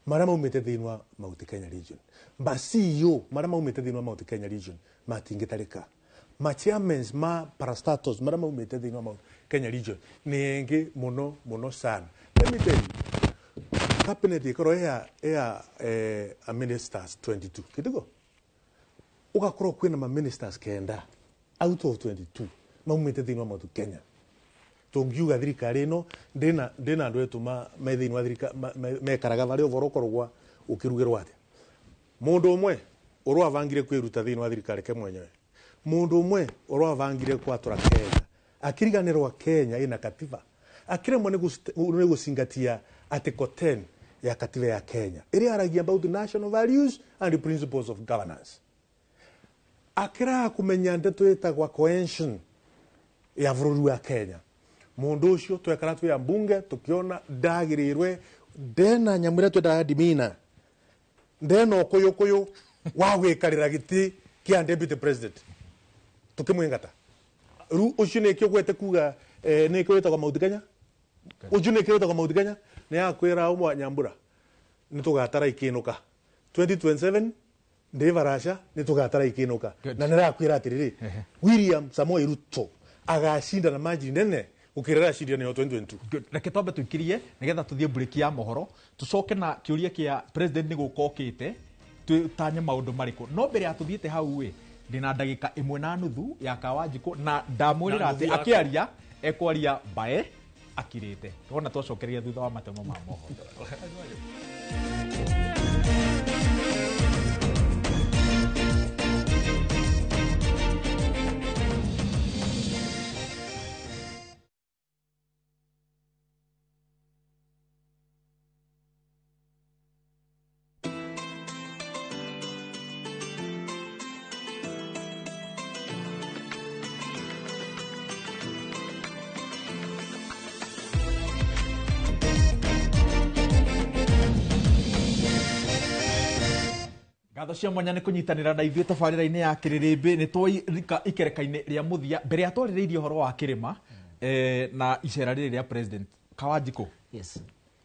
maria maumĩte thĩinĩ wa Mount Kenya region ma CEO maria maumĩte thĩinĩ wa Mount Kenya region matingĩtarĩka Ma chairmans ma parastatos maria maumite thiini wa Mount Kenya region ni engi muno muno sana. Let me tell you, cabinet ikorwo ya ministers 22 kidogo ugakorwo kwina ma ministers 9 out of 22 maumite thiini wa Mount Kenya. Tungiuga thirikari ino ndina andu etu me thiini wa thirikari mekaraga varia uvoro ukoragwa ukirugirwo atia. Mundu umwe uria avangire kwiruta thiini wa thirikari ke mwenyewe, mundu umwe uria avangire kwatura Kenya akiriganirwa Kenya ina katiba akiremwo ni gucingatia article 10 ya katiba ya Kenya iria aragia about national values and the principles of governance. Akira kumenya ndeto itagwa cohesion ya bururi wa Kenya. Mundu ucio twekara twi mbunge tukiona ndagirirwe ndena nyamu iria twendaga dimina ndena ukuyukuyu wa gwikarira giti kia deputy president tukimwingata. Ru ucio nikio gwete kuga nikio witagwa Mount Kenya, ucio nikio witagwa Mount Kenya ni akwira umwa Nyambura nitugatara ikinuka 2027 ndi varasha nitugatara ikinuka na nirakwira atiriri William Samoei Ruto agacinda na margin nene gukirira acindia nayo 2022. Good. Reke twambe tuikirie nigetha tuthie break ya mohoro tucoke na kiuria kia president ni guka okite tutanye maundu mariku. No mbere ya tuthiete hau ĩ ndina ndagika 1.5 ya Kawanjikũ na ndamwĩrĩra atĩ akĩaria ekwaria mbae akirĩte. Tuona twacokeria thutha wa matemo ma mohoro. Ngatho cia mwanya nĩ kũnyitanĩra na ithuĩ tabarĩra-inĩ ya kĩrĩrĩmbĩ. Nĩ twaika ikereka-inĩ rĩa mũthia mbere ya twarĩrĩirie ũhoro wa kĩrĩma na icera rĩrĩ rĩa president Kawanjikũ. Yes.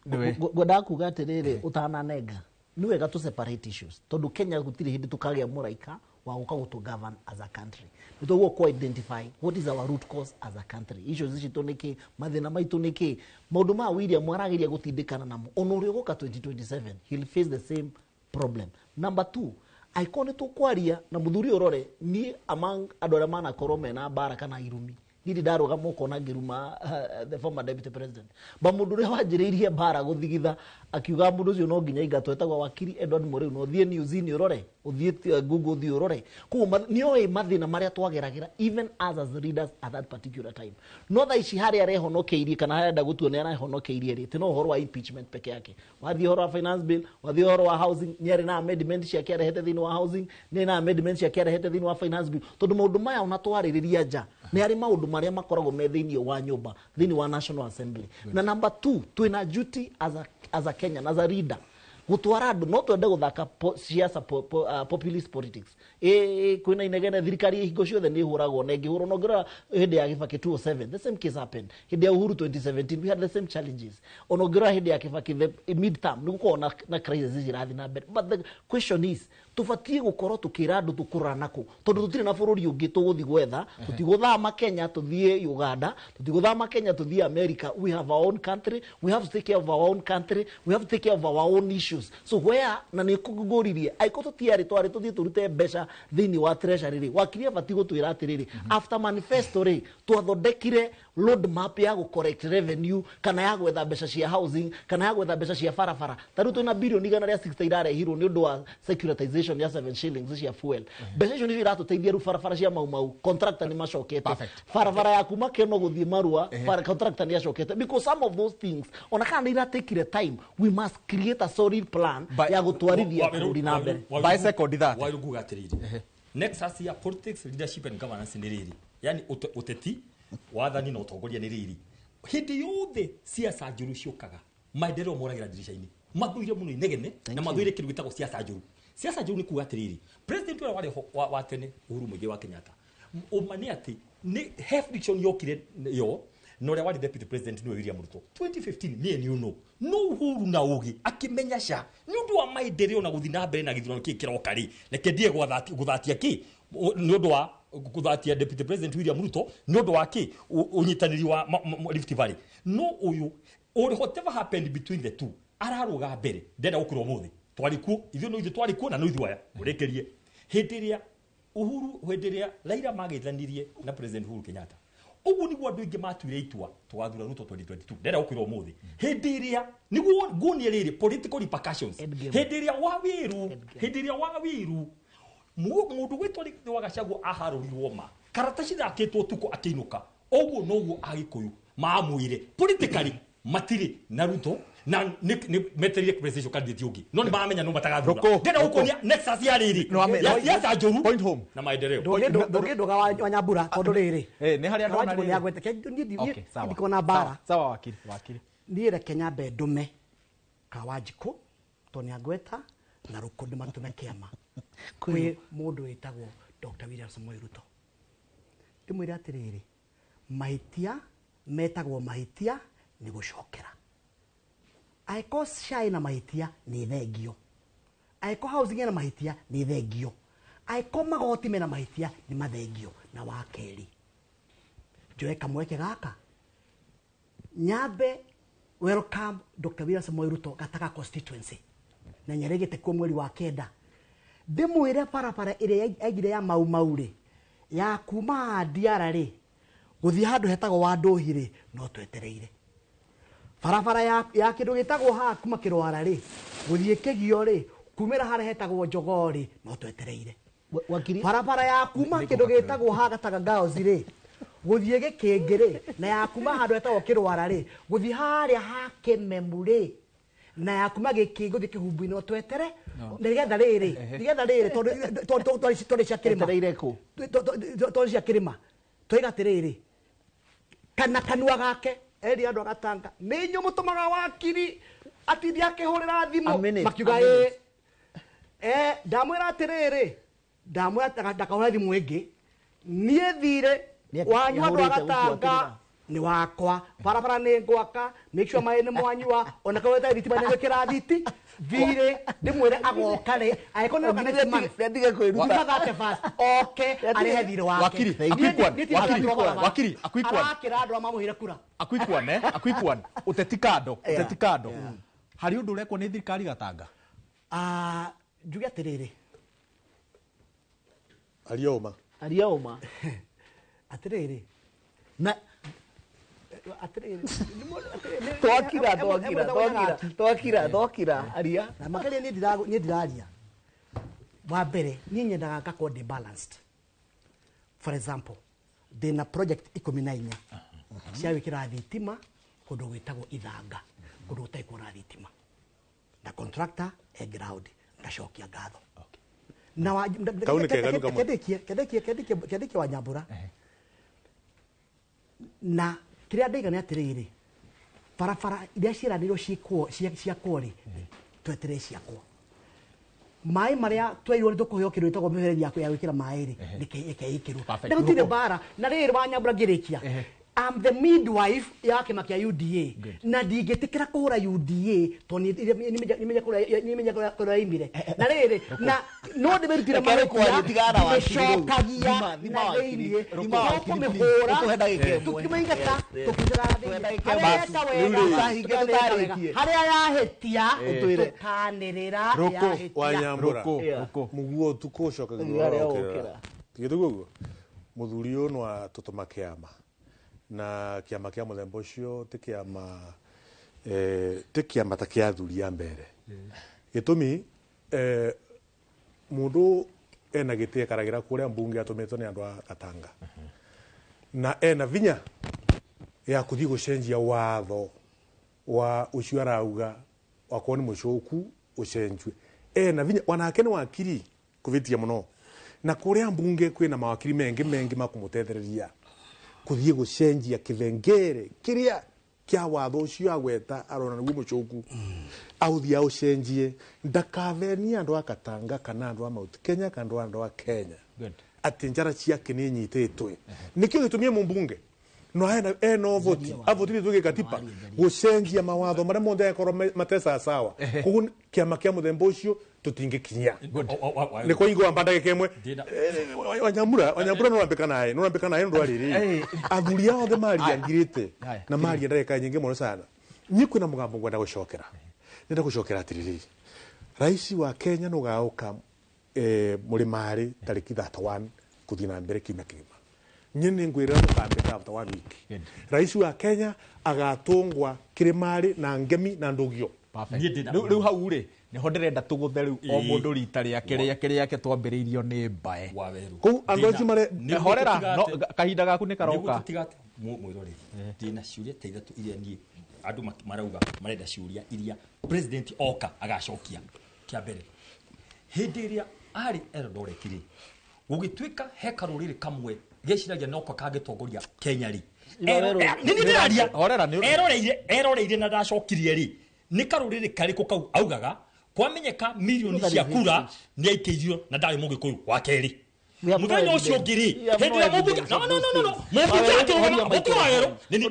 Ngwendaga kuga atĩrĩrĩ ũtananenga nĩ wega tũ separate issues tondũ Kenya gũtirĩ hĩndĩ tũkagĩa mũraika wa gũka gũtũ govern as a country. Nĩ tũgũka kũ identify what is our root cause as a country. Issues citũ nĩ kĩ, mathĩna maitũ nĩ kĩ, maũndũ ma William arageria gũtindĩkana namo. Ona ũrĩa ũgũka 2027 he'll face the same problem. Number 2, angĩkorwo nĩ tũkwaria na mũthuri ũrore niĩ among andũ arĩa manakorwo mena mbara kana irumi niĩ ndarũgama ũkona ngĩruma the former deputy president ba mũndũ ũrĩa wanjĩrĩirie mbara gũthigitha akiuga mũndũ ũcio no nginya aingatwo etagwo wakiri Edward Mũrĩu. Na ũthiĩ news-inĩ ũrore, ũthiĩ Google ũthiĩ ũrore. Koguo nĩoĩ mathĩna marĩa twageragĩra even us as leaders at that particular time. No thaa ici harĩa arehonokeirie kana harĩa arenda gũtua nĩ arehonokeirie rĩ, ti no ũhoro wa impeachment peke yake. Wathiĩ ũhoro wa finance bill, wathiĩ ũhoro wa housing, nĩ arĩ na amendment ciake arehete thĩinĩ wa housing, nĩ arĩ na amendment ciake arehete thĩinĩ wa finance bill. Tondũ maũndũ maya ona twarĩrĩria nja nĩ arĩ maũndũ marĩa makoragwo me thĩinĩ wa nyũmba, thĩinĩ wa National Assembly. Na number 2, twĩna duty as a Kenyan, as a leader gutwara andu no twende guthaka siasa populist politics. Kwina inegene thirikari hingo ciothe ni ihuragwo na ingihurwo. No ngirora hindi ya Kibaki 2007 the same case happened. Hindi ya Uhuru 2017 we had the same challenges. Ona ngirora hindi ya Kibaki the mid term ni gukorwo na crisis irathi na mbere. But the question is tubatie gukorwo tukira andu tukurana nako tondu tutire na bururi ungi tuguthi gwetha. Tutiguthama Kenya tuthie Uganda, tutiguthama Kenya tuthie America. We have our own country, we have to take care of our own country, we have to take care of our own issues. So where na ni kuguririe aiko tutiari twari tuthie turute mbeca thiini wa treasury ri wakiri abati gutwira atiriri after manifesto ri twathondekire road map ya gu correct revenue kana ya gwetha mbeca cia housing kana ya gwetha mbeca cia barabara. Ta riu twina bilioni 160 irarehirwo ni undu wa securitization ya 7 shillings cia fuel. Mbeca icio nicio iratuteithia riu barabara cia Mau Mau contractor ni macokete, barabara ya kuma Keno guthie Marua contractor ni acokete, because some of those things ona kana ni iratekire time we must create a solid plan ya gutwarithia bururi na mbere. By second that wa nguga atiriri nexus ya politics leadership and governance ni riri, yani uteti wathani na utongoria ni riri. Hindi yothe siasa njuru ciukaga maendeleo moragira ndirica-ini mathuire muno inegene na mathuire kindu gitagwo siasa njuru. Siasa njuru ni kuga atiriri president uria wari wa tene Uhuru Muigai wa Kenyatta uma ni ati ni health friction yokire yo na uria wari deputy president niwe William Ruto 2015 nie ni uno no Uhuru na ugi akimenya sha ni undu wa maendeleo na guthi na mbere na githurano ki kiroka ri reke ndie guthatia ki ni undu wa Kuthatia Deputy President William Ruto nĩ ũndũ wa kĩ ũnyitanĩri wa Rift Valley. No ũyũ, or whatever happened between the two, ararũga mbere ndenda gũkĩra ũmũthĩ twarĩ kuo ithuĩ, no ithuĩ twarĩ kuo na no ithuĩ aya ũrĩkĩrie hĩndĩ ĩrĩa Uhuru, hĩndĩ ĩrĩa Raila magĩthanirie na President Uhuru Kenyatta. Ũguo nĩguo andũ aingĩ matuire itua tũgathura Ruto 2022. Ndenda gũkwĩra ũmũthĩ hĩndĩ ĩrĩa nĩguo nguonie rĩrĩ political repercussions, hĩndĩ ĩrĩa wawiru, hĩndĩ ĩrĩa wawiru mũndũ gwĩtwo Rigathĩ wa Gachagua aharũrirwo ma karataci ithakĩtwo ũtukũ akĩinũka, ũguo noguo Agĩkũyũ mamwĩre politically matirĩ na Ruto na nĩ metereire presidential candidate ũngĩ, no nĩ maramenya no matagathura. Rũkũ, Ndĩrenda Rũkũ. gũkuonia nexus ya rĩrĩ No, ya siasa njũru Point home. na maendeleo. Ndũngĩndũga Wanyambura tondũ rĩrĩ Nĩ harĩa ndona Wanjikũ rĩrĩ. nĩagwete. Niĩ Okay, sawa. ndikona mbara. Sawa, sawa, wakiri, wakiri. Niĩ reke nyambe ndume ka Wanjikũ tondũ nĩangweta na Rũkũ ndĩmatũme kĩama kwĩ mũndũ wĩtagwo Dr. William Samoei Ruto, ndĩmwĩre atĩrĩrĩ, mahĩtia metagwo mahĩtia nĩ gũcokera. Angĩkorwo SHA ĩna mahĩtia, nĩ thengio. Angĩkorwo housing ĩna mahĩtia, nĩ thengio. Angĩkorwo magoti mena mahĩtia, nĩ mathengio. Na wa kerĩ, njoe kamweke gaka nyambe welcome Dr. William Samoei Ruto Gataka constituency na nyaregete kuo mweri wa 9, ndĩmwĩre barabara ĩrĩa aigire ya Mau Mau rĩ, ya kuma Ndiara rĩ gũthiĩ handũ hetagwo wa Ndũhi rĩ, no twetereire barabara ya kĩndũ gĩtagwo haha kuma Kĩrwara rĩ gũthiĩ Kĩgio rĩ, kumĩra harĩa hetagwo Njogoo rĩ, no twetereire barabara ya kuma kĩndũ gĩtagwo haha Gataga Girls rĩ gũthiĩ Gĩkĩngĩ rĩ, na ya kuma handũ hetagwo Kĩrwara rĩ gũthiĩ harĩa ha Kĩmemu rĩ, na ya kuma Gĩkĩngĩ gũthiĩ Kĩhumbu-inĩ, no twetere. No. Nĩgetha rĩrĩ, nĩgetha rĩrĩ, tondũ cia kĩrĩma Etereire kũ? Tondũ cia kĩrĩma twaiga atĩrĩrĩ, kana kanua gake eri andũ agatanga nĩ inyuĩ mũtũmaga wakiri atindi akĩhũrĩra A thimũ minute, makiuga a ĩ minute. Ndamwĩra atĩrĩrĩ, ndamwĩra ndakahũra thimũ ĩngĩ, niĩ thirĩ wanyu andũ nĩahũrĩte agatanga gũbuatĩrĩra. Nĩ wakwa, barabara nĩ ngwaka, make sure maĩ nĩ mwanyua, ona kaweta thitima nĩ gwĩkĩra thiti thirĩ, ndĩmwĩre agoka rĩ, angĩkorwo nĩ oka next month, Nĩatige kwĩruta. Juma 31st, oke arĩhe thirĩ wake. Wakiri, Niĩ a quick one, niĩ ti wakiri, barabara. wakiri, a quick one. Arakĩra andũ arĩa mamũheire kura. A quick one, a quick one. Ũteti kando, ũteti kando. Harĩ ũndũ ũrekwo nĩ thirikari Gatanga? Ah, njuge atĩrĩrĩ, Aria ũma. Aria ũma. Atĩrĩrĩ, na atĩrĩrĩ, twakira, twakira, twakira, twakira, twakira, aria. Na makĩria niĩ ndiraria wa mbere, niĩ nyendaga ngakorwo ndĩ balanced. For example, ndĩna project 14 cia gwĩkĩra thitima kũndũ gwĩtagwo Ithanga, kũndũ gũtarĩ kuona thitima, na contractor e ground, ngacokia ngatho na Kau nĩ keganu kamwe. kendĩkie, kendĩkie, kendĩkie, kendĩkie Wanyambura. Na kĩrĩa ndaiga nĩ atĩrĩrĩ, barabara iria ciĩranĩirwo ciĩkwo ciakwo rĩ, tweterere ciakwo. Maĩ marĩa twerirwo nĩ tũkũheo kĩndũ gĩtagwo mĩberethi ya gwĩkĩra maĩ rĩ, reke ĩkĩrwo. Perfect. Na gũtirĩ mbara na rĩrĩ Wanyambura ngĩrĩkia, I'm the midwife ya kĩama kĩa UDA na ndingĩtĩkĩra kũhũra UDA tondũ nĩmenya kũrĩa yaimire na rĩrĩ na no ndĩmĩrutire. Reke rĩkwarie, tigana na wakiri rĩu. Ndĩmĩcokagia Thima, thima na wakiri. thĩiniĩ Thima wakiri, please. tũkũmĩhũra, Ũtũhe ndagĩka ĩmwe. tũkĩmĩingata, Yes, yes. tũkĩingataga Tũhe thĩiniĩ. ndagĩka Harĩa ĩmwe. yeka Rĩu wega, rĩ, tũkanĩrĩra wega. tũtarĩkie. Harĩa yahĩtia, Ũtwĩre. tũkanĩrĩra Rũkũ, yahĩtia. Wanyambura. Rũkũ, Yeah. rũkũ. Mũguo ũtukũ ũcokagĩrwo Harĩa ũrokĩrĩra. wokĩra. Tigĩtũguo ũguo mũthuri ũyũ no atũtũma kĩama, na kĩama kĩa mũthemba ũcio ti kĩama, ti kĩama ta kĩa athuri a mbere. Gĩtũmi, mũndũ ena gĩtĩ ekaragĩra kũrĩa mbunge atũmĩtwo nĩ andũ a Gatanga na ena vinya ya kũthiĩ gũcenjia watho wa ũcio arauga wakorwo nĩ mũcoku ũcenjue, ena vinya wanake nĩ wakiri kũvĩtia mũno, na kũrĩa mbunge kwĩna mawakiri mengĩ mengĩ ma kũmũtethereria kũthiĩ gũcenjia kĩbengere kĩrĩa kĩa watho ũcio agweta arona nĩguo mũcoku, aũthiĩ aũcenjie, ndakavenie andũ a Katanga kana andũ a Mount Kenya kana andũ a Kenya Good. atĩ njara ciake nĩ nyitĩtwe. Nĩkĩo gĩtũmie mũmbunge No hena eno voti avotire tuge katiba gucenjia mawatho maria mothe akorwo matesa sawa koguo kiama kia muthemba ucio tutingikinya ni kwa amba ndagika imwe. Wanyambura no rambika naye no rambika naye ndu ariri athuri othe maria ngirite na maria ndagika nyingi muno sana. Nyi kwina mugambo ngwenda gucokera nenda gucokera atiriri raisi wa Kenya no gauka murimari tariki 31 kuthii na mbere kiumia kigima. Nyene ngwira mukambika after 1 week. Raisi wa Kenya agatungwa kirimari na ngemi na ndugio. Riu hau ri niho ndirenda tuguthe riu o mundu rita riake riake riake twambiriirio ni mbae kou andu acio mare horera no kahinda gaku ni karoka mwiroreri ndina ciuria ta ithatu iria nie andu marauga marenda ciuria iria president oka agacokia. Kia mbere hindi iria ari Eldoret ri gugituika he karuriri kamwe geciragia noko kangitongoria Kenya ri ni ndiraria eroreire na ndacokirie ri ni karuriri kariko kau augaga kwamenyeka milioni cia kura ni aikeirio na ndari mugikuyu wa keri muthenya ucio ngiri hindi ya mubunge no no no no mubunge akirugama mukwero ni ni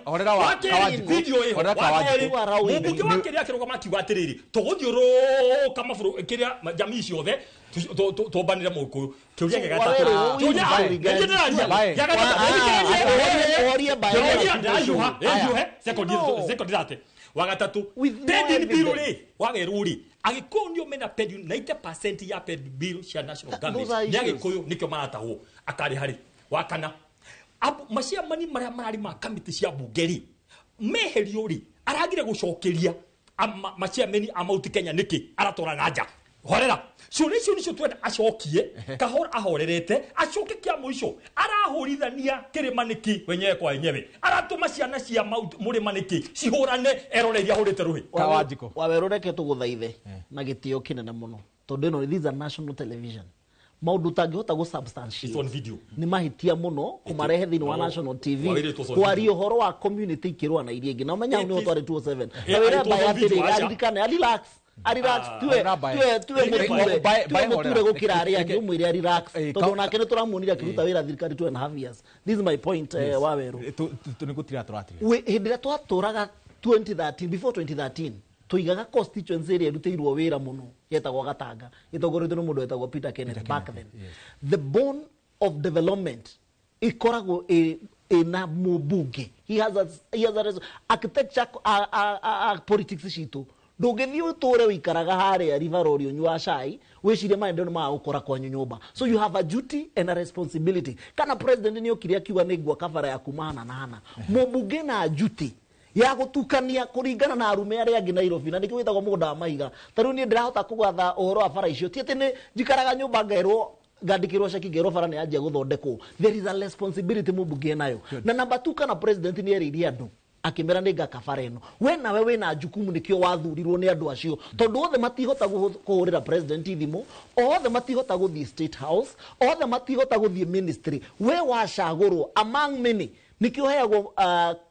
horera wa video ĩyo mubunge wa keri akirugama akiuga atiriri tuguthiũrũka mabũrũri kiria jamii ciothe tumbanire mukuyu kiuria gĩa gatatũ kiuria wagatatu pending bill ri wageru ri agikuyu nio mena pending 90% ya pending bill cia national government ni agikuyu nikio maratahwo akari hari wakana maciamani maria marari ma kamiti cia bunge ri meherio ri aragire gucokeria maciamani a Mount Kenya niki aratora na nja horera ciũria icio nicio twenda acokie kahora ahorerete acoke kia mũico arahũrithania kĩrĩma nĩkĩ wenyewe kwa wenyewe aratũma ciana cia mũrĩma nĩkĩ cihũrane eroreirie ahũrĩte rũhĩ. Kawanjiko Waweru reke tũgũthaithe na gĩtĩo kĩnene mũno tondũ ĩno this is a national television maundu utangihota gu substantiate It's on video ni mahitia muno kumarehe thiini wa national TV kwaria uhoro wa community ikirwa na iria ingi na umenya ni twari 207 na wira mbae atiri aririkane relax relax tuwe tuwe muture gukira aria angi umwire relax tondu onake ni turamuonire akiruta wira thirikari 2.5 years. This is my point. Waweru ni gutira turatira hindi ria twaturaga 2013 before 2013 tuigaga constituency ĩrĩa ĩrutĩirwo wĩra mũno yetagwo Gatanga ĩtongoretio nĩ mũndũ wetagwo Peter Kenneth back then. The bone of development ĩkoragwo ĩna mũmbunge. He has a architecture a politics citũ ndũngĩthiĩ ũtũre ũikaraga harĩa River Road ũnyua cai wĩcirie maendeleo nĩ magũkora kwanyu nyũmba. So you have a duty and a responsibility. Kana president nĩ okire akiuga nĩ ngwaka bara ya kuma hana na hana, mũmbunge na duty ya gutukania kuringana na arume aria angi Nairobi na nikio witagwo mugunda wa mahiga. Ta riu nie ndirahota kugatha uhoro wa bara icio ti ati ni njikaraga nyumba ngerwo ngandikirwo ceki ngerwo bara ni yanjia guthondekwo. There is a responsibility mumbunge nayo. Na number 2 kana president ni eririe andu akimera ni ngaka bara ino we nawe wina jukumu nikio wathurirwo ni andu acio tondu othe matihota kuhurira president thimu, othe matihota guthii state house, othe matihota guthii ministry. We wacagurwo among many nikio heagwo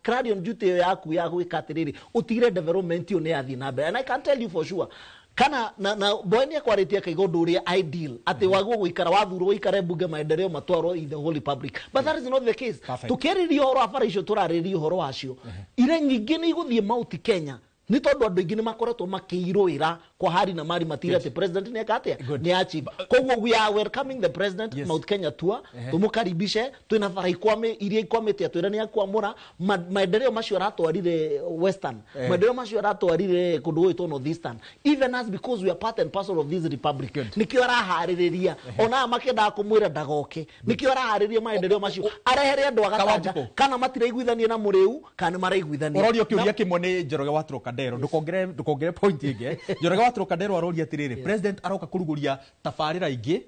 clarion duty yaku ya gwika atiriri utigire development yo ni yathii na mbere. And I can tell you for sure kana na boy ni akwaritie kaiga undu uria ideal ati wagwo guikara wathurwo uikare bunge maendeleo matwarwo in the whole republic, but that is not the case. Tukiriria uhoro wa bara icio turariria uhoro wacio ire nyingi ni iguthie Mount Kenya ni tondu andu aingi ni makoretwo makiirwira kwa hari na mari matira ati president ni eka atia ni achieve. Koguo we are welcoming the president. Mount Kenya tour tumukaribishe twina bara ikwame iria ikwamite atwira ni akwamura maendeleo macio aratwarire western, maendeleo macio aratwarire kundu gwitwo north eastern, even us because we are part and parcel of this republic. Nikio arahaririria ona makiendaga kumwira ndagoke, nikio arahaririria maendeleo macio arehere andu agatanja kana matiraiguithania na muriu kana maraiguithania. Urorio kiuria kimwe ni Njoroge wa Trocadero ndukongere point ingi. Njoroge wa Trocadero aroria atiriri president aroka kuruguria tabarira ingi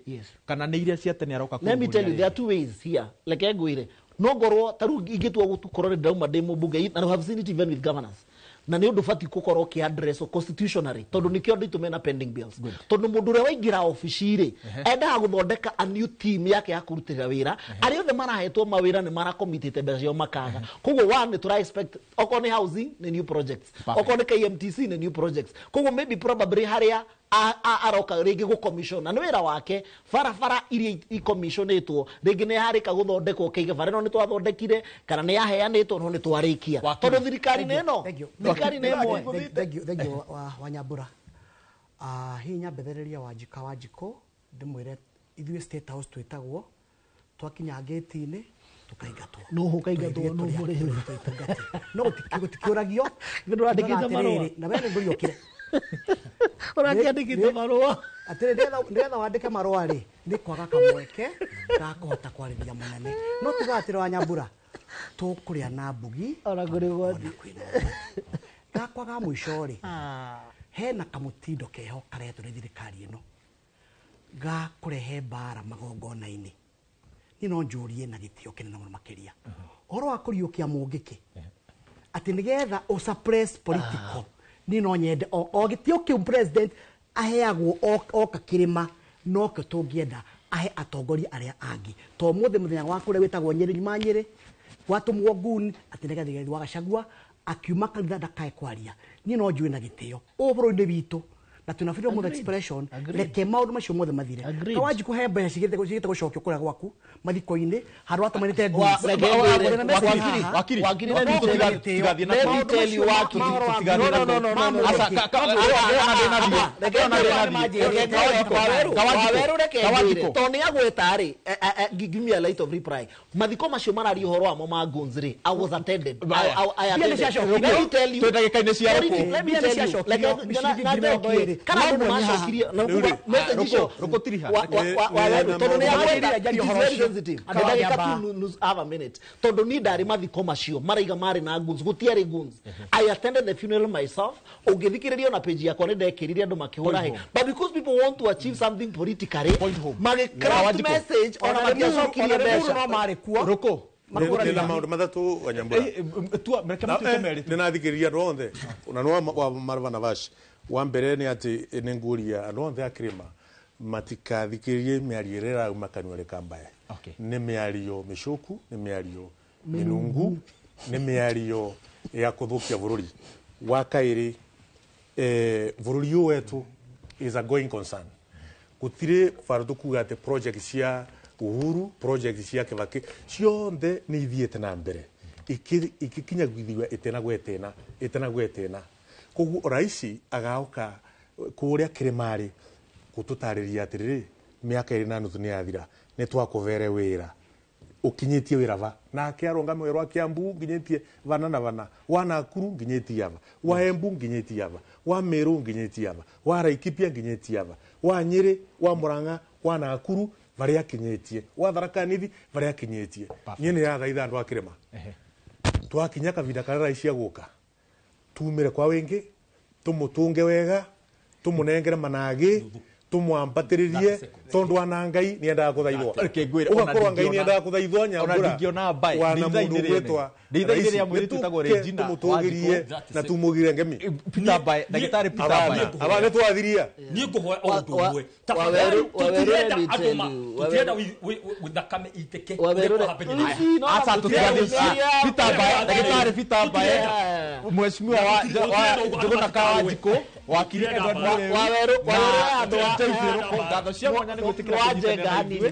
kana ni iria cia tene aroka kuruguria. Let me tell you there are two ways here. Leke ngwire no ngorwo taru ingitua gutukorwo ndauma ndi mumbunge and I have seen it even with governors na ni undu bati gukorwo ki address constitutionally tondu nikio andu itu mena pending bills tondu mundu uria waingira ofici ri endaga guthondeka a new team yake ya kurutira wira aria othe marahetwo mawira ni marakomitite mbeca ciao makaga. Koguo one ni tura expect okorwo ni housing ni new projects, okorwo ni KMTC ni new projects. Koguo maybe probably haria Aroka rĩngĩ gũcommission na nĩ wĩra wake barabara iria icommissionĩtwo rĩngĩ nĩ yarĩka gũthondekwo kĩige bara ĩno nĩ twathondekire kana nĩ yaheanĩtwo no nĩ twarĩkia tondũ thirikari nĩ ĩno thirikari nĩ ĩmwe. Thank you Wanyambura. Hihi nyambethereria Wanjika Wanjikũ ndĩmwĩre ithuĩ State House twĩtagwo twakinya ngĩti-inĩ tukaingatwo. No ũkaingatwo no mũrĩhu. No gũtikĩũragio. Nĩ marũa. Na we nĩ ngũriũkire. Ũrakĩandĩkĩte marũa. Atĩrĩ nĩgetha wandĩke marũa rĩ nĩ kwaga kamweke ga kũhota kwarĩria mũnene. No tugaga atĩrĩ Wanyambura tũkũrĩa na mbugi ona kũrĩ ũgwati. Gakwa ga mũico rĩ hena kamũtindo keho karetwo nĩ thirikari ĩno ga kũrehe mbara magongona-inĩ. Niĩ no njũrie na gĩtĩo kĩnene mũno makĩria ũhoro wa kũriũkia mũngĩkĩ atĩ nĩgetha ũ suppress political. Niĩ no nyende o gĩtĩo kĩu president aheagwo oka kĩrĩma nokĩo tũngĩenda ahe atongoria arĩa angĩ to mũthĩ mũthenya wa kũrĩa wĩtagwo Nyĩrĩ nyuma Nyĩrĩ gwatũmwo nguni atĩ nĩgetha Rigathi wa Gachagua akiuma kanitha ndakae kwaria. Niĩ no njũĩ na gĩtĩo ũũ bũrũri-inĩ witũ na twĩna freedom of expression reke maũndũ macio mothe mathire. Kawanjikũ he mbeca cigĩte gũcokio kũrĩa gwaku mathiko-inĩ handũ watũmanĩte tondũ nĩ agweta rĩ, give me a light of reply. Mathiko macio mararia ũhoro wamo ma guns rĩ, I was attended. I attended. Let me tell you. Let me tell you. Kana andũ macokirie message icio tondũ nĩ agweta it is very sensitive. Ndagĩka tu have a minute tondũ niĩ ndarĩ mathiko macio maraiga marĩ na guns, gũtiarĩ guns. I attended the funeral myself. Ũngĩthikĩrĩria na page yakwa nĩ ndekĩrire andũ makĩhũra hĩ, but because people want to achieve something politically magĩ craft message ona matiacokirie mbeca. No marĩ kuo Rũkũ nä maå ndå mathatå Wanyambura nä nathikä rä ria andå othe na no wa Marva Navash wa mbere nä atä nä nguria andå othe a kä rä ma matikathikä rä rie mä ario ä rä ä rauma kanua rä kambae nä mä ario mä coku nä mä ario mä nungu nä mä ario ya kå thå kia bå rå ri wa kaä rä bå rå ri å wetå is a going concern gũtirĩ barũ tũkuga atĩ project cia Uhuru project cia Kibaki ciothe nĩ ithiĩte na mbere ikikinyagithio ĩtĩna gwa ĩtĩna ĩtĩna gwa ĩtĩna. Koguo raisi agaũka kũrĩa kĩrĩma-rĩ gũtũtarĩria atĩrĩrĩ mĩaka 2.5 nĩ yathira nĩ twakũvere wĩra ũkinyĩtie wĩra va nake arũngame wĩra wa Kiambu nginyĩtie vana na vana wa Nakuru nginyĩtie ava wa Embu nginyĩtie ava wa Meru nginyĩtie ava wa Laikipia nginyĩtie ava wa Nyĩrĩ wa Murang'a wa Nakuru varia akinyĩtie wa Tharaka Nithi varia akinyĩtie. Niĩ nĩ yathaitha andũ a kĩrĩma twakinya kavinda karĩa raici agũka tumĩre kwa wĩngĩ tũmũtũnge wega tũmũnengere managĩ tumwambatĩrĩrie tondu ana Ngai nĩ endaga kũthaithwo ũgakorwo Ngai nĩ endaga kũthaithwo Nyambura wana mũndũ ũgwĩtwa tũmũtũgĩrie na tumũgire ngemi Peter Bae ndagĩtarĩ Peter Bae aba nĩ twathiria niĩ ngũhoya o ũndũ ũmwe tafadhali tũtirenda andũ tũtirenda thakame itĩke aca tũtigathiĩ Peter Bae ndagĩtarĩ Peter Bae mheshimiwa wa Njũgũna Kawanjikũ wakiri Edward Mũrĩu ngatho cia mwanya nĩ gwĩtĩkĩra kũnyitanĩra na ithuĩ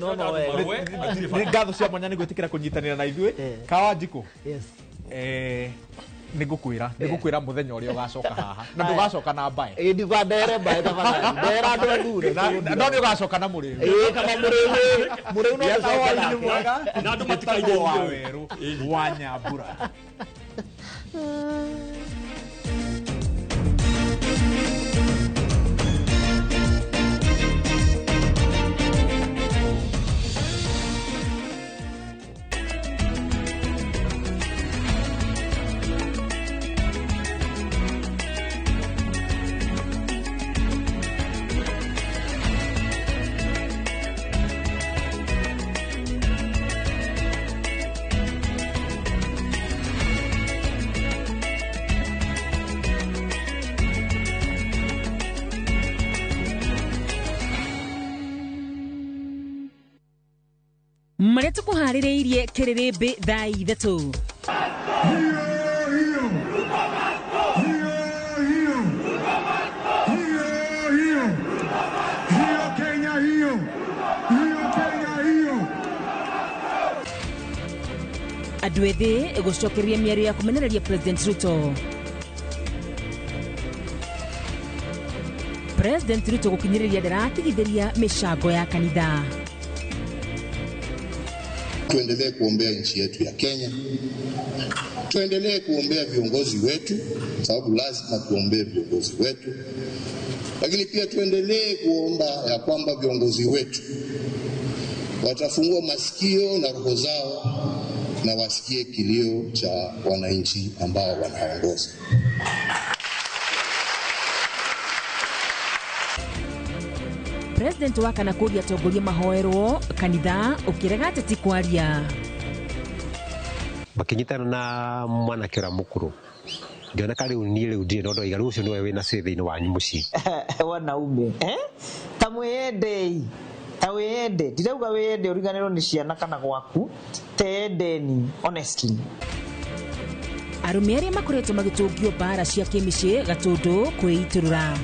nĩ ngatho cia mwanya nĩ gwĩtĩkĩra kũnyitanĩra na ithuĩ Kawanjikũ nĩ ngũkwĩra mũthenya ũrĩa ũgacoka haha na ndũgacoka na mbae ĩ ndivandere mbae tafadhali ndera andũ athure no nĩ ũgacoka na mũrĩu ĩ kana mũrĩu no ũcoke nake na andũ matikaire wa werũ wa Nyambura. Marĩa tũkũharĩrĩirie kĩrĩrĩmbĩ thaa 3. Andũ ethĩ gũcokereria mĩario ya kũmenereria President Ruto. President Ruto gũkinyĩrĩria ndaratigithĩria mĩcango ya kanitha. Tuendelee kuombea nchi yetu ya Kenya, tuendelee kuombea viongozi wetu, sababu lazima tuombee viongozi wetu, lakini pia tuendelee kuomba ya kwamba viongozi wetu watafungua masikio na roho zao na wasikie kilio cha wananchi ambao wanaongoza. President wa kana kũria atongoria mahoerwo kanitha ũkĩrega ateti kwaria. Makinyitana na mwanake ũrĩa mũkũrũ, ngĩoneka rĩu niĩ rĩu ndirĩ na ũndũ waiga, rĩu ũcio nĩwe wĩna say thĩinĩ wanyu mũciĩ. Wanaume ta mwĩyendei, ta wĩyende, ndirauga wĩyende ũriganĩrwo nĩ ciana kana gwaku, teyendeni honestly. Arũme arĩa makoretwo magĩtũngio mbara cia kĩmĩciĩ Gatũndũ kwĩitũrũra.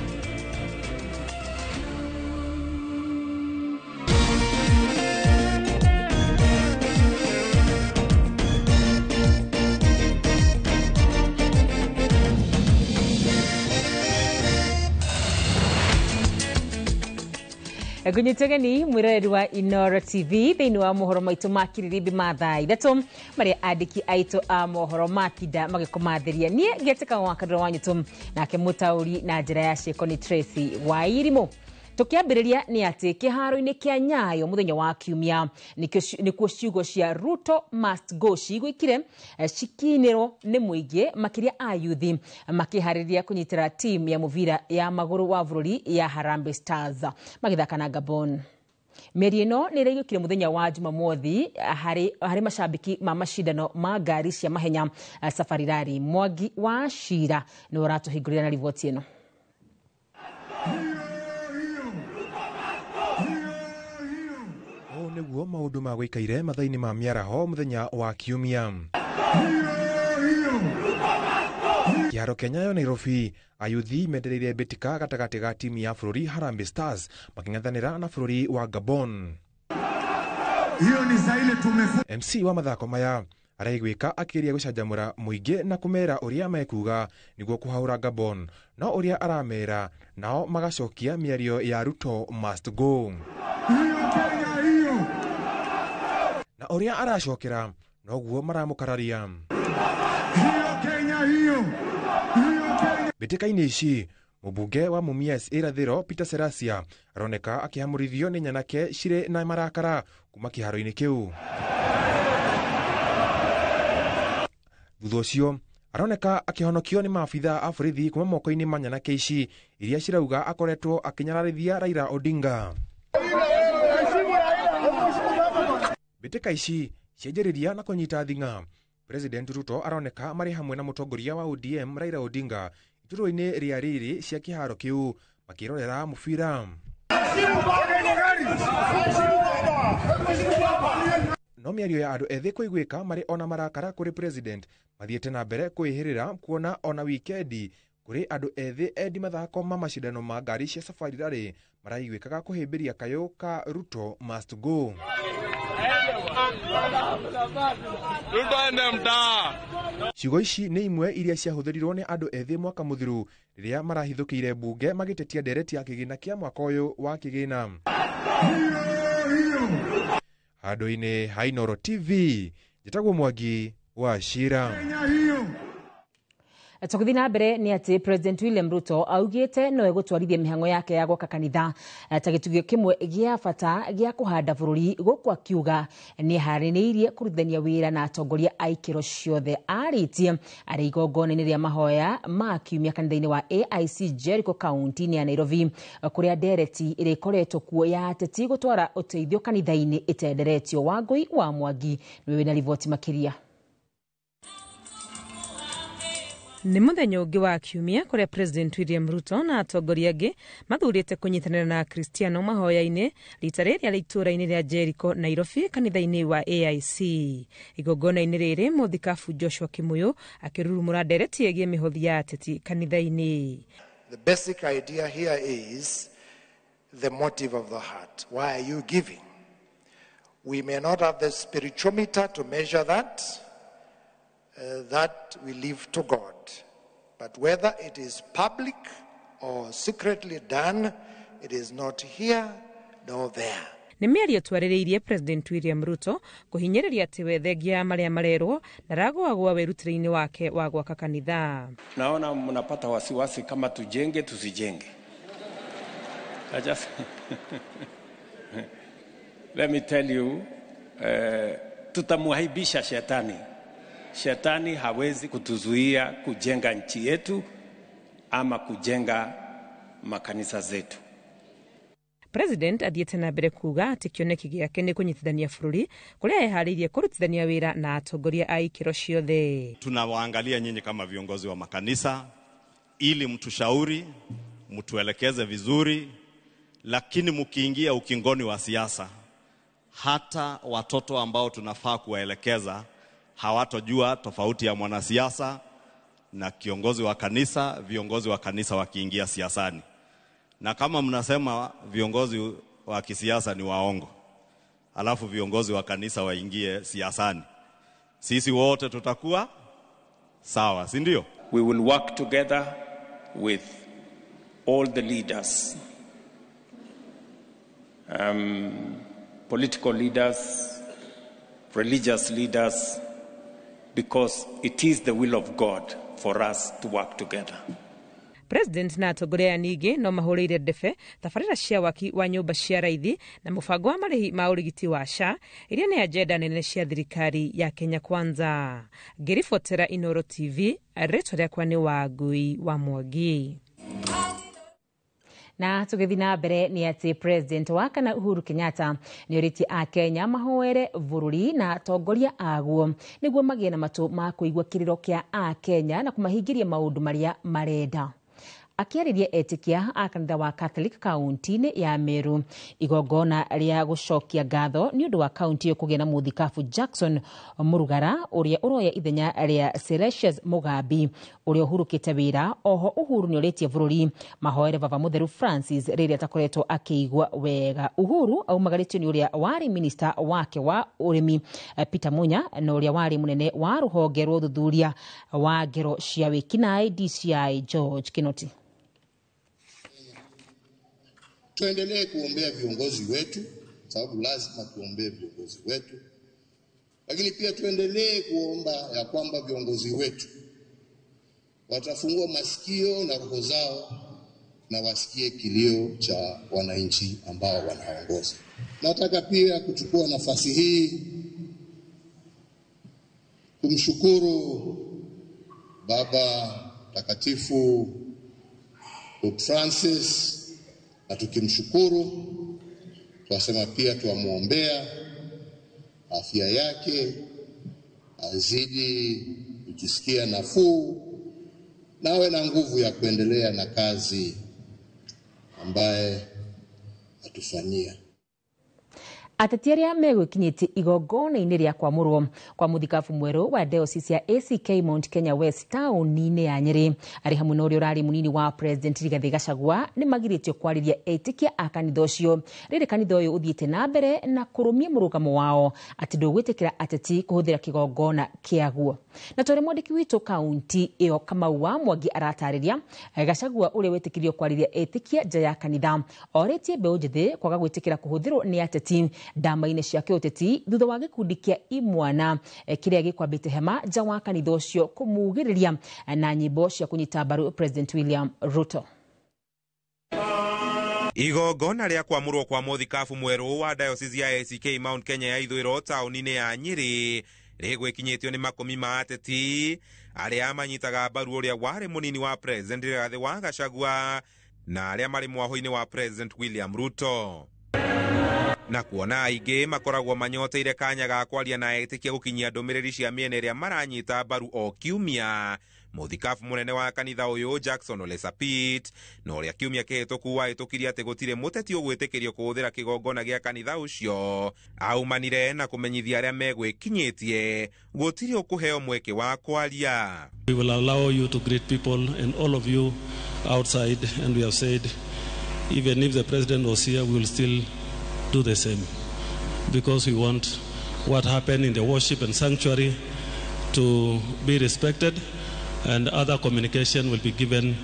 Ngunyite geni mwiroreri wa Inooro TV thiini wa mohoro maitu ma kiririmbi ma thaa ithatũ marĩa andĩki aitũ a mohoro matinda magĩkũmathĩria. Niĩ ngĩtĩka wa Kandũra wa Nyũtũ, nake mũtaũri na njĩra ya ciĩko nĩ Tracy Wairimũ. Tũkĩambĩrĩria nĩ atĩ kĩharo-inĩ kĩa Nyayo mũthenya wa Kiumia nĩkuo ciugo cia Ruto must go cigwĩkire cikinĩrwo nĩ mũingĩ makĩria a yuthi makĩharĩria kũnyitĩra timu ya mũbira ya magũrũ wa bũrũri ya Harambee Stars magĩthaka na Gabon. Mĩario ĩno nĩ ĩraiguĩkire mũthenya wa Jumamothi harĩ macambĩki ma macindano ma ngari cia mahenya Safari Rally. Mwangi wa Cira nĩwe ũratũhingũrĩra na riboti ĩno. Nĩguo maũndũ ma gũikaire mathaa-inĩ ma mĩaraho mũthenya wa Kiumia. Kĩharo kĩa Nyayo Nairobi, ayuthi mendereire mbĩtĩka gatagatĩ ga timu ya bũrũri Harambee Stars makĩng'ethanĩra na bũrũri wa Gabon. MC wa mathako maya araiguĩka akĩgeria gũcanjamũra mũingĩ na kũmera ũrĩa mekuga nĩguo kũhaũra Gabon, no ũrĩa aramera nao magacokia mĩario ya Ruto must go. Na ũrĩa aracokera noguo maramũkararia. Mbĩtĩka-inĩ ici mũmbunge wa Mumias Irathĩro Peter Serasia aroneka akĩhamũrithio nĩ nyanake cirĩ na marakara kuma kĩharo-inĩ kĩu. Thutha ũcio aroneka akĩhonokio nĩ maabitha a borithi kuma moko-inĩ ma nyanake ici iria cirauga akoretwo akĩnyararithia Raila Odinga. Mbĩtĩka ici cianjĩrĩria na kũnyita thing'a. President Ruto aroneka marĩ hamwe na mũtongoria wa ODM Raila Odinga iturwa-inĩ rĩa rĩrĩ cia kĩharo kĩu makĩrorera mũbira. No mĩario ya andũ ethĩ kũiguĩka marĩ ona marakara kũrĩ president mathiĩte na mbere kwĩhĩrĩra kuona ona wikendi kũrĩ andũ ethĩ endi mathako ma macindano ma ngari cia Safari Rally maraiguĩkaga kũhĩmbĩria kayũ ka Ruto must go. Ciugo ici nĩ imwe iria ciahũthĩrirwo nĩ andũ ethĩ mwaka mũthiru rĩrĩa marahithũkĩire mbunge magĩtetia ndereti ya kĩgĩna kĩa mwaka ũyũ wa kĩgĩna. Handũ-inĩ ha Inooro TV, njĩtagwo Mwangi wa Cira. Tũgĩthiĩ na mbere nĩ atĩ President William Ruto augĩte no egũtwarithia mĩhang'o yake ya gwaka kanitha ta gĩtugĩ kĩmwe gĩa bata gĩa kũhanda bũrũri, gũkũ akiuga nĩ eharanĩirie kũrutithania wĩra na atongoria a ikĩro ciothe. Arĩtie arĩ igongona-inĩ rĩa mahoya ma kiumia kanitha-inĩ wa AIC Jericho kaunti-inĩ ya Nairobi, kũrĩa ndereti ĩrĩa ĩkoretwo kuo ya ateti gũtwara ũteithio kanitha-inĩ ĩtenderetio. Wangũi wa Mwangi nĩwe wĩna riboti makĩria. Nĩ mũthenya ũngĩ wa kiumia kũrĩa President William Ruto na atongoria angĩ mathurĩte kũnyitanĩra na Akristiano mahoya-inĩ rita rĩrĩa rĩ itũũra-inĩ rĩa Jericho Nairobi kanitha-inĩ wa AIC. Igongona-inĩ rĩrĩ mũthikabu Joshua Kimuyu akĩrurumũra ndereti ĩgiĩ mĩhothi ya ateti kanitha-inĩ. The basic idea here is the motive of the heart. Why are you giving? We may not have the spirituometer to measure that, That we leave to God. But whether it is public or secretly done, it is not here nor there. Nĩ mĩario twarĩrĩirie President William Ruto kũhinyĩrĩria atĩ we thengia ya marĩa marerwo ndaragũagũa wĩrutĩri-inĩ wake wa gwaka kanitha. Naona mnapata wasiwasi kama tujenge tusijenge. I just let me tell you, tutamuaibisha shetani. Shetani hawezi kutuzuia kujenga nchi yetu ama kujenga makanisa zetu. President athiĩte na mbere kuga atĩ kĩoneki gĩake nĩ kũnyitithania bũrũri kũrĩa eharĩirie kũrutithania wĩra na atongoria a ikĩro ciothe. Tunawaangalia nyinyi kama viongozi wa makanisa ili mtushauri, mtuelekeze vizuri, lakini mkiingia ukingoni wa siasa, hata watoto ambao tunafaa kuwaelekeza hawatojua tofauti ya mwanasiasa na kiongozi wa kanisa, viongozi wa kanisa wakiingia siasani. Na kama mnasema viongozi wa kisiasa ni waongo, alafu viongozi wa kanisa waingie siasani, sisi wote tutakuwa sawa, si ndio? We will work together with all the leaders, political leaders, religious leaders, because it is the will of God for us to work together. President na atongoria aya ningĩ no mahũrĩire ndebe tabarĩra cia waki wa nyũmba cia raithi na mũbango wa marĩhi ma ũrigiti wa SHA iria nĩ agenda nene cia thirikari ya Kenya Kwanza. Ngĩribotera Inooro TV, rĩtwa rĩakwa nĩ Wangui wa Mwangi. Na tũgĩthiĩ na mbere nĩ atĩ President wa kana Uhuru Kenyatta nĩ orĩtie Akenya mahoere bũrũri na atongoria aguo nĩguo magĩe na matũ ma kũigua kĩrĩro kĩa Akenya na kũmahingĩria maũndũ marĩa marenda. Akĩarĩria etĩkia a kanitha wa Catholic kaunti-inĩ ya Meru igongona rĩa gũcokia ngatho nĩ ũndũ wa kaunti ĩyo kũgĩa na mũthikabu Jackson Murugara ũrĩa ũroya ithenya rĩa Celestius Mugambi ũrĩa ũhurũkĩte wĩra. Oho Uhuru nĩ orĩtie bũrũri mahoere Baba Mũtheru Francis rĩrĩa atakoretwo akĩigua wega. Uhuru aumagarĩtio nĩ ũrĩa warĩ minista wake wa ũrĩmi Peter Munya na ũrĩa warĩ mũnene wa rũhonge rwa ũthuthuria wa ngero cia wĩkinaĩ DCI George Kinoti. Tuendelee kuombea viongozi wetu, sababu lazima tuombee viongozi wetu, lakini pia tuendelee kuomba ya kwamba viongozi wetu watafungua masikio na roho zao na wasikie kilio cha wananchi ambao wanaongoza. Nataka pia kuchukua nafasi hii kumshukuru Baba Mtakatifu Pope Francis, na tukimshukuru twasema pia tuamuombea afya yake, azidi kujisikia nafuu na awe na nguvu ya kuendelea na kazi ambaye atufanyia. Ateti arĩa megwĩkinyĩtie igongona-inĩ rĩa kwamũrwo kwa mũthikabu mwerũ wa diocese ya ACK Mount Kenya West taũni-inĩ ya Nyĩrĩ arĩ hamwe na ũrĩa ũrarĩ mũnini wa President Rigathĩ Gachagua nĩ magirĩtio kwarĩria etĩkia a kanitha ũcio rĩrĩ kanitha ũyũ ũthiĩte na mbere na kũrũmia mũrũgamo wao atĩ ndũgwĩtĩkĩra ateti kũhũthĩra kĩgongona kĩaguo. Na twarĩ mwandĩki witũ kaunti ĩyo Kamau wa Mwangi aratarĩria Gachagua ũrĩa wĩtĩkĩrio kwarĩria etĩkia nja ya kanitha orĩtie mbeũ njĩthĩ kwaga gwĩtĩkĩra kũhũthĩrwo nĩ ateti ndama-inĩ cia kĩũteti thutha wa gĩkundi kĩa imwana kĩrĩa gĩkwambĩte hema nja wa kanitha ũcio kũmugĩrĩria na nyĩmbo cia kũnyita mbaru President William Ruto. Igongona rĩa kwamũrwo kwa mũthikabu mwerũ wa diocese ya ACK Mount Kenya ya ithũĩro taũni-inĩ ya Nyĩrĩ rĩgwĩkinyĩtio nĩ makũmi ma ateti arĩa manyitaga mbaru ũrĩa warĩ mũnini wa President Rigathĩ wa Gachagua na arĩa marĩ mwahũ-inĩ wa President William Ruto. Na kuona aingĩ makoragwo manyoteire kanya ga kwaria na etĩkia gũkinyia ndũmĩrĩri cia mĩena ĩrĩa maranyita mbaru o kiumia, mũthikabu mũnene wa kanitha ũyũ Jackson Ole Sapit na ũrĩa kiumia kĩhĩtũku wahĩtũkirie atĩ gũtirĩ mũteti ũgwĩtĩkĩrio kũhũthĩra kĩgongona gĩa kanitha ũcio, aumanire na kũmenyithia arĩa megwĩkinyĩtie gũtirĩ ũkũheo mweke wa kwaria. We will allow you to greet people and all of you outside, and we have said even if the president was here, we will still do the same, because we want what happened in the worship and sanctuary to be respected, and other communication will be given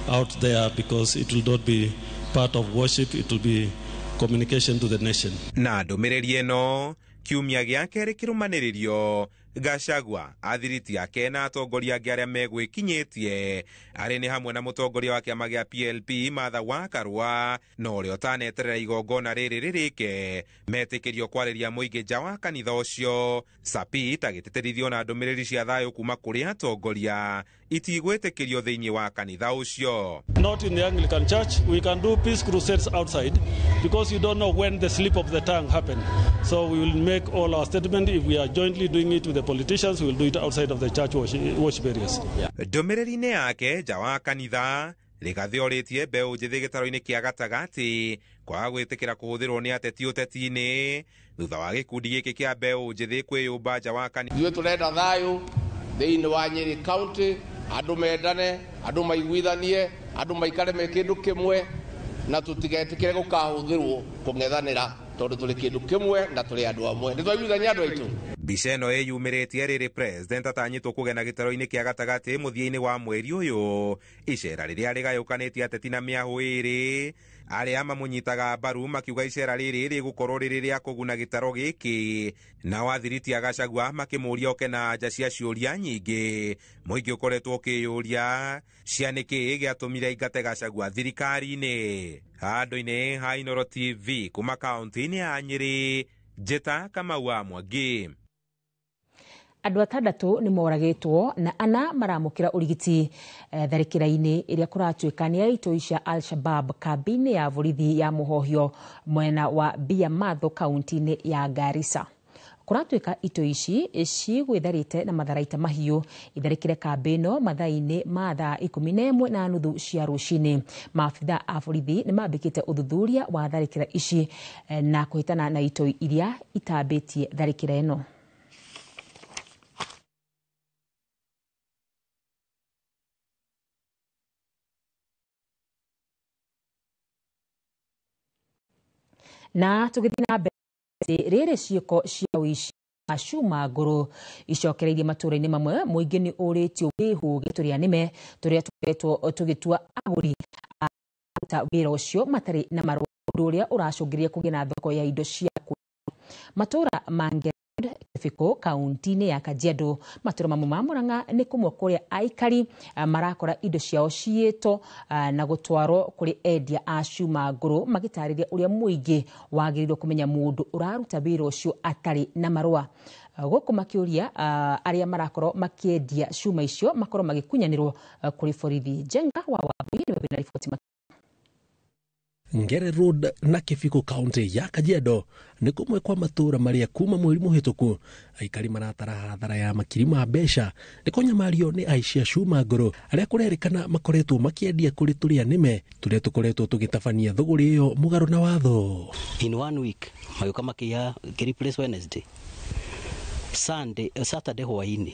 out there because it will not be part of worship, it will be communication to the nation. Na ndũmĩrĩri ĩno kiumia gĩa kerĩ kĩrũmanĩrĩrio Gachagua athiriti ake na atongoria angĩ arĩa megwĩkinyĩtie arĩ nĩ hamwe na mũtongoria wa kĩama gĩa PLP Martha Wakarũa na ũrĩa ũtaneterera igongona rĩrĩ rĩrĩke metĩkĩrio kwarĩria mũingĩ nja wa kanitha ũcio. Sapit agĩtĩtĩrithio na ndũmĩrĩri cia thayũ kuma kũrĩ atongoria itigwĩtĩkĩrio thĩinĩ wa kanitha ũcio. Not in the Anglican Church, we can do peace crusades outside because you don't know when the slip of the tongue happened. So we will make all our statement. If we are jointly doing it with the politicians, we will do it outside of the church worship areas. Ndũmĩrĩri-inĩ yake nja wa kanitha Rigathĩ orĩtie mbeũ njĩthĩ gĩtaro-inĩ kĩa gatagatĩ kwaga gwĩtĩkĩra kũhũthĩrwo nĩ ateti ũteti-inĩ thutha wa gĩkundi gĩkĩ kĩa mbeũ njĩthĩ kwĩyũmba nja wa kanitha. Ithuĩ tũrenda thayũ thĩinĩ wa Nyeri County, andũ mendane, andũ maiguithanie, andũ maikare me kĩndũ kĩmwe, na tũtigetĩkĩre gũkahũthĩrwo kũng'ethanĩra tondũ tũrĩ kĩndũ kĩmwe na tũrĩ andũ amwe. Nĩ twaiguithania andũ aitũ. Mbica ĩno ĩyumĩrĩtie rĩrĩ president atanyĩtwo kũgena gĩtaro-inĩ kĩa gatagatĩ mũthia-inĩ wa mweri ũyũ, icera rĩrĩa rĩgayũkanĩtie ateti na mĩahũ ĩrĩ arĩa mamũnyitaga mbaru makiuga icera rĩrĩ rĩgũkorwo rĩrĩ rĩa kũguna gĩtaro gĩkĩ, nao athiriti a Gachagua makĩmũria oke na anja cia ciũria nyingĩ mũingĩ ũkoretwo ũkĩyũria cia nĩkĩĩ gĩatũmire aingate Gachagua thirikari-inĩ. Handũ-inĩ ha Inooro TV kuma kaũntĩ-inĩ ya Nyĩrĩ, Njĩta Kamau wa Mwangi. Andũ atandatũ nĩ moragĩtwo na ana maramũkĩra ũrigiti tharĩkĩra-inĩ ĩrĩa kũratuĩka nĩ ya itoi cia Al-Shabab kambĩ-inĩ ya borithi ya Mũhohio mwena wa Biamatho kaunti-inĩ ya Garissa. Kũratuĩka itoi ici cigwĩtharĩte na matharaita mahiũ itharĩkĩre kambĩ ĩno mathaa-inĩ ma thaa 11:30 cia rũcinĩ. Maabitha a borithi nĩ mambĩkĩte ũthuthuria wa tharĩkĩra ici na kũhĩtana na itoi iria itambĩtie tharĩkĩra ĩno. Na tũgĩthiĩ na mbere rĩrĩ ciĩko cia ũici wa cuma ngũrũ icokereirie matũũra-inĩ mamwe, mũingĩ nĩ ũrĩtio wĩhũge tũrĩa nĩme tũrĩa tũkoretwo tũgĩtua agũri a kũruta wĩra ũcio matarĩ na marũa, ũndũ ũrĩa ũracũngĩrĩria kũgĩa na thoko ya indo cia matũũra ma Kĩbĩko kaunti-inĩ ya Kajiado. Matũũra mamwe ma Murang'a nĩ kũmwe kũrĩa aikari marakora indo ciao ciyĩtwo na gũtwarwo kũrĩ endia a cuma ngũrũ, magĩtarĩria ũrĩa mũingĩ wagĩrĩirwo kũmenya mũndũ ũraruta wĩra ũcio atarĩ na marũa. Gũkũ makĩũria arĩa marakorwo makĩendia cuma icio makorwo magĩkunyanĩrwo kũrĩ borithi. Njenga wa Wambui nĩwe wĩna riboti. Ngere Road na Kĩbiko kaunti ya Kajiado nĩ kũmwe kwa matũũra marĩa kuma mweri mũhĩtũku aikari maratara hathara ya makiri ma mbeca nĩ kũnyamario nĩ aici a cuma ngũrũ arĩa kũrerĩkana makoretwo makĩendia kũrĩ tũrĩa nĩme tũrĩa tũkoretwo tũgĩtabania thũgũrĩ ĩyo mũgarũ na watho. In 1 week magĩũka makĩiya replace Wednesday, Sunday, Saturday hwainĩ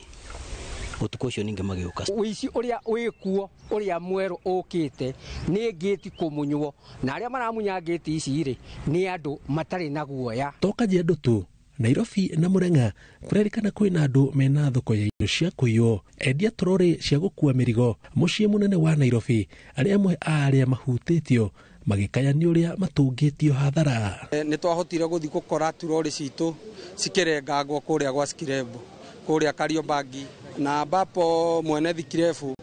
ũtukũ ũcio ningĩ magĩũka. Ũici ũrĩa wĩkuo ũrĩa mwerũ ũkĩte nĩ ngĩti kũmunywo, na arĩa maramunya ngĩti ici rĩ nĩ andũ matarĩ na guoya. To Kajiado tu, Nairobi na Murang'a kũrerĩkana kwĩna andũ mena thoko ya indo cia kũiywo, endia tororĩ cia gũkua mĩrigo mũciĩ mũnene wa Nairobi, arĩa amwe a arĩa mahutĩtio magĩkaya nĩ ũrĩa matũngĩtio hathara. Nĩ twahotire gũthiĩ gũkora turorĩ citũ cikĩrengangwo kũrĩa gwa Skirembo, kũrĩa Kariobangi, na ambapo mwene thikirebu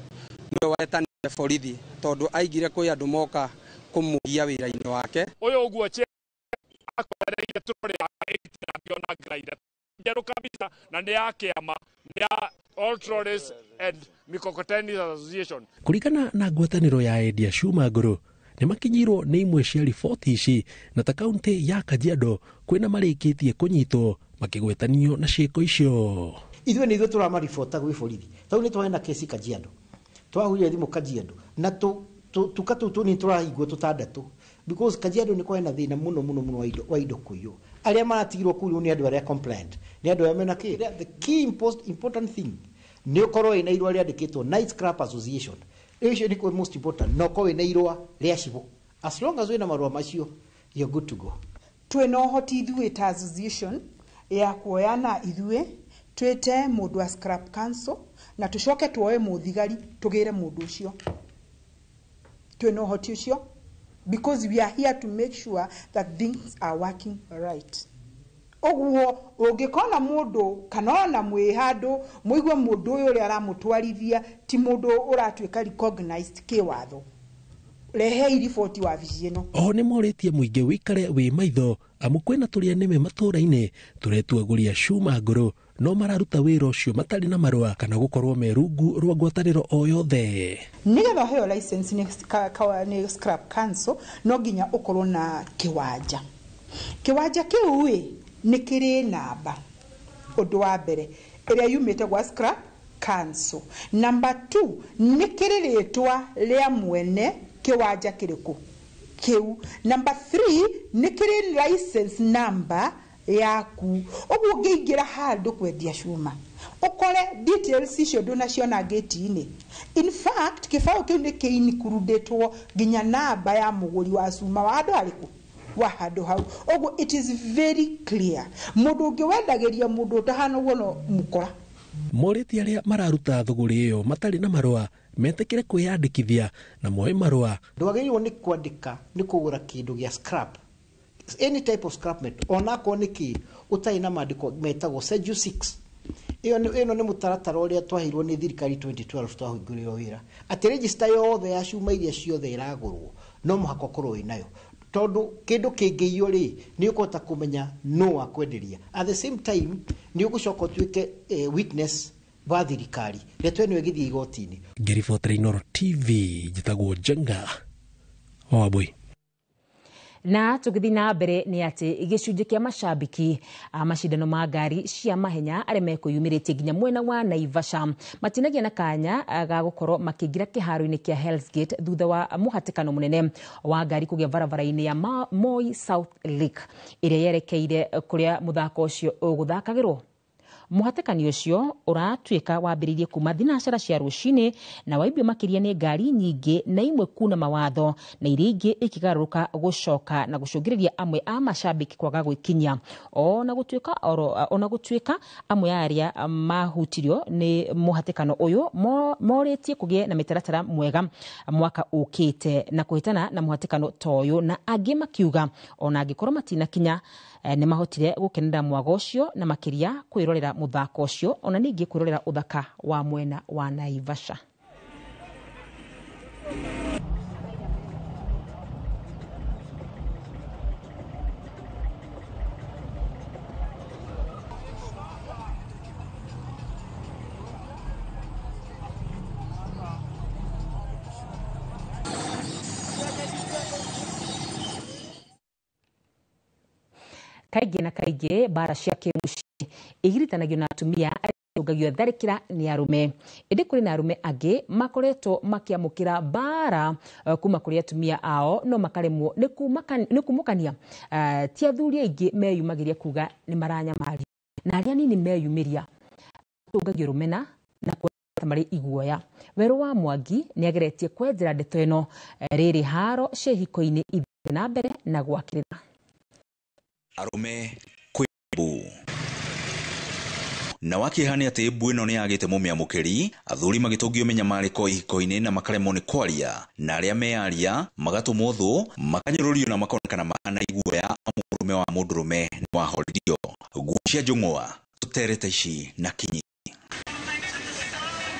nĩwe wetanire borithi tondũ aigire kwĩ andũ moka kũmũgia wĩra-inĩ wake. Ũyũ ũguo akwereire turorĩ yake ĩtinangio na grinder njerũ kabisa, na nĩ ya kĩama, nĩ ya All Trolleys and Mikokoteni Association. Kũringana na ngwatanĩro ya endia cuma ngũrũ nĩ makinyirwo nĩ imwe cia riboti ici, na ta kaunti ya Kajiado kwĩna marĩkĩtie kũnyitwo makĩgwetanio na ciĩko icio. Ithuĩ nĩ ithuĩ tũramaribota gwĩ borithi tondũ nĩ twarĩ na kesi Kajiado, twahũrire thimũ Kajiado na tuka tũu tũnini tũrahingwo tũtandatũ because Kajiado nĩ kwarĩ na thĩna mũno mũno mũno wa indo kũiywo. Arĩa maratigirwo kũu rĩu nĩ andũ arĩa compliant, nĩ andũ arĩa mena kĩ. The key important thing nĩ ũkorwo wĩna irũa rĩandĩkĩtwo Night Scrap Association, icio nĩ most important, na ũkorwo wĩna irũa rĩa cibũ. As long as wĩna marũa macio, you're good to go. Twĩna ũhoti ithuĩ ta association ya kuoyana ithuĩ Twĩte mũndũ wa scrap council na tũcoke tuoe mũthigari tũgĩre mũndũ ũcio. Twĩna ũhoti ũcio because we are here to make sure that things are working right. Ũguo ũngĩkona mũndũ kana ona mwĩ handũ mũigue mũndũ ũyũ ũrĩa aramũtwarithia ti mũndũ ũratuĩka recognized kĩwatho, rehei riboti wabici ĩno. Oho nĩ morĩtie mũingĩ wĩikare wĩ maitho amu kwĩna tũrĩa nĩme matũũra-inĩ tũretua agũri a cuma ngũrũ no mararuta wĩra ũcio matarĩ na marũa kana gũkorwo me rungu rwa ngwatanĩro o yothe. Nĩgetha ũheo license nĩ scrap council no nginya ũkorwo na kĩwanja. Kĩwanja kĩu ĩ nĩ kĩrĩ namba, ũndũ wa mbere ĩrĩa yumĩte gwa scrap council. Number 2 nĩ kĩrĩ rĩtwa rĩa mwene kĩwanja kĩrĩkũ kĩu. Number 3 nĩ kĩrĩ license number yaku. Ũguo ũngĩingĩra handũ kwendia cuma ũkore details icio ndũnaciona gate-inĩ. In fact kĩbaũ kĩu nĩ kĩinikurudĩtwo nginya namba ya mũgũri wa cuma wa handũ harĩkũ wa handũ hau. Ũguo it is very clear mũndũ ũngĩ wendagĩria mũndũ ũtahana ũguo no mũkora. Morĩtie arĩa mararuta thũgũrĩ ĩyo matarĩ na marũa metĩkĩre kwĩyandĩkithia na moe marũa. Ndwagĩrĩirwo nĩ kwandĩka nĩ kũgũra kĩndũ gĩa scrap, any type of scrap metal, onakorwo nĩ kĩ ũtarĩ na maandĩko metagwo Schedule 6. Ĩyo ĩno nĩ mũtaratara ũrĩa twaheirwo nĩ thirikari 2012 twahingũrĩrwo wĩra atĩ register yothe ya cuma iria ciothe ĩragũrwo no mũhaka ũkorwo wĩnayo, tondũ kĩndũ kĩngĩiywo rĩ nĩ ũkũhota kũmenya no wakwenderia. At the same time nĩ ũgũcoka ũtuĩke witness wa thirikari ndeto ĩno ĩgĩthiĩ igoti-inĩ. Ngĩribotera Inooro TV njĩtagwo Njenga Wambui. Na tũgĩthiĩ na mbere nĩ atĩ gĩcunjĩ kĩa macambĩki a macindano ma ngari cia mahenya arĩa mekwĩyumĩrĩtie nginya mwena wa Naivasha matinagia na kanya ga gũkorwo makĩingĩra kĩharo-inĩ kĩa Hell's Gate thutha wa mũhatĩkano mũnene wa ngari kũgĩa barabara-inĩ ya Moi South Lake ĩrĩa yerekeire kũrĩa mũthako ũcio ũgũthakagĩrwo. Mũhatĩkani ũcio ũratuĩka wambĩrĩirie kuma thinacara cia rũcinĩ na waimbio makĩria nĩ ngari nyingĩ na imwe kuna mawatho na iria ingĩ ikĩgarũrũka gũcoka na gũcũngĩrĩria amwe a macambĩki kwaga gwĩkinyia. Ona gũtuĩka amwe a arĩa mahutirio nĩ mũhatĩkano ũyũ morĩtie kũgĩe na mĩtaratara mwega mwaka ũkĩte na kũhĩtana na mũhatĩkano ta ũyũ, na angĩ makiuga ona angĩkorwo matinakinya nĩ mahotire gũkenera mwago ũcio na makĩria kwĩrorera mũthako ũcio ona ningĩ kwĩrorera ũthaka wa mwena wa Naivasha. Kaingĩ na kaingĩ mbara cia kĩmũciĩ igiritanagio na atumia arĩa matũngagio tharĩkĩra nĩ arũme, ĩndĩ kũrĩ na arũme angĩ makoretwo makĩamũkĩra mbara kuma kũrĩ atumia ao no makaremwo nĩ kumũkania. Ti athuri aingĩ meyumagĩria kuga nĩ maranyamario, na arĩa anini meyumĩria matũngagio rũmena na kuona ta marĩ iguoya. Werũ wa Mwangi nĩ ageretie kwenjera ndeto ĩno rĩrĩ haro cia ihiko-inĩ ithiĩte na mbere na gwakĩrĩra. Arũme kwĩ mbu na wakĩeha nĩ atĩ mbu ĩno nĩ yagĩte mũmĩamũkĩri, athuri magĩtũngio mĩnyamarĩko ihiko-inĩ na makaremwo nĩ kwaria, na arĩa meyaria magatũmwo thũ, makanyũrũrio na makonekana mahana iguoya amu ũrũme wa mũndũrũme nĩ wahoririo. Nguo cia njũng'wa tũterete ici na kinyi.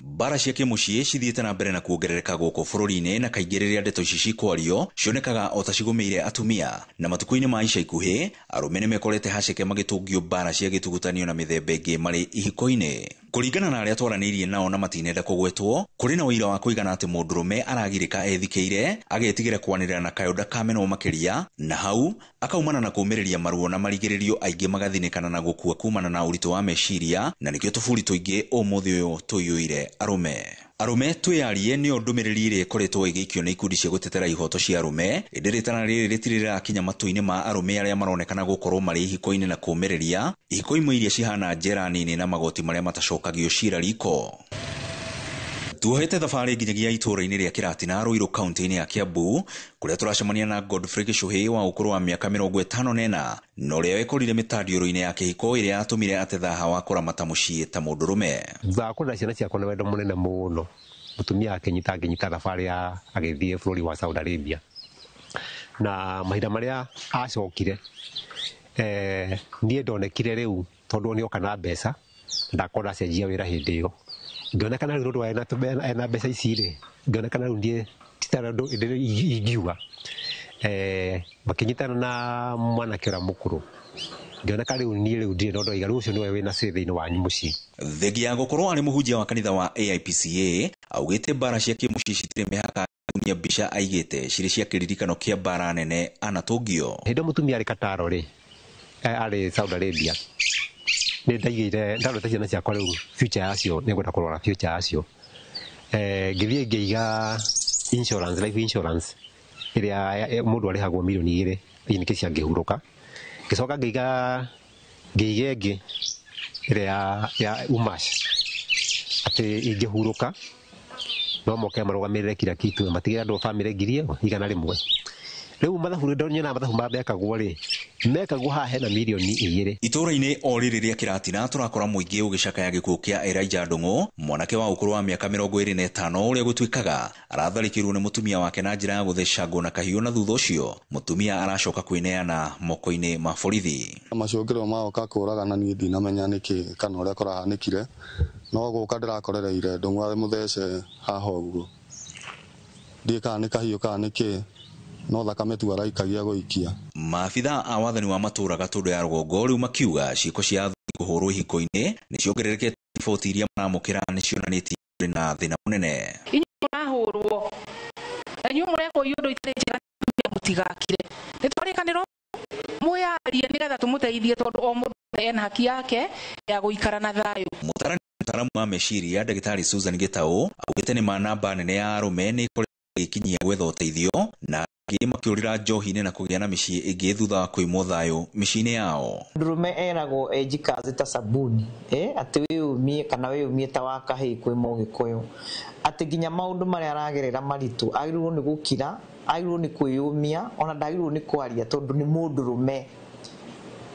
Mbara cia kĩmũciĩ cithiĩte na mbere na kuongerereka gũkũ bũrũri-inĩ, na kaingĩ rĩrĩa ndeto ici cikwario cionekaga o ta cigũmĩire atumia. Na matukũ-inĩ ma ica ikuhĩ arũme nĩmekorete haceke magĩtũngio mbara cia gĩtugutanio na mĩthemba ĩngĩ marĩ ihiko-inĩ. Kũringana na arĩa twaranĩirie nao na matinenda kũgwetwo, kũrĩ na ũira wa kũigana atĩ mũndũrũme aragirĩka ethikĩire, agetigĩra kwanĩrĩra na kayũ ndakamenwo makĩria, na hau akaumana na kũũmĩrĩria maruo na marigĩrĩrio aingĩ magathinĩkana na gũkua kumana na ũritũ wa meciria, na nĩkĩo tũburi tũingĩ ũmũthĩ ũyũ tũiyũire arũme. Arũme twĩyarie nĩyo ndũmĩrĩri ĩrĩa ĩkoretwo ĩgĩikio nĩ ikundi cia gũtetera ihoto cia arũme, ĩndĩ rĩtana rĩrĩ rĩtirĩ rĩrakinya matũ-inĩ ma arũme arĩa maronekana gũkorwo marĩ ihiko-inĩ na kũũmĩrĩria ihiko imwe iria cihana njera nini na magoti marĩa matacokagio cira riko. Tuohete thabarĩ nginyagia itũũra-inĩ rĩa Kĩratina Ruiru kaunti-inĩ ya Kiambu kũrĩa tũracemania na Godfrey Gĩchũhĩ wa ũkũrũ wa mĩaka 54 na ũrĩa wekorire mĩtandiũrũ-inĩ ya kĩhiko ĩrĩa yatũmire ate thaha wa kũramata mũciĩ ta mũndũrũme. Thutha wa kũrera ciana ciakwa na wendo mũnene mũno, mũtumia akĩnyita ngĩnyita thabarĩ ya agĩthiĩ bũrũri wa Saudi Arabia, na mahinda marĩa acokire niĩ ndonekire rĩu tondũ nĩoka na mbeca ndakorwo ndacenjia wĩra hĩndĩ ĩyo, ngĩonekana rĩu nĩ ũndũ ena mbeca ici rĩ, ngĩonekana rĩu niĩ ti ũndũ ingiuga. Makĩnyitana na mwanake ũrĩa mũkũrũ, ngĩoneka rĩu niĩ rĩu ndirĩ na ũndũ waiga, rĩu ũcio nĩwe wĩna say thĩinĩ wanyu mũciĩ. Thengia ya gũkorwo arĩ mũhunjia wa kanitha wa AIPCA, augĩte mbara cia kĩmũciĩ citirĩ mĩhaka, atumia mbica aigĩte cirĩ cia kĩririkano kĩa mbara nene anatũngio. Hĩndĩ ĩyo mũtumia arĩ Kataro rĩ, arĩ Saudi Arabia, nĩ ndaigĩire ndarorete ciana ciakwa rĩu future yacio, nĩ ngwenda kũrora future yacio. Ngĩthiĩ ngĩiga insurance, life insurance ĩrĩa mũndũ arĩhagwo 2 mirioni in case angĩhurũka. Ngĩcoka ngĩiga ĩngĩ ĩrĩa ya umash, atĩ ingĩhurũka no moke marũgamĩrĩre kila kitu, matigĩre andũ bamĩrĩ 100,000. Rĩu mathabu nyonaga mathabu marĩa mekagwo rĩ, mekagwo haha hena 2 mirioni. Itũũra-inĩ o rĩrĩ rĩa Kĩratina tũrakora mũingĩ ũgĩcakaya gĩkuũ kĩa Elijah Ndung'u, mwanake wa ũkũrũ wa mĩaka 25 ũrĩa gũtuĩkaga aratharĩkĩirwo nĩ mũtumia wake na njĩra ya gũthecangwo na kahiũ, na thutha ũcio mũtumia aracoka kwĩneana moko-inĩ ma borithi. Macũngĩrĩro magoka kũragana niĩ ndinamenya nĩkĩ kana ũrĩa kũrahanĩkire, no gũka ndĩrakorereire Ndung'u arĩ mũthece haha ũguo, ndiĩ kana nĩ kahiũ kana nĩkĩ, no thakame tu araikagia gũikia. Maabitha a wathani wa matũũra Gatũndũ ya rũgongo rĩu makiuga ciĩko cia athuri kũhũrwo ihiko-inĩ nĩ ciongererekete, riboti iria maramũkĩra nĩ cionanĩtie kũrĩ na thĩna mũnene. Inyuĩ mũrahũrwo na inyuĩ mũrekwo iũndũ itarĩ njega, mũtigakire, nĩ twarĩkanĩrwo mwĩyarie nĩgetha tũmũteithie, tondũ o mũndũ ena haki yake ya gũikara na thayũ. Mũtaaramu wa meciria ndagĩtarĩ Susan Gĩtaũ augĩte nĩ ma namba nene ya arũme nĩ ĩkoretwo ĩgĩkinyia gwetha ũteithio na angĩ makĩũrĩra njohi-inĩ na kũgĩa na mĩciĩ ĩngĩ thutha wa kũimwo thayũ mĩciĩ-inĩ yao. Mũndũrũme eragwo enjikaze ta sabuni, atĩ wĩyũmie kana wĩyũmie ta wa kahĩĩ kwĩ mũgĩkũyũ, atĩ nginya maũndũ marĩa aragerera maritũ agĩrĩirwo nĩ gũkira, agĩrĩirwo nĩ kwĩyũmia, ona ndagĩrĩirwo nĩ kwaria tondũ nĩ mũndũrũme.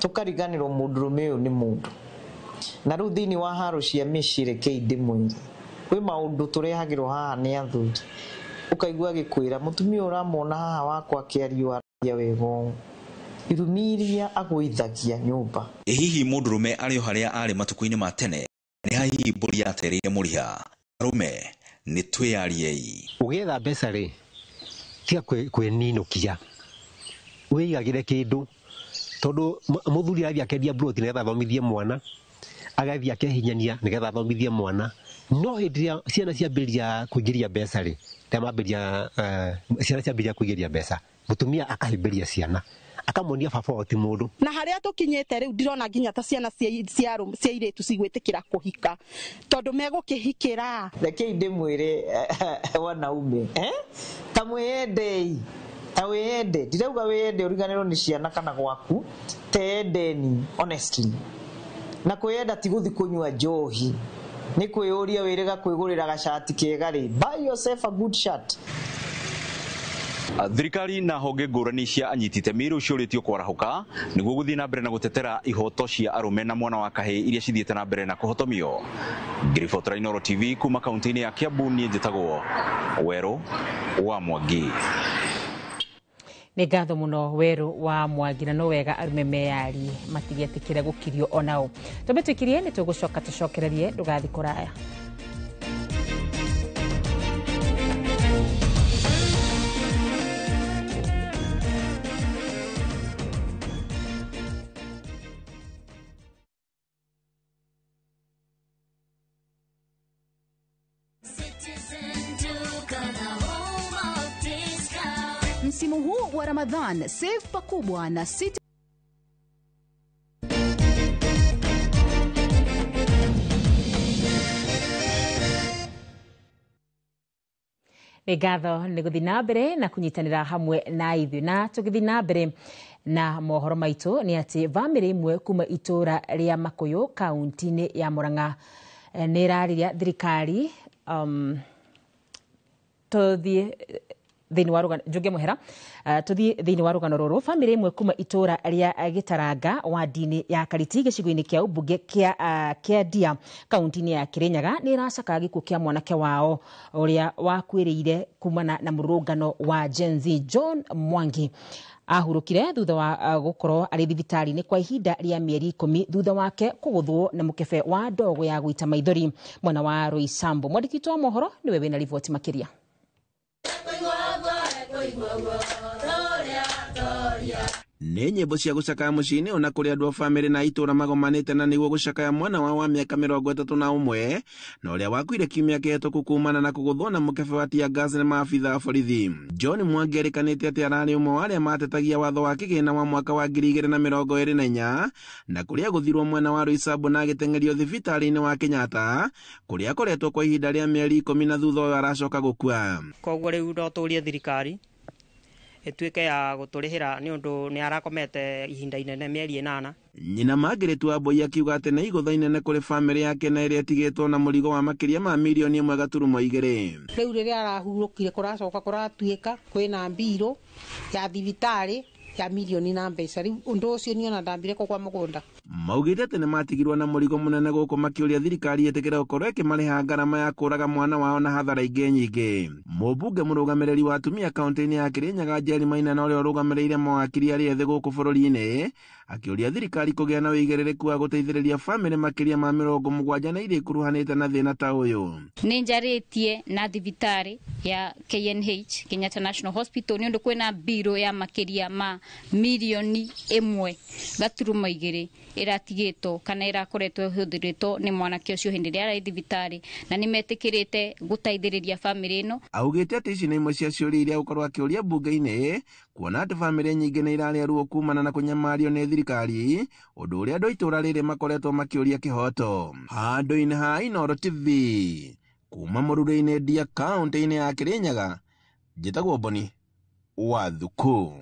Tũkariganĩrwo mũndũrũme ũyũ nĩ mũndũ. Na rĩu thĩinĩ wa haro cia mĩciĩ, rekei ndĩmwĩre, kwĩ maũndũ tũrehagĩrwo haha nĩ athuri, ũkaigua agĩkwĩra mũtumia ũramwona haha wakwa akĩario aragia wega ũũ, irumi iria agũithagia nyũmba. Ĩ hihi mũndũrũme arĩ o harĩa arĩ matukũ-inĩ ma tene? Nĩ ha hihi mbũri yatereire mũriha? Arũme nĩ twĩyariei. Ũgĩetha mbeca rĩ, tiga kwĩninũkia, wĩigagĩre kĩndũ, tondũ mũthuri arathiĩ akendia mburoti nĩgetha athomithie mwana, agathiĩ akehinyania nĩgetha athomithie mwana, no hĩndĩ ĩrĩa ciana ciambĩrĩria kũingĩria mbeca rĩ, rĩrĩa mambĩrĩria ciana ciambĩrĩria kũingĩria mbeca, mũtumia akahĩmbĩria ciana, akamonia baba wao ti mũndũ. Na harĩa tũkinyĩte rĩu ndirona nginya ta ciana cia airĩtu cigwĩtĩkĩra kũhika, tondũ megũkĩhikĩra. Rekei ndĩmwĩre wanaume, ta mwĩyendei, ta wĩyende, ndirauga wĩyende ũriganĩrwo nĩ ciana kana gwaku, teyendeni honestly. Na kwĩyenda ti gũthiĩ kũnyua njohi, nĩ kwĩyũria wĩrĩga kwĩgũrĩra gacati kega rĩ, buy yourself a good shirt. Thirikari na honge ngũrani cia anyiti itemi rĩu ciũrĩtio kwarahũka nĩguo gũthiĩ na mbere na gũtetera ihoto cia arũme na mwana wa kahĩĩ iria cithiĩte na mbere na kũhotomio. Ngĩribotera Inooro TV kuma kaunti-inĩ ya Kiambu, niĩ njĩtagwo Werũ wa Mwangi. Nĩ ngatho mũno Werũ wa Mwangi, na no wega arume meyarie matigetĩkĩre gũkirio onao. Twambe twĩkirie, nĩ tũgũcoka tũcokererie, ndũgathiĩ kũraya. Msimu huu wa Ramadhan, save pakubwa na City. Nĩ ngatho nĩ gũthiĩ na mbere na kũnyitanĩra hamwe na ithuĩ, na tũgĩthiĩ na mbere na mohoro maitũ nĩ atĩ bamĩrĩ ĩmwe kuma itũũra rĩa Makũyũ kaunti-inĩ ya Murang'a nĩ ĩrarĩria thirikari Tuthie thĩinĩ wa rũgano njũnge mũhera, tũthiĩ thĩinĩ wa rũgano rũrũ. Bamĩrĩ ĩmwe kuma itũra rĩa Gĩtaranga wandi-inĩ ya Kariti gĩcigo-inĩ kĩa ũmbunge kĩa Ndia kaunti-inĩ ya Kĩrĩnyaga nĩ ĩracakaya gĩkuũ kĩa mwanake wao ũrĩa wakuĩrĩire kumana na mũrũrũngano wa Gen Z. John Mwangi ahurũkire thutha wa gũkorwo arĩ thibitarĩ-inĩ kwa ihinda rĩa mĩeri 10 thutha wake kũgũthwo na mũkebe wa ndogo ya gũita maithori mwena wa Roysambu. Mwandĩki witũ wa mohoro nĩwe wĩna riboti makĩria. Nĩ nyĩmbo cia gũcakaya mũciĩ-inĩ ona kũrĩ andũ a bamĩrĩ na itũũra magomanĩte na nĩguo gũcakaya mwana wao wa mĩaka 31 na ũrĩa wakuire kiumia kĩhetũku kumana na kũgũthwo na mũkebe wa tear gas nĩ maabitha a borithi. John Mwangi erĩkanĩte atĩ ararĩ ũmwe wa arĩa matetagia watho wa kĩgĩna wa mwaka wa 2024 na kũrĩa gũthirwo mwena wa Roysambu na agĩteng'erio thibitarĩ-inĩ wa Kenyatta kũrĩa akoretwo kwa ihinda rĩa mĩeri 10 na thutha ũyũ aracoka gũkua. Koguo rĩu no tũrie thirikari ĩtuĩke ya gũtũrĩhĩra nĩ ũndũ nĩ arakomete ihinda inene mĩeri 8. Nyina Margaret Wambui akiuga atĩ nĩ igũtha inene kũrĩ bamĩrĩ yake na ĩrĩa ĩtigĩtwo na mũrigo wa makĩria ma mirioni 1.2. Rĩu rĩrĩa arahurũkire kũracoka kũratuĩka kwĩna mbirũ ya thibitarĩ ya mirioni na mbeca. Rĩu ũndũ ũcio niĩ ona ndambire kũgwa mũgũnda. Maugĩte atĩ nĩ matigirwo na mũrigo mũnene gũkũ makĩũria thirikari ĩtĩkĩre gũkorwo ĩkĩmarĩha ngarama ya kũraga mwana wao na hathara ingĩ nyingĩ. Mũmbunge mũrũgamĩrĩri wa atumia kaunti-inĩ ya Kĩrĩnyaga Njeri Maina na ũrĩa ũrũgamĩrĩire mawakiri arĩa ethĩ gũkũ bũrũri-inĩ akĩũria thirikari kũgĩa na ũigĩrĩrĩku wa gũteithĩrĩria bamĩrĩ makĩria ma 70 na iria ikuruhanĩte na thĩna ta ũyũ. Nĩ njarĩtie na thibitarĩ ya KNH, Kenyatta National Hospital, nĩ ũndũ kwĩna mbirũ ya makĩria ma mirioni 1.2 ĩratigĩtwo kana ĩrakoretwo ĩhũthĩrĩtwo nĩ mwanake ũcio hĩndĩ ĩrĩa arĩ thibitarĩ, na nĩ metĩkĩrĩte gũteithĩrĩria bamĩrĩ ĩno. Augĩte atĩ ici nĩ imwe cia ciũria iria gũkorwo akĩũria mbunge-inĩ kuona atĩ bamĩrĩ nyingĩ nĩ irarĩa ruo kumana na kũnyamario nĩ thirikari, ũndũ ũrĩa andũ a itũũra rĩrĩ makoretwo makĩũria kĩhoto. Handũ-inĩ ha Inooro TV kuma Mũrure-inĩ Ndia kaunti-inĩ ya Kĩrĩnyaga, njĩtagwo Boni wa Thuku.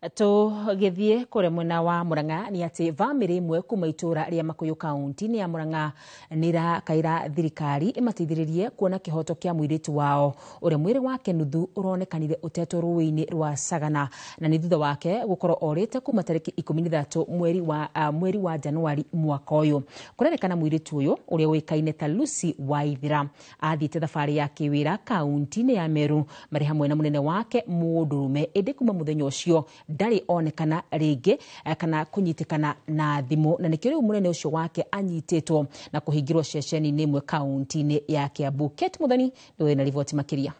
Tũgĩthiĩ kũrĩa mwena wa Murang'a nĩ atĩ bamĩrĩ ĩmwe kuma itũũra rĩa Makũyũ kaunti-inĩ ya Murang'a nĩ ĩrakaĩra thirikari ĩmateithĩrĩrie kuona kĩhoto kĩa mũirĩtu wao ũrĩa mwĩrĩ wake nuthu ũronekanire ũtetwo rũĩ-inĩ rwa Sagana, na nĩ thutha wake gũkorwo orĩte kuma tarĩki 13 mweri wa Januari mwaka ũyũ. Kũrerĩkana mũirĩtu ũyũ ũrĩa ũĩkaine ta Lucy Waithira athiĩte thabarĩ ya kĩwĩra kaunti-inĩ ya Meru marĩ hamwe na mũnene wake mũndũrũme, ĩndĩ kuma mũthenya ũcio ndarĩ onekana rĩngĩ kana kũnyitĩkana na thimũ, na nĩkĩo rĩu mũnene ũcio wake anyitĩtwo na kũhingĩrwo ceceni-inĩ ĩmwe kaunti-inĩ ya Kiambu. Kate Muthoni nĩwe wĩna riboti makĩria.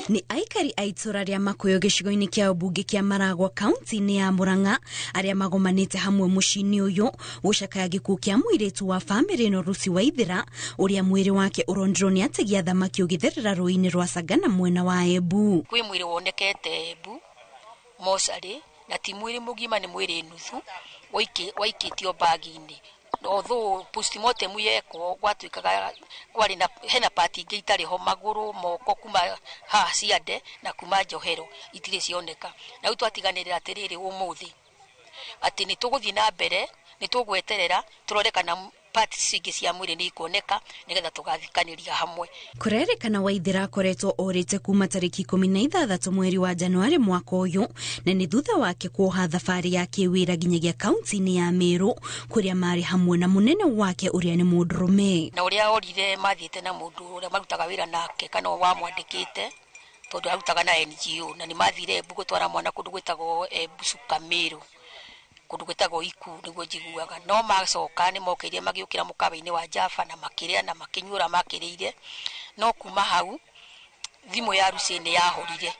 Nĩ aikari a itũra rĩa Makũyũ gĩcigo-inĩ kĩa ũmbunge kĩa Maragwa kaunti-inĩ ya Murang'a arĩa magomanĩte hamwe mũciĩ-inĩ ũyũ gũcakaya gĩkuũ kĩa mũirĩtu wa bamĩrĩ ĩno Lucy Waithira ũrĩa mwĩrĩ wake ũronirwo nĩ ategi a thamaki ũgĩtherera rũĩ-inĩ rwa Sagana mwena wa Embu. Kwĩ mwĩrĩ wonekete Embu mocarĩ, na ti mwĩrĩ mũgima, nĩ mwĩrĩ nuthu waikĩtio bagi-inĩ. Although postmortem yekwo gwatuĩkaga kwarĩ na hena part ingĩ itarĩ ho, magũrũ, moko kuma haha ciande na kuma njohero itirĩ cioneka. Na rĩu twatiganĩrĩra atĩrĩrĩ ũmũthĩ atĩ nĩ tũgũthiĩ na mbere, nĩ tũgweterera tũrore kana parts ingĩ cia mwĩrĩ nĩ ikuoneka nĩgetha tũgathikanĩria hamwe. Kũrerĩkana Waithira akoretwo orĩte kuma tarĩki 16 mweri wa Januari mwaka ũyũ, na nĩ thutha wake kuoha thabarĩ ya kĩwĩra nginyagia kaunti-inĩ ya Meru kũrĩa marĩ hamwe na mũnene wake ũrĩa nĩ mũndũrũme. Na ũrĩa orire mathiĩte na mũndũ ũrĩa marutaga wĩra nake kana wamwandĩkĩte tondũ arutaga na NGO, na nĩ mathire Embu gũtwara mwana kũndũ gwĩtagwo Embu Cuka Meru, kũndũ gwĩtagwo Iku nĩguo njiguaga. No macoka nĩ mokĩire magĩũkĩra mũkawa-inĩ wa Java na makĩrĩa na makĩnyuĩra makĩrĩire, no kuma hau thimũ ya Lucy nĩ yahorire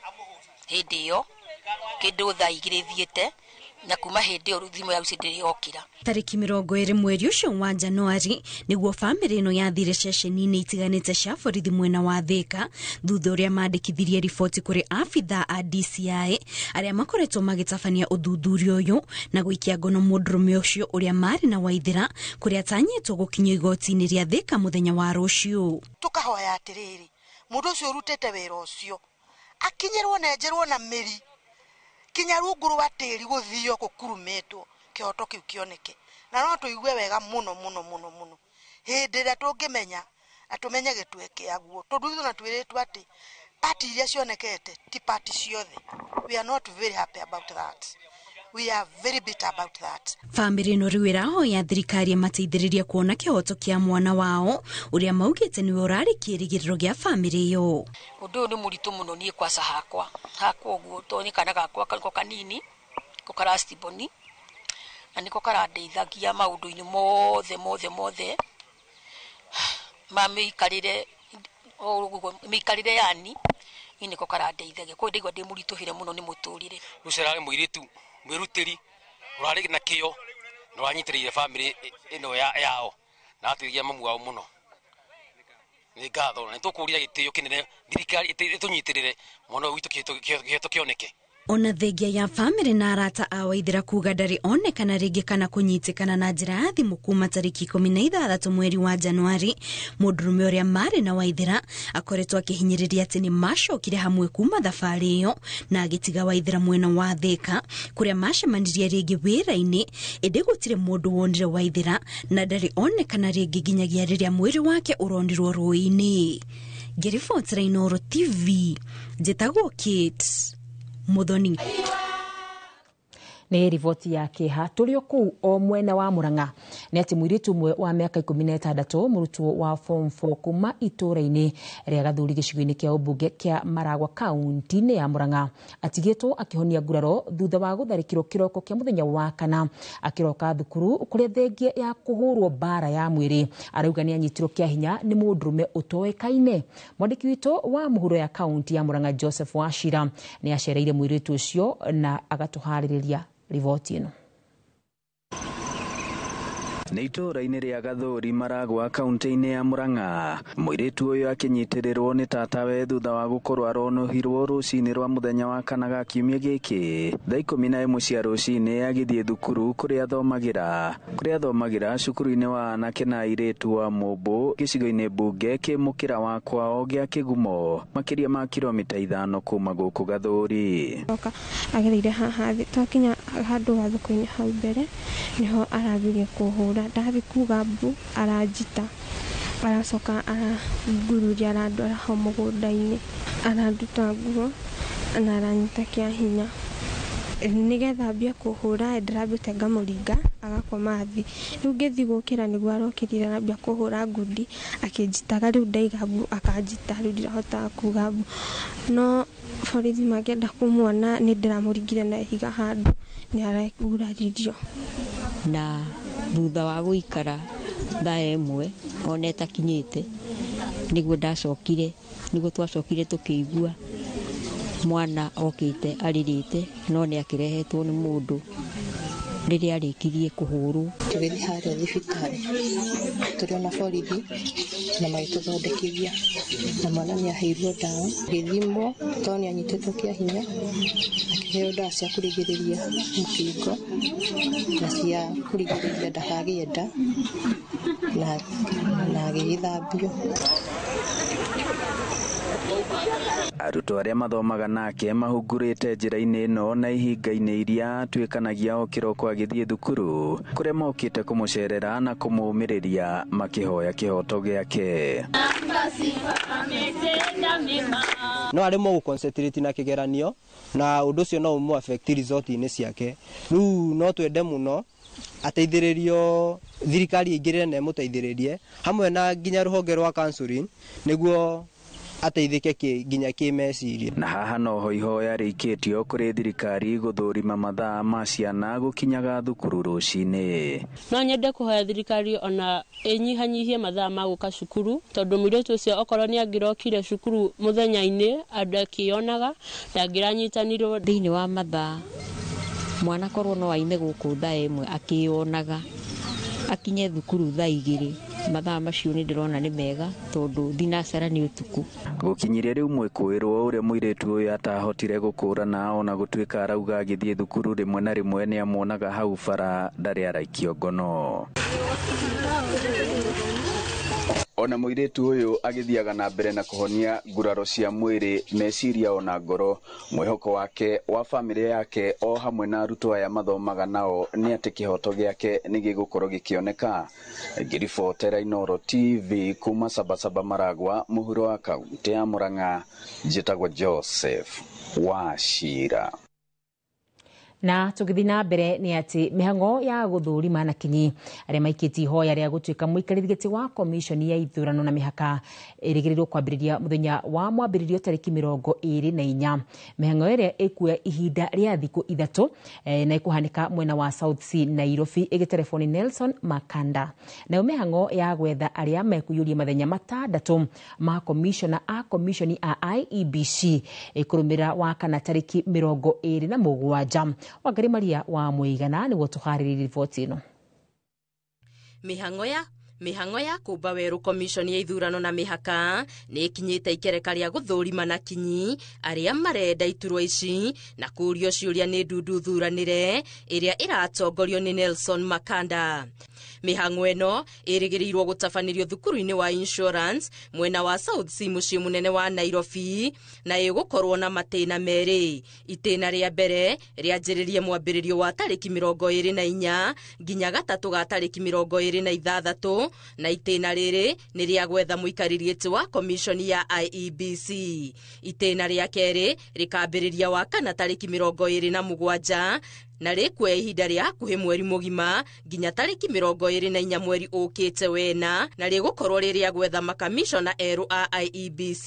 hĩndĩ ĩyo kĩndũ thaa 2 thiĩte, na kuma hĩndĩ ĩyo thimũ ya Lucy ndĩrĩ yokĩra. Tarĩki 20 mweri ũcio wa Januari nĩguo bamĩrĩ ĩno yathire ceceni-inĩ itiganĩte cia borithi mwena wa Thĩka thutha ũrĩa mandĩkithirie riboti kũrĩ abithaa a DCI arĩa makoretwo magĩtabania ũthuthuria ũyũ na gũikia ngono mũndũrũme ũcio ũrĩa marĩ na Waithira kũrĩa atanyĩtwo gũkinyio igoti-inĩ rĩa Thĩka mũthenya wa rũciũ. Tũkahoya atĩrĩrĩ, mũndũ ũcio ũrutĩte wĩra ũcio akinyĩrwo na enjerwo na mĩri kinya rungu rwa tĩri gũthio gũkurumĩtwo kĩhoto kĩu kĩoneke, na no tũigue wega mũno mũno mũno mũno hĩndĩ ĩrĩa tũngĩmenya Na tũmenye gĩtue kĩaguo tondũ ithuĩ ona twĩrĩtwo atĩ pati iria cionekete ti pati ciothe. We are not very happy about that. We are very bitter about that. Bamĩrĩ ĩno rĩu ĩrahoya thirikari ĩmateithĩrĩrie kuona kĩhoto kĩa mwana wao ũrĩa maugĩte nĩwe ũrarĩ kĩĩrĩgĩrĩro gĩa bamĩrĩ ĩyo. Ũndũ ũyũ nĩ mũritũ mũno niĩ kwaca hakwa hakwa ũguo tondũ nĩ kana gakwa nĩko kanini nĩko karastiboni na nĩko karandeithagia maũndũ-inĩ mothe mothe mothe ma mĩikarĩre mĩikarĩre yani niĩ nĩko karandeithagia koguo ndaigua ndĩ mũritũhĩre mũno nĩ mũtũrĩre. Rĩu ararĩ mũirĩtu mwĩrutĩri ũrarĩ na kĩo na ũranyitĩrĩire bamĩrĩ ĩno yao na ateithagia mamu wao mũno. Nĩ ngatho na nĩtũkũria gĩtĩo kĩnene thirikari ĩtũnyitĩrĩre mwana ũyũ witũ kĩhoto kĩoneke. Ona thengia ya bamĩrĩ na arata a Waithera kuga ndarĩ onekana rĩngĩ kana kũnyitĩkana na njĩra ya thimũ kuma tarĩki 16 mweri wa Januari, mũndũrũme ũrĩa marĩ na Waithera akoretwo akĩhinyĩrĩria atĩ nĩ macokire hamwe kuma thabarĩ ĩyo na agĩtiga Waithera mwena wa Thĩka kũrĩa macemanirie rĩngĩ wĩra-inĩ, ĩndĩ gũtirĩ mũndũ wonire Waithera na ndarĩ onekana rĩngĩ nginyagia rĩrĩa mwĩrĩ wake ũronirwo rũĩ-inĩ. Ngĩribotera Inooro TV, njĩtagwo Kate Muthoni. Nĩ riboti ya kĩeha tũrĩ o kũu o mwena wa Murang'a nĩ atĩ mũirĩtu ũmwe wa mĩaka 16 mũrutwo wa form 4 kuma itũũra-inĩ rĩa Gathuri gĩcigo-inĩ kĩa ũmbunge kĩa Maragwa kaunti-inĩ ya Murang'a atigĩtwo akĩhonia nguraro thutha wa gũtharĩkĩrwo kĩroko kĩa mũthenya wa kana akĩroka thukuru kũrĩa thengia ya kũhũrwo mbara ya mwĩrĩ arauga nĩ anyitirwo kĩa hinya nĩ mũndũrũme ũtoĩkaine. Mwandĩki witũ wa mũhuro ya kaunti ya Murang'a Joseph Wachira nĩ acereire mũirĩtu ũcio na agatũharĩrĩria riboti ĩno. Nĩ itũũra-inĩ rĩa Gathuri Maragwa kaunti-inĩ ya Murang'a mũirĩtu ũyũ akĩnyitĩrĩrwo nĩ tatawe thutha wa gũkorwo aronũhirwo rũcinĩ rwa mũthenya wa kana ga kiumia gĩkĩ thaa 11 cia rũcinĩ agĩthiĩ thukuru kũrĩa athomagĩra cukuru-inĩ wa anake na airĩtu wa Mũmbũ gĩcigo-inĩ mbunge kĩ mũkĩra wa kwao gĩa Kĩgumo makĩria ma kilomita 5 kuma gũkũ Gathuri. Agereire haha thĩ twakinya handũ gathoko-inĩ hau mbere nĩho arambirie kũhũra ndathi kuga mbu aranjita aracoka arangururia arandwara hau mũgũnda-inĩ aranduta nguo na aranyita kĩa hinya nĩgetha ambie kũhũra ndĩrambĩte ngamũringa agakoma thĩ rĩu ngĩthiĩ gũkĩra nĩguo arokĩrire arambia kũhũra ngundi akĩnjitaga rĩu ndaiga mbu akanjita rĩu ndirahotaga kuga mbu no borithi mangĩenda kũmuona nĩ ndĩramũringire na ihiga handũ nĩ araguraririo. Na thutha wa gũikara thaa ĩmwe ona ĩtakinyĩte nĩguo ndacokire nĩguo twacokire tũkĩigua mwana okĩte arĩrĩte no nĩ akĩrehetwo nĩ mũndũ rĩrĩa arĩkirie kũhũrwo. Tũgĩthiĩ harĩa thibitarĩ tũrĩ ona borithi na magĩtũthondekithia na mwana nĩ aheirwo ndawa agĩthimwo tondũ nĩ anyitĩtwo kĩa hinya akĩheo ndawa cia kũrigĩrĩria mũkingo na cia kũrigĩrĩria ndakagĩe nda na agĩgĩthambio. Arutwo arĩa mathomaga nake mahungurĩte njĩra-inĩ ĩno na ihinga-inĩ iria atuĩkanagia o kĩroko agĩthiĩ thukuru kũrĩa mokĩte kũmũcerera na kũmũũmĩrĩria makĩhoya kĩhoto gĩake. No aremwo gũ-concentrate na kĩgeranio na ũndũ ũcio no ũmũ affect result-inĩ ciake. Rĩu no twende mũno ateithĩrĩrio thirikari ĩingĩrĩre na ĩmũteithĩrĩrie hamwe na nginya rũhonge rwa counseling nĩguo ateithĩke nginya kĩmeciria. Na haha noho ihoya rĩikĩtio kũrĩ thirikari gũthũrima mathaa ma ciana gũkinyaga thukuru rũcinĩ. No nyende kũhoya thirikari ona ĩnyihanyihie mathaa ma gũka cukuru tondũ mũirĩtu ũcio okorwo nĩ angĩrokire cukuru mũthenya-inĩ andũ akĩonaga ndangĩranyitanirwo. Thĩinĩ wa mathaa mwana korwo no aime gũkũ thaa 1 akĩonaga akinye thukuru thaa 2 mathaa macio nĩ ndĩrona nĩ mega tondũ thinacara nĩ ũtukũ. Gũkinyirie rĩu mwĩkũĩrwo ũrĩa mũirĩtu ũyũ atahotire gũkũrana ona gũtuĩka arauga agĩthiĩ thukuru rĩmwe na rĩmwe nĩ amuonaga hau bara ndarĩ araikio ngono. Ona mũirĩtu ũyũ agĩthiaga na mbere na kũhonia nguraro cia mwĩrĩ, meciria ona ngoro, mwĩhoko wake wa bamĩrĩ yake o hamwe na arutwo aya mathomaga nao nĩ atĩ kĩhoto gĩake nĩ gĩgũkorwo gĩkĩoneka. Ngĩribotera Inooro TV kuma Sabasaba Maragwa, mũhuro wa kaunti ya Murang'a, njĩtagwo Joseph Wachira. Na tũgĩthiĩ na mbere nĩ atĩ mĩhang'o ya gũthũrima na kinyi arĩa maikĩtie ihoya rĩa gũtuĩka mũikarĩri gĩtĩ wa komishoni ya ithurano na mĩhaka ĩrĩgĩrĩirwo kwambĩrĩria mũthenya wa mwambĩrĩrio tarĩki 24. Mĩhang'o ĩrĩa ĩkuoya ihinda rĩa thikũ 3 na ĩkũhanĩka mwena wa South C Nairobi, ĩgĩtereboni Nelson Makanda. Nayo mĩhang'o ya gwetha arĩa mekũiyũria mathenya 6 ma komishona a komishoni a IEBC ĩkũrũmĩrĩra wa kana tarĩki 27. Wangari Maria wa Mũigana nĩguo tũharĩrĩrie riboti ĩno. Mĩhang'o ya kũmba werũ komishoni ya ithurano na mĩhaka nĩ ĩkinyĩte ikereka rĩa gũthũrima na kinyi arĩa marenda iturwa ici na kũũrio ciũria nĩ ndundu thuranĩre ĩrĩa ĩratongorio nĩ Nelson Makanda. Mĩhang'o ĩno ĩrĩgĩrĩirwo gũtabanĩrio thukuru-inĩ wa Insurance mwena wa South C mũciĩ mũnene wa Nairobi, na ĩgũkorwo na matĩna merĩ. Itĩna rĩa mbere rĩanjĩrĩrie mwambĩrĩrio wa tarĩki 24 nginya gatatũ ga tarĩki 26, na itĩna rĩrĩ nĩ rĩa gwetha mũikarĩri gĩtĩ wa komishoni ya IEBC. Itĩna rĩa kerĩ rĩkambĩrĩria wa kana tarĩki 27 na rĩkuoya ihinda rĩa hakuhĩ mweri mũgima nginya tarĩki 24 mweri ũkĩte wena, na rĩgũkorwo rĩrĩa gwetha makamishona erũ a IEBC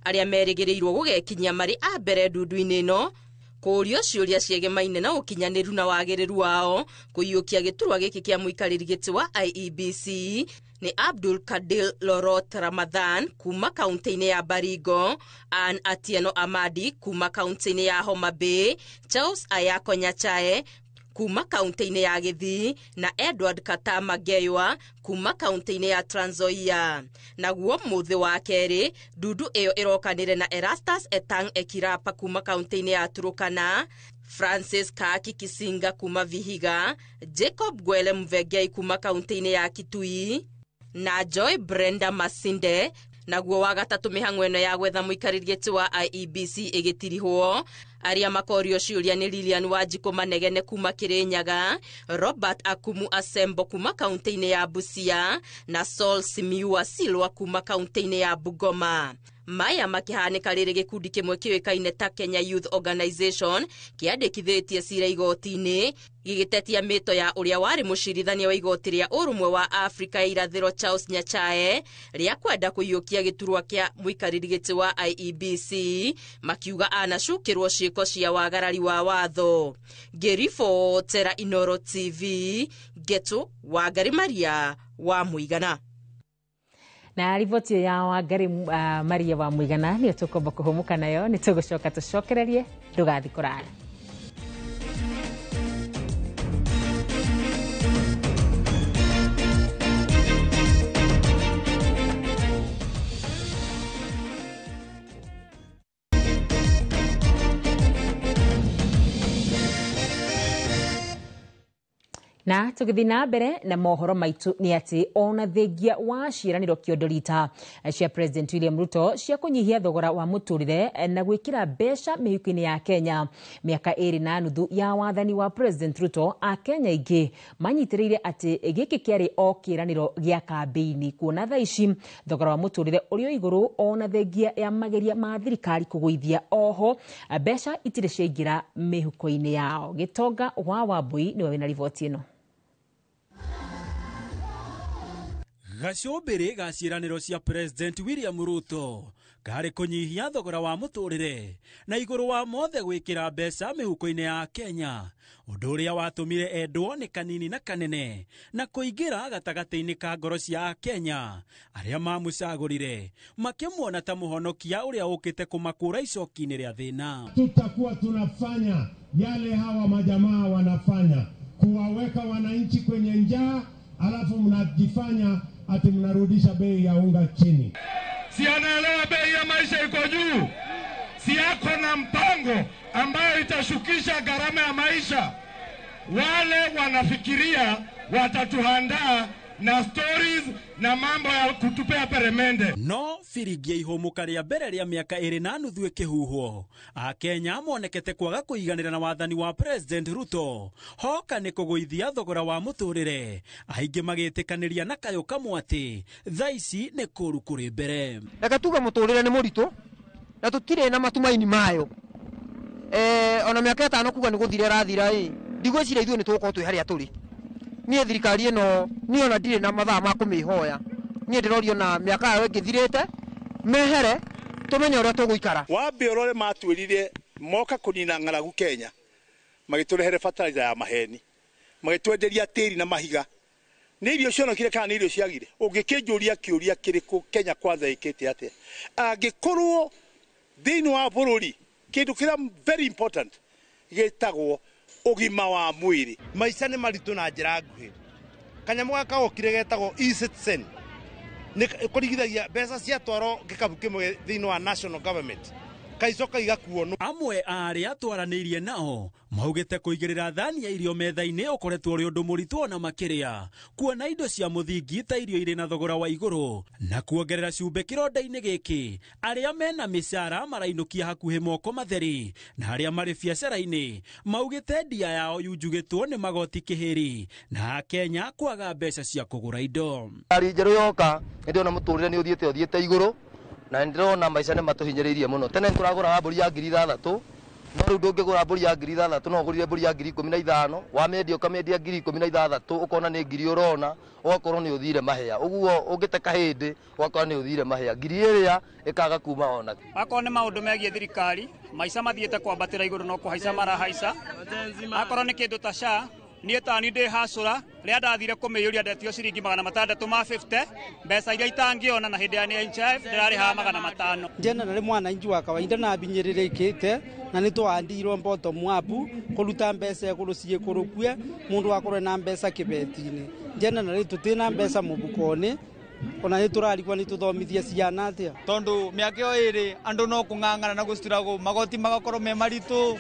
arĩa merĩgĩrĩirwo gũgekinyia marĩ a mbere ndundu-inĩ ĩno kũũrio ciũria ciegemaine na ũkinyanĩru na wagĩrĩru wao kũiyũkia gĩturwa gĩkĩ kĩa mũikarĩri gĩtĩ wa IEBC nĩ Abdul Kadil Lorot Ramadhan kuma kaunti-inĩ ya Baringo, Ann Atieno Amadi kuma kaunti-inĩ ya Homa Bay, Charles Ayako Nyachae kuma kaunti-inĩ ya Gĩthii na Edward Katama Ngeywa kuma kaunti-inĩ ya Trans Nzoia. Naguo mũthĩ wa kerĩ ndundu ĩyo ĩrokanĩre na Erastus Etang Ekirapa kuma kaunti-inĩ ya Turukana, Francis Kaki Kisinga kuma Vihiga, Jacob Gwele Mvegei kuma kaunti-inĩ ya Kitui na Joy Brenda Masinde. Naguo wa gatatũ mĩhang'o ĩno ya gwetha mũikarĩri gĩtĩ wa IEBC ĩgĩtirihwo arĩa makorio ciũria nĩ Lilian Wanjikũ Manegene kuma Kirinyaga, Robert Akumu Asembo kuma kaunti-inĩ ya Busia na Saul Simiua Silwa kuma kaunti-inĩ ya Bungoma. Maya makĩhanĩka rĩrĩ gĩkundi kĩmwe kĩũĩkaine ta Kenya Youth Organization kĩandĩkithĩtie cira igoti-inĩ gĩgĩtetia mĩto ya ũrĩa warĩ mũcirithania wa igoti rĩa ũrũmwe wa Afrika ya irathĩro Charles Nyachae rĩa kwenda kũiyũkia gĩturwa kĩa mũikarĩri gĩtĩ wa IEBC, makiuga anacukĩrwo ciĩko cia wagarari wa watho. Ngĩribotera Inooro TV, Ngetu Wangari Maria wa Mũigana. Na riboti ya Wangari Maria wa Mũigana nĩyo tũkwamba kũhũmũka nayo, nĩ tũgũcoka tũcokererie, ndũgathiĩ kũraya. Na tũgĩthiĩ na mbere na mohoro maitũ nĩ atĩ ona thengia wa ciĩranĩro kĩondo rita cia President William Ruto cia kũnyihia thogora wa mũtũrĩre na gwĩkĩra mbeca mĩhuko-inĩ ya Kenya, mĩaka 2.5 ya wathani wa President Ruto, Akenya aingĩ manyitĩrĩire atĩ gĩkĩ kĩarĩ o kĩĩranĩro gĩa kambĩini, kuona thaa ici thogora wa mũtũrĩre ũrĩ o igũrũ ona thengia ya mageria ma thirikari kũgũithia oho mbeca itirĩ ciaingĩra mĩhuko-inĩ yao. Gĩtonga wa Wambui nĩwe wĩna riboti ĩno. Gacũmbĩrĩ ga ciĩranĩro cia President William Ruto karĩ kũnyihia thogora wa mũtũrĩre na igũrũ wa mothe gwĩkĩra mbeca mĩhuko-inĩ ya Kenya, ũndũ ũrĩa watũmire endwo nĩ kanini na kanene na kũingĩra gatagatĩ-inĩ ka ngoro cia Akenya arĩa mamũcagũrire makĩmuona ta mũhonokia ũrĩa ũkĩte kũmakũra icoki-inĩ rĩa thĩna. Tutakuwa tunafanya yale hawa majamaa wanafanya, kuwaweka wananchi kwenye njaa, alafu mnajifanya ati mnarudisha bei ya unga chini. Si anaelewa bei ya maisha iko juu? Si yako na mpango ambayo itashukisha gharama ya maisha? Wale wanafikiria watatuhandaa na stories na mambo ya kutupea peremende. No biringi ya ihũmũka rĩa mbere rĩa mĩaka 2.5 ĩkĩhuhwo, Akenya monekete kwaga kũiganĩra na wathani wa President Ruto hoka nĩ kũgũithia thogora wa mũtũrĩre, aingĩ magĩtĩkanĩria na kayũ kamwe atĩ thaa ici nĩ kũru kũrĩ mbere. Reke tuge mũtũrĩre nĩ mũritũ na tũtirĩ na matumaini mayo. Ona mĩaka 5 kuga nĩ gũthira ĩrathira ĩ, ndigwĩciria ithuĩ nĩ tũgũkorwo twĩ harĩa tũrĩ. Niĩ thirikari ĩno niĩ ona ndirĩ na mathaa ma kũmĩhoya, niĩ ndĩrorio na mĩaka yao ĩngĩthirĩte mehere tũmenye ũrĩa tũgũikara. Wambe ũrore matwĩrire moka kũnina ng'aragu Kenya, magĩtũrehere fertilizer ya maheni, magĩtwenderia tĩri na mahiga. Nĩ irio cionokire kana nĩ irio ciagire? Ũngĩkĩnjũria kĩũria kĩrĩkũ Kenya Kwanza ĩkĩte atĩa? Angĩkorwo thĩinĩ wa bũrũri kĩndũ kĩrĩa very important gĩtagwo ũgima wa mwĩrĩ. Maica nĩ maritũ na njĩra nguhĩ. Kanyamũ gaka gokire getagwo e-citizen nĩ kũringithagia mbeca ciatwarwo gĩkabu kĩmwe thĩinĩ wa national government kaicoka igakuo. Amwe a arĩa twaranĩirie nao maugĩte kũigĩrĩra thani ya irio metha-inĩ ũkoretwo ũrĩ ũndũ mũritũ ona makĩria kuona indo cia mũthingi ta irio irĩ na thogora wa igũrũ na kuongerera cumbĩ kĩronda-inĩ gĩkĩ. Arĩa mena mĩcara marainũkia hakuhĩ moko matheri, na arĩa marĩ biacara-inĩ maugĩte ndia yao yunjugĩtwo nĩ magoti kĩhĩri na Akenya kwaga mbeca cia kũgũra indo. Thirikari njerũ yoka nĩ ndĩrona mũtũrĩre nĩ ũthiĩte igũrũ na ndĩrona maica nĩ matũhinyĩrĩirie mũno. Tene nĩtũragũraga mbũri ya 6,000, no rĩu ndũngĩgũra mbũri ya 6,000, no ũgũrire mbũri ya 15,000, wamĩendia ũkamĩendia 16,000, ũkona nĩ ngiri ũrona, ũgakorwo nĩ ũthire mahĩa. Ũguo ũngĩte kahĩndĩ ũgakorwo nĩ ũthire mahĩa, ngiri ĩrĩa ĩkaga kuma ona. Akorwo nĩ maũndũ megiĩ thirikari, maica mathiĩte kwambatĩra igũrũ no kũhaica marahaica. Akorwo nĩ kĩndũ ta SHA, niĩ tani ndĩ hacũra rĩrĩa ndathire kũmĩiyũria ndetio ciringi 650 mbeca iria itangĩona, na hĩndĩ ya NHIF ndĩrarĩhaga 500. Generally mwananchi wa kawaida na abinyĩrĩrĩkĩte na nĩ twandirwo bottom up kũruta mbeca igũrũ ciĩkũrũkue mũndũ akorwo na mbeca kĩbeti-inĩ. Generally tũtirĩ mbeca mũbuko-inĩ ona nĩ tũrarigwo nĩ tũthomithie ciana atĩa, tondũ mĩaka ĩyo ĩrĩ andũ no kũng'ang'ana na gũcituragwo magoti magakorwo me maritũ,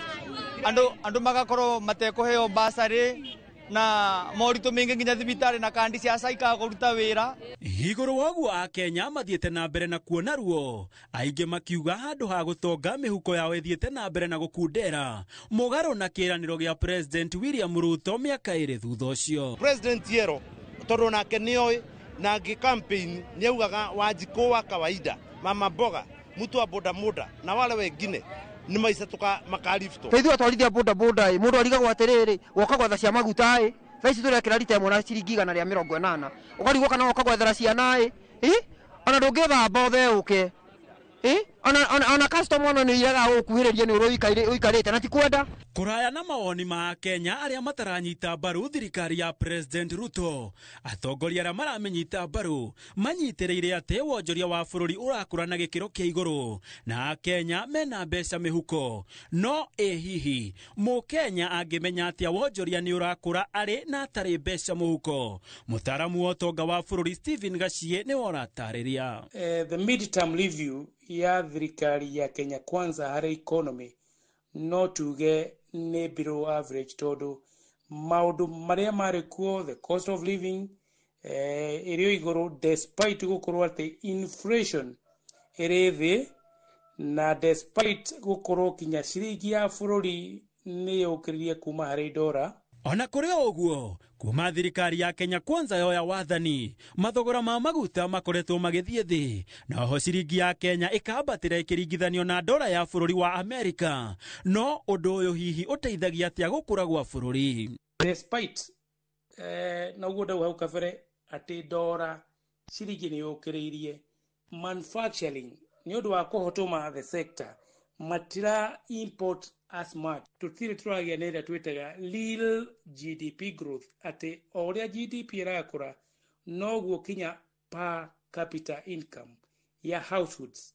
andũ magakorwo matekũheo basarĩ na moritũ maingĩ nginya thibitarĩ na kandi cia SHA ikaga kũruta wĩra. Igũrũ wa ũguo Akenya mathiĩte na mbere na kuona ruo, aingĩ makiuga handũ ha gũtonga mĩhuko yao ĩthiĩte na mbere na gũkundera mũgarũ na kĩĩranĩro gĩa President William Ruto mĩaka 2 thutha ũcio. President Yero tondũ nake nĩoĩ na ngĩ campaign nĩaugaga Wanjikũ wa kawaida, mama mboga, mtu wa bodaboda na wale wengine nĩ maica makarifto. Ithuĩ atwarithia bodaboda ĩ, mũndũ arigagwo atĩrĩrĩ, woka gwetha cia maguta ĩ, thaa ici tũrekĩra rita ĩmwe na ciringi 180, ũkarigwo kana woka gwethera ciana ĩ, ona ndũngĩthamba ũtheũke, ona customer ona nĩ iregaga gũkuhĩrĩria nĩ ũrĩa ũikarĩte na ti kwenda. Kũraya na mawoni ma Akenya arĩa mataranyita mbaru thirikari ya President Ruto, atongoria arĩa maramĩnyita mbaru manyitĩrĩire atĩ wonjoria wa bũrũri ũrakũra na gĩkĩro kĩa igũrũ na Akenya mena mbeca mĩhuko. No ĩ hihi mũkenya angĩmenya atĩa wonjoria nĩ ũrakũra arĩ na atarĩ mbeca mũhuko? Mũtaaramu wa ũtonga wa bũrũri Stephen Gachie nĩwe ũratarĩria. The mid-term review ya thirikari ya Kenya Kwanza harĩ economy no tuge nĩ below average, tondũ maũndũ marĩa marĩ kuo, the cost of living ĩrĩ igũrũ despite gũkorwo atĩ inflation ĩrĩ thĩ, na despite gũkorwo kinya ciringi ya bũrũri nĩ yũkĩrĩrie kuma harĩ dora. Ona kũrĩ o ũguo, kuma thirikari ya Kenya Kwanza yoya wathani, mathogora ma maguta makoretwo magĩthiĩ thĩ, na oho ciringi ya Kenya ĩkambatĩra ĩkĩringithanio na dora ya bũrũri wa Amerika. No ũndũ ũyũ hihi ũteithagia atĩa gũkũra gwa bũrũri? Despite na ũguo ndauga hau kabere atĩ dora ciringi nĩ yũkĩrĩirie, manufacturing nĩ ũndũ wa kũhotoma the sector matira import as much, tũtirĩ tũragĩa na ĩrĩa twĩtaga real GDP growth, atĩ o ũrĩa GDP ĩrakũra noguo kinya per capita income ya households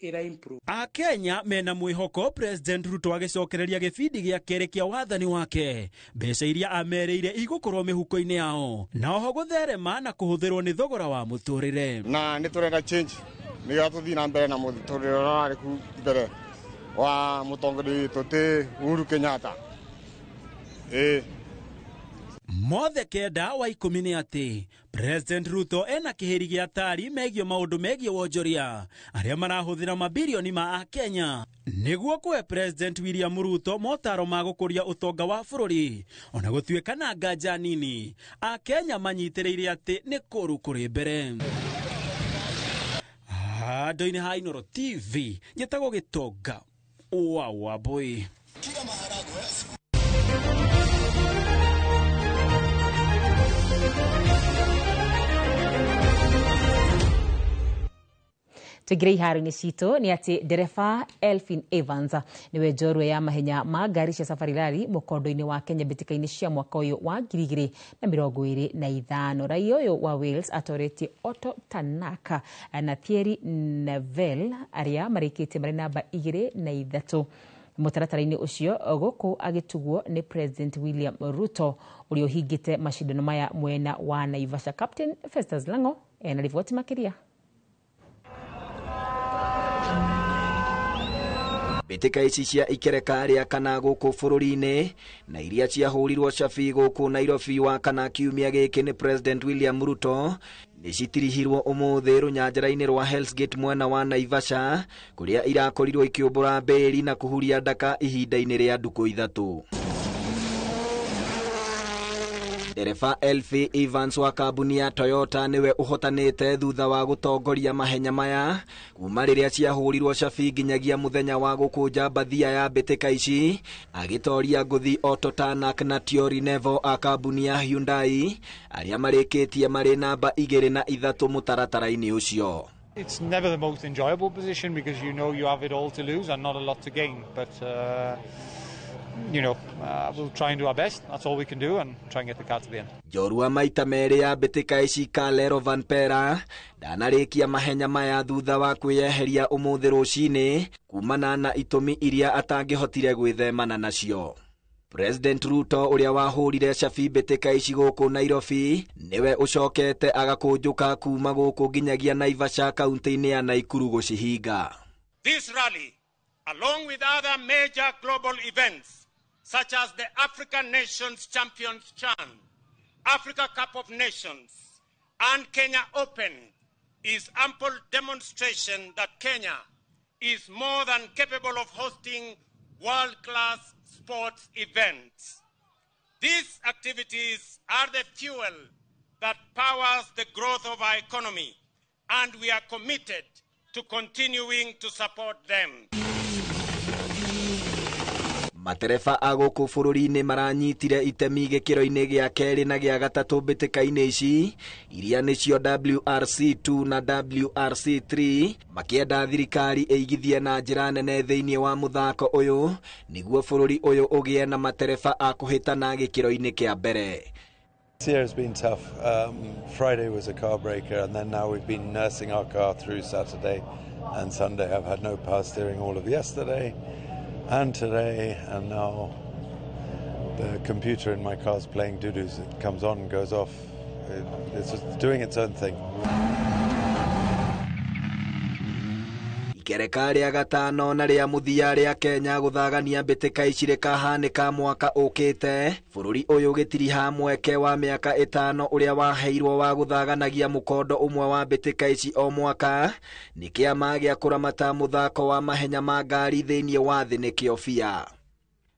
ĩra improve. Akenya mena mwĩhoko President Ruto agĩcokereria gĩbindi gĩa kerĩ kĩa wathani wake, mbeca iria amerĩire igũkorwo mĩhuko-inĩ yao, na oho gũtherema na kũhũthĩrwo nĩ thogora wa mũtũrĩre. Na nĩ tũrenda change nĩgetha tũthiĩ na mbere na mũtũrĩre ũrĩa warĩ ku mbere wa mũtongoria witũ ti Uhuru Kenyatta. Mothe 9 wa 10 nĩ atĩ President Ruto ena kĩhĩri gĩa tari megiĩ maũndũ megiĩ wonjoria arĩa marahũthĩra mabirioni ma Akenya nĩguo kũhe President William Ruto motaro ma gũkũria ũtonga wa bũrũri. Ona gũtuĩka na nganja nini, Akenya manyitĩrĩire atĩ nĩ kũũru kũrĩ mbere. Handũ-inĩ ha Inooro TV njĩtagwo Gĩtonga wa Wambui. Tuingire iharo-inĩ citũ nĩ atĩ ndereba Elfyn Evans nĩwe njorua ya mahenya ma ngari cia Safari Rally mũkondo-inĩ wa Kenya mbĩtĩka-inĩ cia mwaka ũyũ wa 2025. Raia ũyũ wa Wales atoretie Otto Tanaka na Thierry Neuville arĩa marĩkĩtie marĩ namba 2 na 3 mũtaratara-inĩ ũcio, gũkũ agĩtugwo nĩ President William Ruto ũrĩa ũhingĩte macindano maya mwena wa Naivasha. Captain Festus Lango ena riboti makĩria. Mbĩtĩka ici cia ikereka rĩa kana gũkũ bũrũri-inĩ na iria ciahũrirwo cabi gũkũ Nairobi wa kana kiumia gĩkĩ nĩ President William Ruto nĩ citirihirwo ũmũthĩ rũnyanjara-inĩ rwa Hell's Gate mwena wa Naivasha kũrĩa irakorirwo ikĩũmbũra mbĩri na kũhuria ndaka ihinda-inĩ rĩa ndukũ 3. Ndereba Elfyn Evans wa kambuni ya Toyota nĩwe ũhotanĩte thutha wa gũtongoria mahenya maya kuma rĩrĩa ciahũrirwo cabi nginyagia mũthenya wa gũkũnja mbathia ya mbĩtĩka ici, agĩtoria ngũthi Otto Tanak na Thierry Neuville a kambuni ya Hyundai arĩa marĩkĩtie marĩ namba 2 na 3 mũtaratara-inĩ ũcio. It's never the most enjoyable position because you know you have it all to lose and not a lot to gain, but we'll try and do our best. That's all we can do and try and get the car to the end. Njorua maita merĩ ya mbĩtĩka ici Kalle Rovanperä ndanarĩkia mahenya maya thutha wa kwĩyeheria ũmũthĩ rũcinĩ kumana na itũmi iria atangĩhotire gwĩthemana nacio. President Ruto ũrĩa wahũrire cabi mbĩtĩka ici gũkũ Nairobi nĩwe ũcokete agakũnjũka kuma gũkũ nginyagia Naivasha kaunti-inĩ ya Naikuru gũcihinga. This rally, along with other major global events such as the African Nations Champions Chan, Africa Cup of Nations, and Kenya Open, is ample demonstration that Kenya is more than capable of hosting world-class sports events. These activities are the fuel that powers the growth of our economy, and we are committed to continuing to support them. Matereba a gũkũ bũrũri-inĩ maranyitire itemi gĩkĩro-inĩ gĩa kerĩ na gĩa gatatũ mbĩtĩka-inĩ ici iria nĩcio WRC2 na WRC3, makĩenda thirikari ĩigithie na njĩra nene thĩinĩ wa mũthako ũyũ nĩguo bũrũri ũyũ ũgĩe na matereba a kũhĩtana gĩkĩro-inĩ kĩa mbere. This year has been tough. Friday was a car breaker, and then now we've been nursing our car through Saturday and Sunday. I've had no power steering all of yesterday and today, and now the computer in my car's playing doo-doos. It comes on and goes off. It's just doing its own thing. Ikereka rĩa gatano na rĩa mũthia rĩa Kenya gũthagania mbĩtĩka ici rĩkahanĩka mwaka ũkĩte. Bũrũri ũyũ ũgĩtiriha mweke wa mĩaka 5 ũrĩa waheirwo wa gũthaganagia mũkondo ũmwe wa mbĩtĩka ici o mwaka nĩ kĩama gĩa kũramata mũthako wa mahenya ma ngari thĩinĩ wa thĩ nĩkĩo FIA.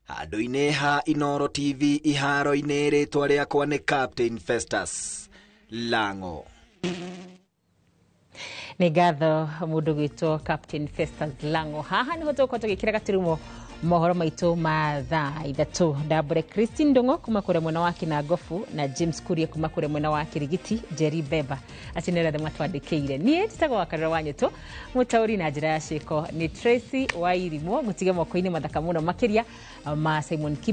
Handũ-inĩ ha Inooro TV iharo-inĩ, rĩtwa rĩakwa nĩ Captain Festus Lango. Nĩ ngatho mũndũ gwĩtwo Captain Festus Lango. Haha nĩho tũgũkorwo tũgĩkĩra gaturumo mohoro maitũ ma thaa 3. Ndambũre Christine Ndung'u kuma kũrĩa mwena wa Kinangofu na James Kuria kuma kũrĩa mwena wa Kirigiti, Jerry Beba acio nĩ arĩa matwandĩkĩire. Niĩ njĩtagwo Wakarura wa Nyũtũ, mũtaũri na njĩra ya ciĩko nĩ Tracy Wairimũ. Ngũtige moko-inĩ mathaka mũno makĩria ma Simon Kibe.